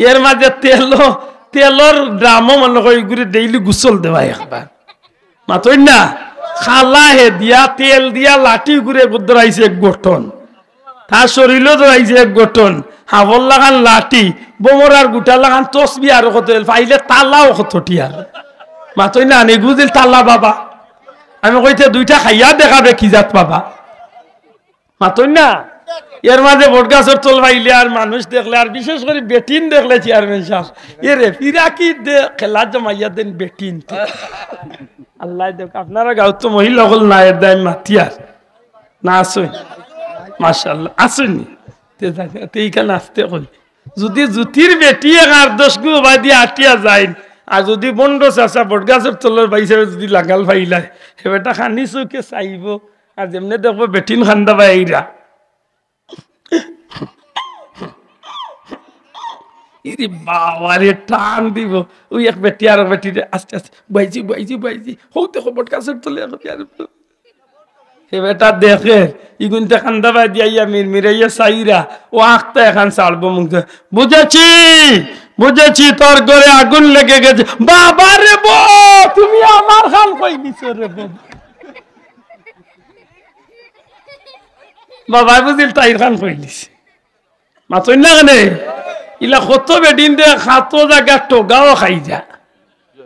এর মাঝে তেল, তেলর ড্রামও মনে হয় ইগুরে ডেইলি গোসল দেওয়া একবার। মাতইন না? খালা হে দিয়া, তেল দিয়া লাঠি ইগুরে ধরাইছে এক গঠন। তার শরীরও ধরাইছে এক গঠন। হাবর লাখান লাঠি, বোমরার গুটা লাখান তসবি আর কত এল, পাইলে তালাও কত টিয়ার। মাতইন না, নেগুজিল তালা বাবা। আমি কইতে দুইটা খাইয়া দেখাবে কি জাত বাবা। মাতইন না? এর মাঝে বটগাছর তল পাইলে আর মানুষ দেখলে, আর বিশেষ করি বেটিন দেখলে চেয়ারম্যান সাব, এরে ফিরাকি দে খেলা জমাইয়া দেন বেটিন। আল্লাহ দেখ, আপনারা গাঁওত তো মহিলা অকল না, এর দায় মাতিয়ার না আছইন? মাশাআল্লাহ, আছইন নি? তে জানি, তে ইখান আস্তে কই। যদি জুতির বেটি এক আট দশ গু বাদি আটিয়া যাইন, আর যদি বন্ড চাচা বটগাছর তলর বাইসাবে যদি লাগাল পাইলায়, হে বেটা খানি চউখে চাইবো, আর যেমনে দেখবো বেটিন খান্দা বাইরা। ইরে বাবা রে, টান দিব। ওই এক বেটি আর এক বেটি রে, আস্তে আস্তে, "বাইজি, বাইজি, বাইজি।" হউ দেখো বটগাছর তলে এখন কি আর হে বেটা দেখে, ইগুইন্তে খান্দা বাদি আইয়া মিরমিরাইয়া চাইরা, ও আখতা এখান ছাড়বো মুখ দিয়ে, "বুঝেছি, বুঝেছি, তোর ঘরে আগুন লেগে গেছে।" বাবা রে বো, তুমি আমার খান কই দিছো রে বো। বাবায় বুঝিল তাইর খান কই দিছে। মাতইন না কেনে? ইলা কত বেটিন দে, কত জাগাত ঠগাও খাই যা।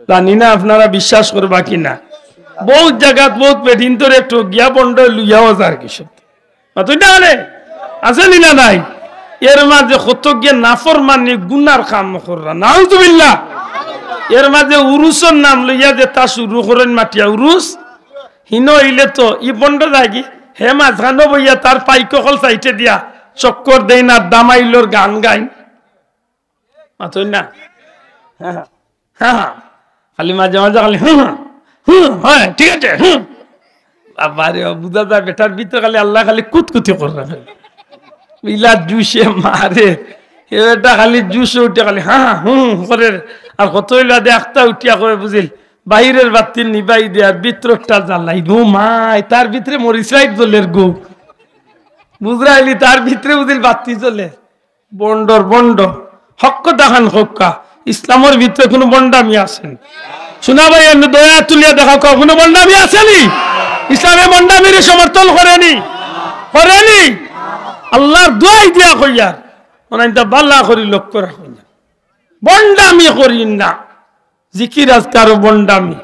জানি না আপনারা বিশ্বাস করবা কি না। বউত জাগাত বউত বেটিন ধরে ঠগিয়া বন্ড লইয়াও যার কিছু। মাতইন না কেনে? আছে নি না নাই? এর মাঝে কত গিয়া নাফরমানি গুনার কাম কররা। নাউজুবিল্লাহ। এর মাঝে উরুসর নাম লইয়া যেতা শুরু করইন মাতিয়া উরুস, হিনো অইলে তো ই বন্ড যায়গি, হে মাঝখানো বইয়া তার পাইক অকল সাইডে দিয়া চক্কর দেইন আর দামাইলর গান গাইন। মাতইন না? হ্যাঁ, হ্যাঁ। হ্যাঁ, হ্যাঁ। খালি মাঝে মাঝে খালি, "হুম, হুম, হুম, হয়, ঠিক আছে, হুম।" বাবা রে, বুঝা যায় বেটার ভিতরে খালি আল্লাহ খালি কুতকুতি করে রাখে। ইলা জুশে মারে, এ বেটা খালি জুশে উঠে খালি, "হ্যাঁ, হ্যাঁ, হুম, হুম," করে। আর কত অইলা দে আখতা উঠিয়া কয় বুঝিল, "বাইরের বাতি নিবাই দে আর ভিতরটা জ্বালাই।" ও মাই, তার ভিতরে মরিচ লাইট জ্বলের গো। বুঝরাইলি, তার ভিতরে বুঝিল বাতি জ্বলে। বন্ডর বন্ড। হক কথা খান কউক্কা। ইসলামর ভিতরে কুনু বন্ডামি আছে নি? শুনা ভাই, এমনে দয়া তুলিয়া দেখা কও, কুনু বন্ডামি আছে নি? ইসলামে বন্ডামিরে সমর্থন করে নি? করে নি? আল্লাহর দোয়াই দিয়া কইয়ার। ওনাইনতা ভালা করি লক্ষ্য রাখইন। বন্ডামি করিন না। জিকির আজকারও বন্ডামি,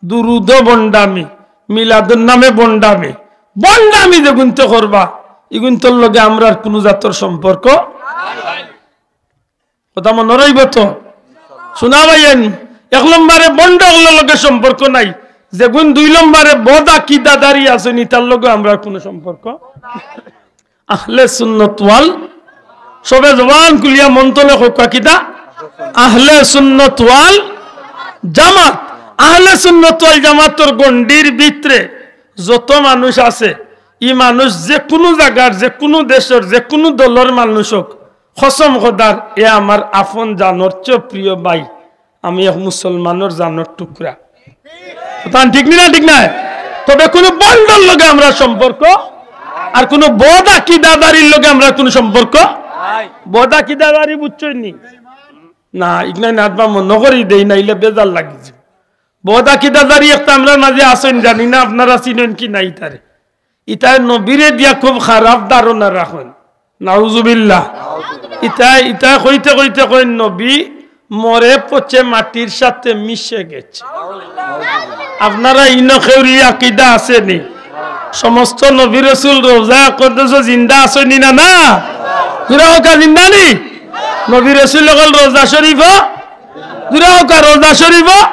দুরুদও বন্ডামি, মিলাদুর নামে বন্ডামি। বন্ডামি যেগুইন্তে করবা, ইগুইন্তর লগে আমরার কুনু জাতর সম্পর্ক। কথা মনো রইবো তো? শুনা ভাইয়াইন, এক নম্বরে বন্ড অকলর লগে সম্পর্ক নাই। যেগুন দুই নম্বরে বদ আকিদাদারি আছইন, ইতার লগে আমরার কুনু সম্পর্ক। আহলে সুন্নত ওয়াল, সবে জবান খুলিয়া মন থনে কউক্কা কিতা? আহলে সুন্নত ওয়াল জামাত। আহলে সুন্নত ওয়াল জামাতর গণ্ডির ভিতরে যত মানুষ আছে, ই মানুষ যেকুনু জাগার, যেকুনু দেশর, যেকুনু দলর মানুষ অউক, কসম খোদার, এ আমার আপন জানর চেয়ে প্রিয় ভাই, আমি এক মুসলমানর জানর টুকরা। কথা ঠিক নি না? ঠিক নায়? তবে কুনু ভন্ডর লগে আমরার সম্পর্ক, আর কুনু বদ আকিদাদারির লগে আমরার কুনু সম্পর্ক। বদ আকিদাদারি বুঝছইন নি? না, ইগনাই না, আদবা মনো করি দেই, নাইলে বেজার লাগি যাইবো। বদ আকিদাদারি একটা আমরার মাঝে আছইন, জানি না আপনারা চিনইন কি না ইতারে। ইতায় নবীরে দিয়া খুব খারাপ ধারণা রাখইন। নাউজুবিল্লাহ। ইতায়, ইতায় কইতে কইতে কইন, "নবী মরে পচে মাটির সাথে মিশে গেছে।" আপনারা ইনো কেউর ই আকিদা আছে নি? সমস্ত নবী রসুল রওজা আকদসো জিন্দা আছইন নি না? না? জুরে কউক্কা, জিন্দা নি? নবী রসুল অকল রওজা শরীফো, জুরে কউক্কা, রওজা শরীফো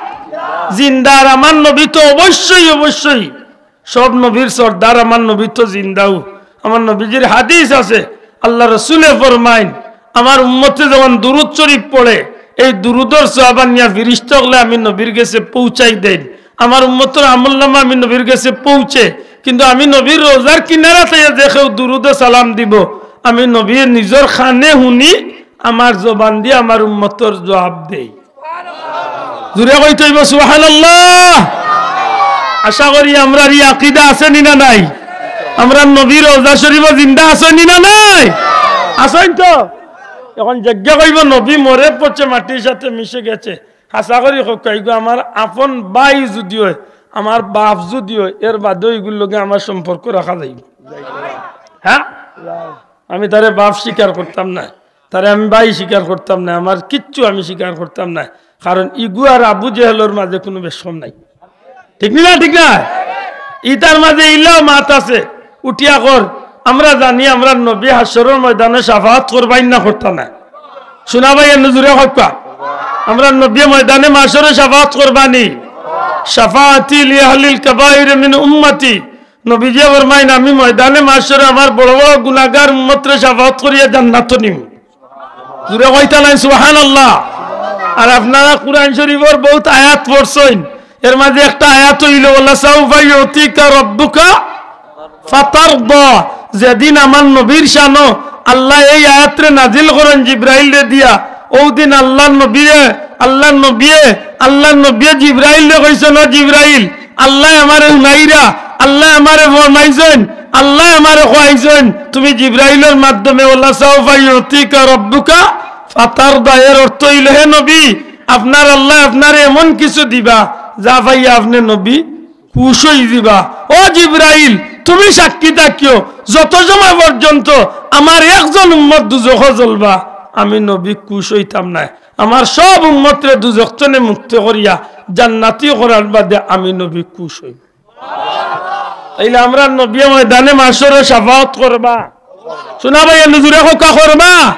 জিন্দা। আর আমার নবী তো অবশ্যই, অবশ্যই সব নবীর সর্দার আমার নবী তো জিন্দাউ। আমার নবীজির হাদিস আছে, আল্লার রসুলে ফরমাইন, "আমার উম্মতে যখন দুরুদ শরীফ পড়ে, এই দুরুদর সওয়াব আনিয়া ফিরিস্তা অকলে আমি নবীর গেছে পৌঁছাই দেইন। আমার উম্মতর আমলনামা আমি নবীর গেছে পৌঁছে, কিন্তু আমি নবীর রওজার কিনারা থাইয়া যে কেউ দুরুদে সালাম দিবো, আমি নবীয়ে নিজর কানে হুনি, আমার জবান দিয়া আমার উম্মতর জুয়াব দেই।" জুরে কইতে অইবো সুবহানাল্লাহ। আশা করি আমরার ই আকিদা আছে নি না নাই? আমরার নবী রওজা শরীফো জিন্দা আছইন নি না নাই? আছইন তো? অখন যেগিয়ে কইবো নবী মরে পচে মাটির সাথে মিশে গেছে, হাছা করি কউক্কা, ইগু আমার আপন ভাই যুদি অয়, আমার বাফ যুদি অয়, এর বাদেও ইগুর লগে আমার সম্পর্ক রাখা যাইবো? হ্যাঁ? আমি তারে বাফ স্বীকার করতাম নায়। তারে আমি ভাই স্বীকার করতাম নায়, আমার কিচ্ছু আমি স্বীকার করতাম নায়। কারণ ইগু আর আবু জেহেলর মাঝে কুনু বেশকম নাই। ঠিক নি না? ঠিক না? ইতার মাঝে ইলাও মাত আছে। উঠিয়া কর, আমরা জানি আমরার নবী হাশরর ময়দানো শাফাআত করবা নি না করতা না? শুনা ভাই, এমনে জুরে কউক্কা। আমরার নবী ময়দানে মাশরো শাফাআত করবা নি? শাফাআতি লি আহলিল কাবাইর মিন উম্মতি। নবীজিয়ে ফরমাইন, "আমি ময়দানে মাশরো আমার বড় বড় গুনাগার উম্মতরে শাফাআত করিয়া জান্নাতো নিমু।" জুরে কইতা নায় সুবহানাল্লাহ। আর আপনারা কুরআন শরীফর বউত আয়াত পড়ছইন, এর মাঝে একটা আয়াত অইলো, "ওয়ালা সাউফা ইউতিকা রাব্বুকা ফাতারদা।" যেদিন আমার নবীর শানো আল্লায় এই আয়াতরে নাজিল করইন জিব্রাইলরে দিয়া, অউ দিন আল্লার নবীয়ে, আল্লার নবীয়ে, আল্লার নবীয়ে জিব্রাইলরে কইছইন, "ও জিব্রাইল, আল্লায় আমারে হুনাইরা, আল্লায় আমারে ফরমাইছইন, আল্লায় আমারে কওয়াইছইন, তুমি জিব্রাইলর মাধ্যমে ওয়ালা সাউফা ইউতিকা রাব্বুকা ফাতারদা।" এর অর্থ অইলো, হে নবী, আপনার আল্লায় আপনারে এমন কিছু দিবা, যা পাইয়া আপনে নবী খুশ অইযিবা। ও জিব্রাইল, তুমি সাক্ষী থাকিও, যত সময় পর্যন্ত আমার একজন উম্মত দুজখো জ্বলবা, আমি নবী খুশ অইতাম নায়। আমার সব উম্মতরে দুজখ তনে মুক্ত করিয়া জান্নাতি করার বাদে আমি নবী খুশ অইমু। তাইলে আমরার নবীয়ে ময়দানে মাশরো শাফাআত করবা। শুনা ভাই, এমনে জুরে কউক্কা, করবা?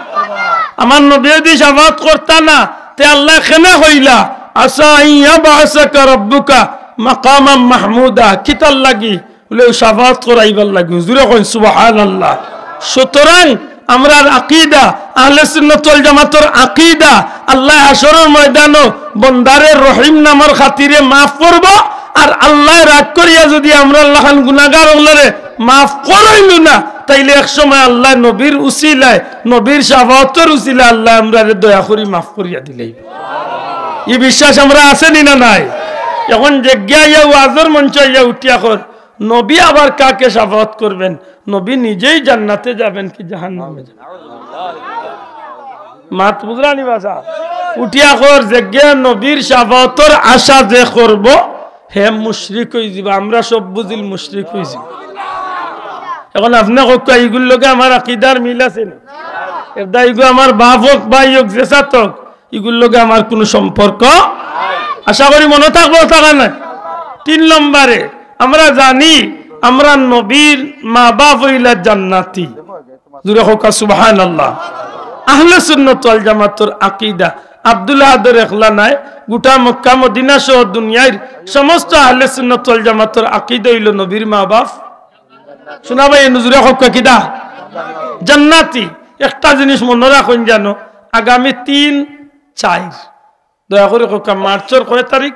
আমার নবীয়ে যুদি শাফাআত করতা না, তে আল্লায় কেনে কইলা, "আসা আন ইয়াবআসাকা রাব্বুকা মাকামান মাহমুদা"? কিতার লাগি? বুলে, "অউ শাফাআত করাইবার লাগি।" জুরে কইন, সুবহানাল্লাহ। সুতরাং, আমরার আকিদা, আহলে সুন্নাত ওয়াল জামাতর আকিদা, আল্লায় হাশরর ময়দানো বন্দারে রহিম নামর খাতিরে মাফ করবো, আর আল্লায় রাগ করিয়া যুদি আমরার লাখান গুনাগার অকলরে মাফ করইন না, তাইলে এক সময় আল্লায় নবীর উসিলায়, নবীর শাফাআতর উসিলায় আল্লায় আমরারে দয়া করি মাফ করিয়া দিলাইবা। ই বিশ্বাস আমরার আছে নি না নাই? অখন যেগিয়ে আইয়া ওয়াজর মঞ্চো আইয়া উঠিয়া কর, নবী আবার কাকে শাফাআত করবেন? নবী নিজেই জান্নাতে যাবেন কি জাহান্নামে যাবেন? মাত বুঝরা নি বাছা? উঠিয়া কর, যেগিয়ে নবীর শাফাআতর আশা যে করবো, হে মুশরিক অইযিবা। আমরা সব বুঝিল মুশরিক অইযিবা। অখন আপনে কউক্কা, ইগুর লগে আমার আকিদার মিল আছে নি? এরদায় ইগু আমার বাফ অউক, ভাই অউক, যে জাত অউক, ইগুর লগে আমার কুনু সম্পর্ক, আশা করি মনো থাকবো, থাকা নায়। তিন নম্বরে, আমরা জানি আমরার নবীর মা-বাফ অইলা জান্নাতি। জুরে কউক্কা সুবহানাল্লাহ। আহলে সুন্নাত ওয়াল জামাতর আকিদা, আব্দুল আহাদর একলা নায়, গোটা মক্কা মদিনা সহ দুনিয়ার সমস্ত আহলে সুন্নাত ওয়াল জামাতর আকিদা অইলো নবীর মা বাপ। শুনা ভাই, নজরে হক কিতা? জান্নাতি। একটা জিনিস মনো রাখইন জানো, আগামী তিন, চাইর, দয়া করি কউক্কা, মার্চর কয় তারিখ?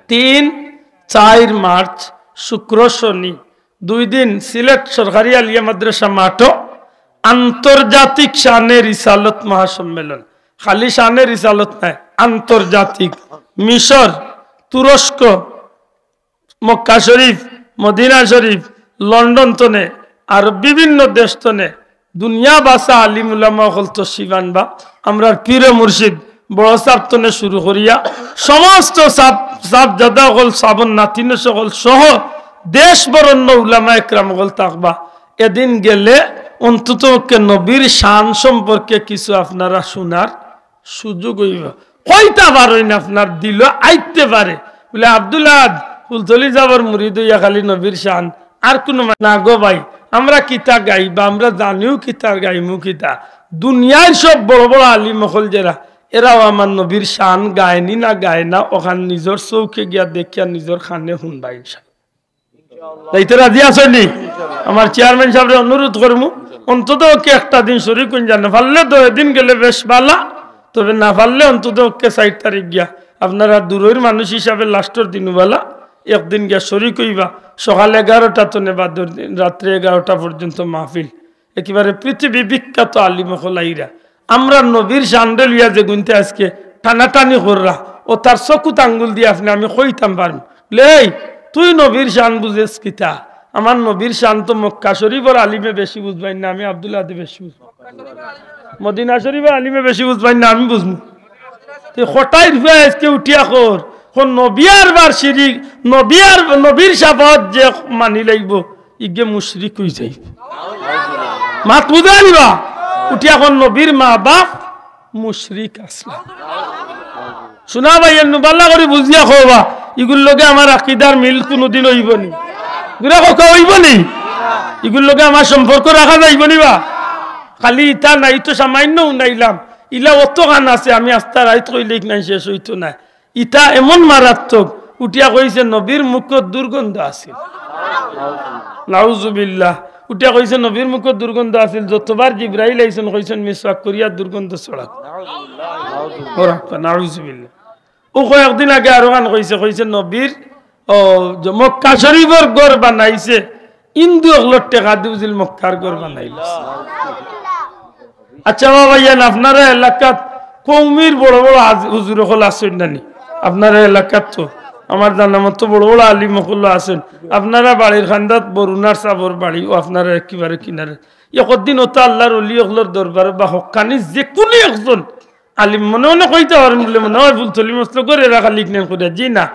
তিন, চাইর মার্চ, শুক্র, শনি, দুই দিন সিলেট সরকারি আলিয়া মাদ্রাসা মাঠো আন্তর্জাতিক শানে রিসালত মহাসম্মেলন। খালি শানে রিসালত নায়, আন্তর্জাতিক। মিশর, তুরস্ক, মক্কা শরীফ, মদিনা শরীফ, লন্ডন তনে, আর বিভিন্ন দেশ তনে দুনিয়া বাসা আলিম উলামা অকল তশরিফ আনবা। আমরার পীর মুর্শিদ বড় সাব তনে শুরু করিয়া সমস্ত সাব, সাব জাদা অকল, সাবর নাতিন অকল সহ দেশ বরণ্য উলামা একরাম অকল থাকবা। এদিন গেলে অন্তত পক্ষে নবীর শান সম্পর্কে কিছু আপনারা শুনার সুযোগ অইবো। কইতা পারইন, আপনার দিলো আইতে পারে। বুলে, "আব্দুল আহাদ, ফুলতলি সাবর মুরিদ অইয়া খালি নবীর শান, আর কুনু মা-, না গো ভাই, আমরা কিতা গাইবা, আমরা জানিও কিতা, গাইমু কিতা।" দুনিয়ার সব বড় বড় আলিম অকল যেরা, এরাও আমার নবীর শান গায়নি না গায় না, অখান নিজর চউখে গিয়া দেখিয়া নিজর কানে হুনবা ইনশাআল্লাহ। যাইতে রাজি আছইন নি? আমার চেয়ারম্যান সাবরে অনুরোধ করমু, অন্তত পক্ষে একটা দিন শরিক অইন যান, না পারলে দুই দিন গেলে বেশ বালা, তবে না পারলে অন্তত পক্ষে চাইর তারিখ গিয়া, আপনারা দূরর মানুষ হিসাবে লাস্টর দিন বালা একদিন গিয়া শরিক অইবা। সকাল এগারোটা তনে বাদর দিন রাত্রে এগারোটা পর্যন্ত মাহফিল। একেবারে পৃথিবী বিখ্যাত আলিম অকল আইরা। আমরা নবীর শানরে লইয়া যেগুইন্তে আজকে টানাটানি কররা, অতার চকুত আঙ্গুল দিয়া আপনে আমি কইতাম পারমু, "লেই, তুই নবীর শান বুঝেস কিতা? আমার নবীর শান তো মক্কা শরীফর আলিমে বেশি বুঝবাইন না, আমি আব্দুল আহাদে বেশি বুঝমু। মদিনা শরীফর আলিমে বেশি বুঝবাইন না, আমি বুঝমু।" তে কটাইর ফুয়া আজকে উঠিয়া কর, কোন নবী আর বার শিরিক, নবী আর নবীর শাফাআত যে মানি লাইবো, ইগে মুশরিক অই যাইবো। মাত বুঝা নিবা? উঠিয়া কর নবীর মা বাপ মুশরিক আছলা। শুনা ভাই, এমনে বালা করি বুঝিয়া কওবা, ইগুর লগে আমার আকিদার মিল কুনুদিন অইবো নি? জুরে কউক্কা, অইবো নি? ইগুর লগে আমার সম্পর্ক রাখা যাইবো নি বা? খালি ইতা নায়, ই তো সামান্য হুনাইলাম, ইলা অতখান আছে, আমি আস্তা রাইত কইলে ইখান শেষ অইতো নায়। ইতা এমন মারাত্মক, উঠিয়া কইছে নবীর মুখত দুর্গন্ধ আছিল। নাউজুবিল্লাহ। উঠিয়া কইছে নবীর মুখত দুর্গন্ধ আছিল, যতবার জিব্রাইল আইছইন কইছইন মিসওয়াক করিয়া দুর্গন্ধ ছড়াও। ওরা নাউজুবিল্লাহ। ও কয়েকদিন আগে আরোখান কইছে, কইছে নবীর, ও, যে মক্কা শরীফর ঘর বানাইছে, হিন্দু অকলর টেকা দি বুঝিল মক্কার ঘর বানাইল। আচ্ছা বাবা, ইয়ান আপনারা এলাকাত কওমির বড় বড় হাজ-, হুজুর অকল আছইন না নি? আপনারা এলাকাত তো আমার জানা মতো বড় বড় আলিম অকল আছইন। আপনারা বাড়ির কান্দাত বরুণার সাবর বাড়ি, ও আপনারা একেবারে কিনারে। একদিন অতা আল্লাহর অলি অকলর দরবারো বা হক্কানি যে কুনু একজন আলিম মনে মনে কইতা পারইন বুলে মনে অয়, ফুলতলি মসলকর এরা খালি ইখান করিয়া, জি না,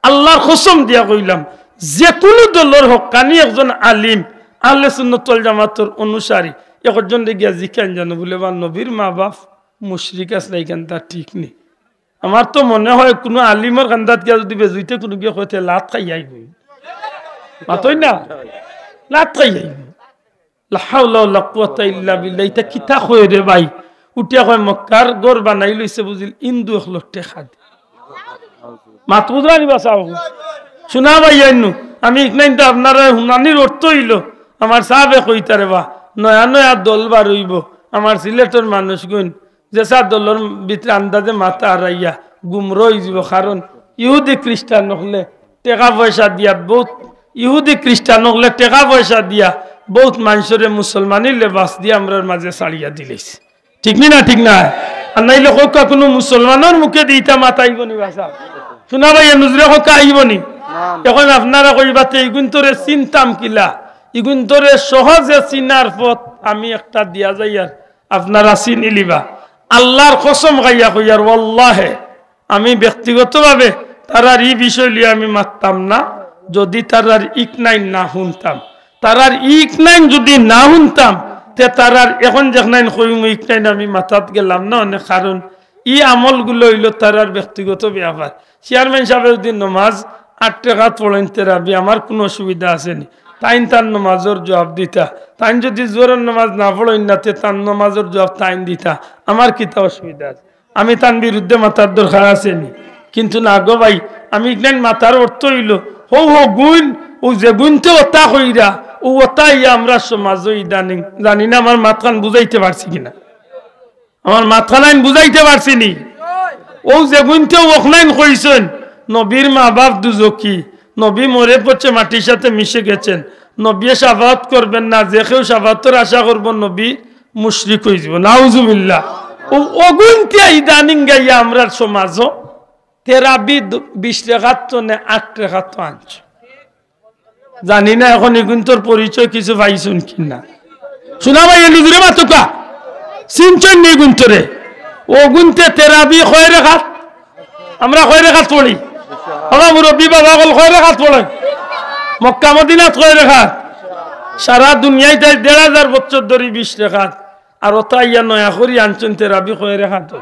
আল্লাহর কসম দিয়া কইলাম, যে কুনু দলর হক্কানি একজন আলিম, আহলে সুন্নাত ওয়াল জামাতর অনুসারী, একজনরে গিয়া জিকাইন জানো বুলে, "বা নবীর মা বাপ মুশরিক আছলা, ইখানতা ঠিক নি?" আমার তো মনে অয় কুনু আলিমর কান্দাত গিয়া যুদি বেজুইতে কুনু গিয়া কইতে লাত খাইয়া আইবো। মাতইন না? লাত খাইয়া আইবো। লা হাওলা ওয়ালা কুওয়াতা ইল্লা বিল্লাহ। ইতা কিতা কয় রে ভাই? উঠিয়া কয় মক্কার ঘর বানাইলইছে বুঝিল হিন্দু অকলর টেকা দি। মাত বুঝরা নি বা সাব? শুনা ভাই আইনু, আমি ইখানতা আপনারারে হুনানির অর্থ অইলো, আমার সাবে কইতা রে বা, নয়া নয়া দল বার অইবো, আমার সিলেটর মানুষগুইন যেছা দলর ভিতরে আন্দাজে মাথা হারাইয়া গুমরা অইযিবো, কারণ ইহুদি খ্রিস্টান অকলে টেকা পয়সা দিয়া বউত, ইহুদি খ্রিস্টান অকলে টেকা পয়সা দিয়া বউত মানষরে মুসলমানি লেবাস দিয়া আমরার মাঝে ছাড়িয়া দিলাইছে। ঠিক নি না? ঠিক না? আর নাইলে কউক্কা কুনু মুসলমানর মুখেদি ইতা মাত আইবো নি বা সাব? শুনা ভাই, এ নজরে কউক্কা আইবো নি? অখন আপনারা কইবা তে ইগুইন্তরে চিনতাম কিলা? ইগুইন্তরে সহজে চিনার পথ আমি একটা দিয়া যাইয়ার, আপনারা চিনিলিবা। আল্লাহর কসম খাইয়া কইয়ার, ওয়াল্লাহে, আমি ব্যক্তিগতভাবে তারার ই বিষয় লইয়া আমি মাততাম না, যুদি তারার ইখান না হুনতাম। তারার ইখান যুদি না হুনতাম, তে তারার অখন যেখান কইমু ইখান আমি মাতাত গেলাম না অনে, কারণ ই আমলগুলা অইলো তারার ব্যক্তিগত ব্যাপার। চেয়ারম্যান সাবে যুদি নমাজ আট রাকাত পড়ইন তেরাবি, আমার কুনু অসুবিধা আছে নি? তাইন তান নমাজর জুয়াব দিতা। তাইন যুদি জুহরর নমাজ না পড়ইন না, তে তান নমাজর জুয়াব তাইন দিতা, আমার কিতা অসুবিধা আছে? আমি তান বিরুদ্ধে মাতার দরকার আছে নি? কিন্তু না গো ভাই, আমি ইখান মাতার অর্থ অইলো, হউ হগুইন, অউ যেগুইন্তে অতা কইরা, অউ অতা আইয়া আমরার সমাজো ইদানিং, জানি না আমার মাতখান বুঝাইতে পারছি কিনা, আমার মাতখানাইন বুঝাইতে পারছি নি? অউ যেগুইন্তে অখনাইন কইছইন, নবীর মা বাপ দুজখি, নবী মরে পচে মাটির সাথে মিশে গেছেন, নবী শাফাআত করবেন না, যে কেউ শাফাআতর আশা করবো নবী মুশরিক অইযিবো, নাউজুবিল্লাহ। অউ অগুইন্তে ইদানিং আইয়া আমরার সমাজো তেরাবি দু-, বিশ রেকাত থনে আট রেকাত আনছে। জানি না অখন ইগুইন্তর পরিচয় কিছু পাইছইন কিনা। শুনা ভাই, এ নিজরে মাতুকা। চিনছইন নি ইগুইন্তরে? অগুইন্তে তেরাবি কয় রেকাত? আমরা কয় রেকাত পড়ি? বাবা মুরব্বি বাবা অকল কয় রেকাত পড়ইন? মক্কা মদিনাত কয় রেকাত? সারা দুনিয়াত তাই দেড় হাজার বছর ধরি বিশ রেকাত। আর অতা আইয়া নয়া করি আনছইন তেরাবি কয় রেকাত?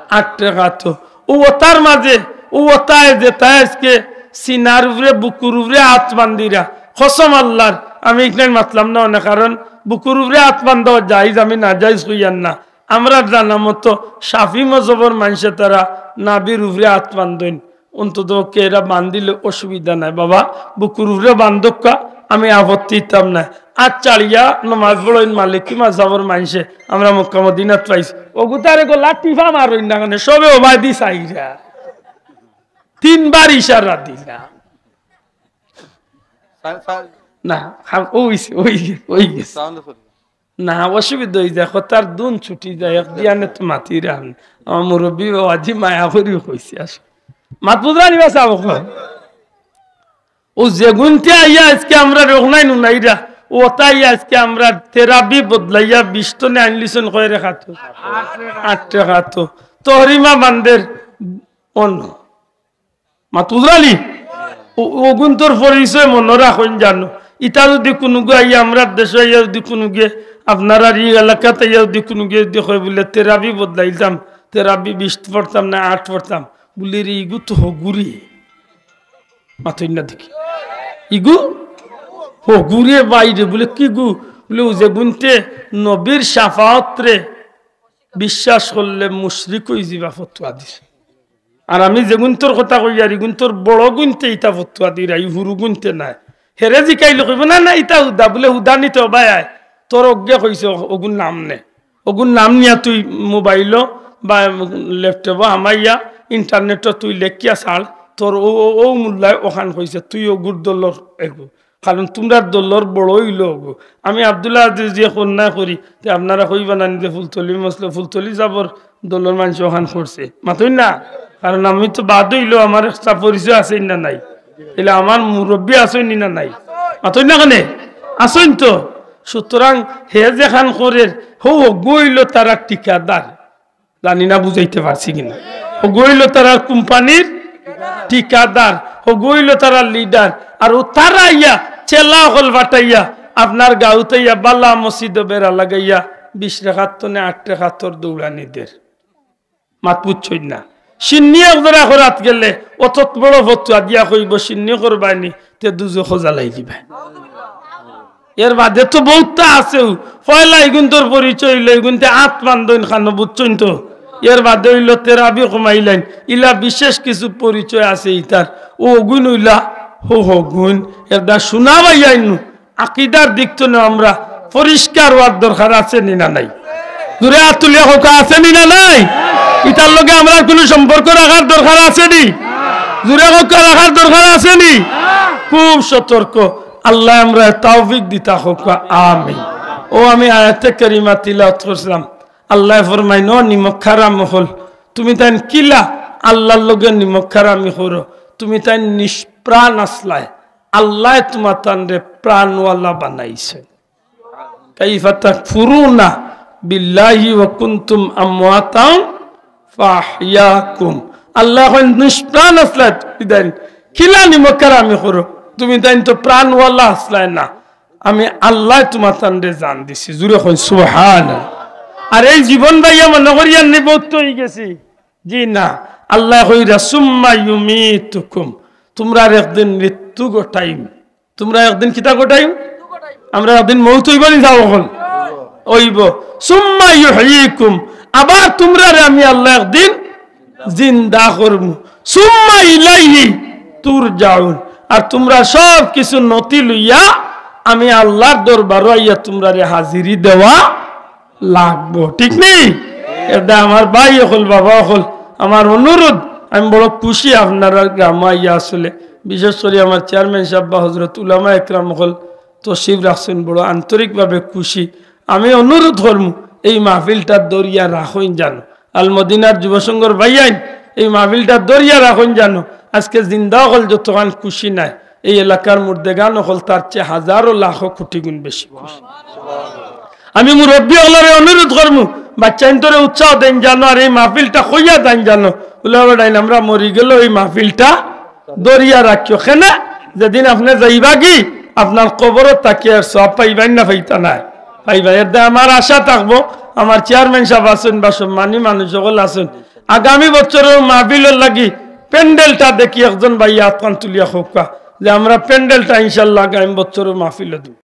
আট রেকাত। অউ অতার মাঝে, অউ অতায় যেতায় আইজকে সিনার উপরে, বুকুর উপরে আত বান্ধিরা, কসম আল্লার, আমি ইখান মাতলাম না অনে, কারণ বুকুর উপরে আত বান্ধা জায়েজ, আমি নাজায়েজ কইয়ার না। আমরার জানা মতো শাফি মজহবর মানষে তারা নাভির উপরে আত বান্ধইন, অন্তত পক্ষে এরা বান্ধিলে অসুবিধা নাই। বাবা, বুকুর উপরে বান্ধউক্কা, আমি আপত্তি দিতাম না। আর চাড়িয়া নমাজ পড়ইন মালিকি মাযহাবর মানষে, আমরা মক্কা মদিনাত পাইছি। অগুতারে গলা টিপা মারইন না কেনে, সবে ওবায়দি চাইরা। তিনবার ইশারা দিলাম। সা-, সা-, না, হা-, অইছে, অই গে-, অই গেছে। Sound আছে। না, অসুবিধা অই যায়, কথার ধুন ছুটি যায়, এক দিয়ানে তো মাতিরা। আমার মুরব্বি বাবাজি মায়া করি কইছে, আসো। মাত বুঝরা নি বা সাব অকল? অউ যেগুইন্তে আইয়া আইজকে আমরারে অখনাইন হুনাইরা, অতা আইয়া আইজকে আমরার তেরাবি বদলাইয়া বিশ থনে আনলিছইন কয় রেকাত? আট রেকাত। তহরিমা বান্দের অন্য। মাত বুঝরা নি? অউ, অগুইন্তর পরিচয় মনো রাখইন জানো। ইতা যুদি কুনুগু আইয়া, আমরার দেশো আইয়া যুদি কুনুগুয়ে, আপনারার ই এলাকাত আইয়া যুদি কুনুগুয়ে যুদি কয় বুলে, "তেরাবি বদলাইতাম, তেরাবি বিশ পড়তাম না আট পড়তাম", বুলে, "রে, ইগু তো হগুরে।" মাতইন না দেখি। "ইগু হগুরে বাইরে", বুলে, "কিগু?" বুলে, "অউ যেগুইন্তে নবীর শাফাআতরে বিশ্বাস করলে মুশরিক অইযিবা ফতুয়া দিছে।" আর আমি যেগুইন্তর কথা কইয়ার, ইগুইন্তর বড়গুইন্তে ইতা ফতুয়া দিরা, ই হুরুগুইন্তে নায়। হেরে জিকাইলে কইবো, "না, না, ইতা হুদা।" বুলে, "হুদা নি তে ওবায় আয়। তোর অগুয়ে কইছে, অ-, অগুর নাম নে। অগুর নাম নিয়া তুই মোবাইলো বা ল্যাপটপো হামাইয়া, ইন্টারনেটো তুই লেখিয়া ছাড়, তোর অউ, অউ, অউ মুল্লায় অখান কইছে, তুই অগুর দলর এগু।" কারণ তুমরার দলর বড় অইলো অগু। আমি আব্দুল আজিজ যে কন্যায় করি, তে আপনারা কইবা না নি যে ফুলতলি মসলে, ফুলতলি সাবর দলর মানষে অখান করছে। মাতইন না? কারণ আমি তো বাদ অইলো, আমার একটা পরিচয় আছে না নাই? ইলা আমার মুরব্বি আছইন নি না নাই? মাতইন না কেনে? আছইন তো। সুতরাং হে যেখান করের, হউ অগু অইলো তারার ঠিকাদার। জানি না বুঝাইতে পারছি কিনা। হগু অইলো তারার কোম্পানির ঠিকাদার, হগু অইলো তারার লিডার। আর অউ তারা আইয়া, চেলা অকল ফাটাইয়া, আপনার গাউত আইয়া, বালা মসজিদো বেড়া লাগাইয়া, বিশ রেকাত থনে আট রেকাতর দৌড়ানি দের। মাত বুঝছইন না। শিন্নি এক জোড়া করাত গেলে, অতত বড় ফতুয়া দিয়া কইবো, শিন্নি করবায় নি, তে দুজখো জ্বালাই দিবায়। এর বাদে তো বউততা আছেউ। পয়লা ইগুইন্তর পরিচয় অইলো, ইগুইন্তে আত বান্ধইন কানো, বুঝছইন তো? এর বাদে অইলো তেরাবি কমাইলাইন। ইলা বিশেষ কিছু পরিচয় আছে ইতার। অউ অগুইন অইলা, হউ হগুইন। এরদায় শুনা ভাইয়াইন নু, আকিদার দিক থনে আমরা পরিষ্কার অওয়ার দরকার আছে নি না নাই? জুরে আত তুলিয়া কউক্কা, আছে নি না নাই? ইতার লগে আমরার কুনু সম্পর্ক রাখার দরকার আছে নি? জুরে কউক্কা, রাখার দরকার আছে নি? খুব সতর্ক। আল্লায় আমরারে তৌফিক দিতা কউক্কা, আমিন। অউ আমি আয়াতে কারিমা তিলাওয়াত করছিলাম, আল্লায় ফরমাইন, "ও নিমক হারাম অকল, তুমি তাইন কিলা আল্লার লগে নিমক হারামি করো? তুমি তাইন নিষ্প্রাণ আছলায়, আল্লায় তুমাতানরে প্রাণওয়ালা বানাইছে।" "কাইফা তাকফুরুনা বিল্লাহি ওয়া কুনতুম আমওয়াতান ফাআহইয়াকুম।" আল্লায় কইন, "নিষ্প্রাণ আছলায় তুমি তাইন, কিলা নিমক হারামি করো? তুমি তাইন তো প্রাণওয়ালা আছলায় না, আমি আল্লায় তুমাতানরে জান দিছি।" জুরে কইন, "সুবহানাল্লাহ।" আর এই জীবন পাইয়া মনো করিয়ার নি বউত অই গেছি? জি না, আল্লায় কইরা, "সুম্মা ইউমীতুকুম।" তুমরার একদিন মৃত্যু ঘটাইমু। তুমরার একদিন কিতা ঘটাইমু? আমরার একদিন মউত অইবো নি সাব অকল? অইবো। "সুম্মা ইউহয়ীকুম।" আবার তুমরারে আমি আল্লাহ একদিন জিন্দা করমু। সুম্মা ইলাইহি তুরজাউন। আর তুমরা সব কিছু নথি লইয়া আমি আল্লাহর দরবারো আইয়া তুমরারে হাজিরি দেওয়া লাগবো, ঠিক নি? এটা আমার ভাই অকল, বাবা অকল, আমার অনুরোধ, আমি বড় খুশি আপনারা গ্রামো আইয়া আসলে, বিশেষ করি আমার চেয়ারম্যান সাহেব বা হজরত উলামা একরাম অকল তশরিফ রাখছেন, বড় আন্তরিকভাবে খুশি। আমি অনুরোধ করমু, এই মাহফিলটা দরিয়া রাখইন জানো, আল মদিনার যুব সংঘর ভাইয়াইন, এই মাহফিলটা দরিয়া রাখইন জানো। আজকে জিন্দা অকল যতখান খুশি নাই, এই এলাকার মুর্দেগান অকল তার চেয়ে হাজারো লাখো কোটি গুণ বেশি খুশি। আমি মুরব্বী অকলরে অনুরোধ করমু, বাচ্চাইন্তরে উৎসাহ দেন জানো, আর এই মাহফিলটা কইয়া দেন জানো, উলা বেড়াইন আমরা মরি গেল এই মাহফিলটা দরিয়া রাখিও। কেনে? যেদিন আপনে যাইবা কি, আপনার কবরো তাকিয়া আর সওয়াব পাইবাইন না পাইতা নায়? পাইবা। এর দ্বারা আমার আশা থাকবো, আমার চেয়ারম্যান সাহেব আছেন বা সম্মানী মানুষ অকল আছেন, আগামী বছরর মাহফিলর লাগি প্যান্ডেলটা দেখি একজন ভাইয়ে আতখান তুলিয়া কউক্কা যে আমরা প্যান্ডেলটা ইনশাল্লাহ আগামী বছরর মাহফিলো দিমু।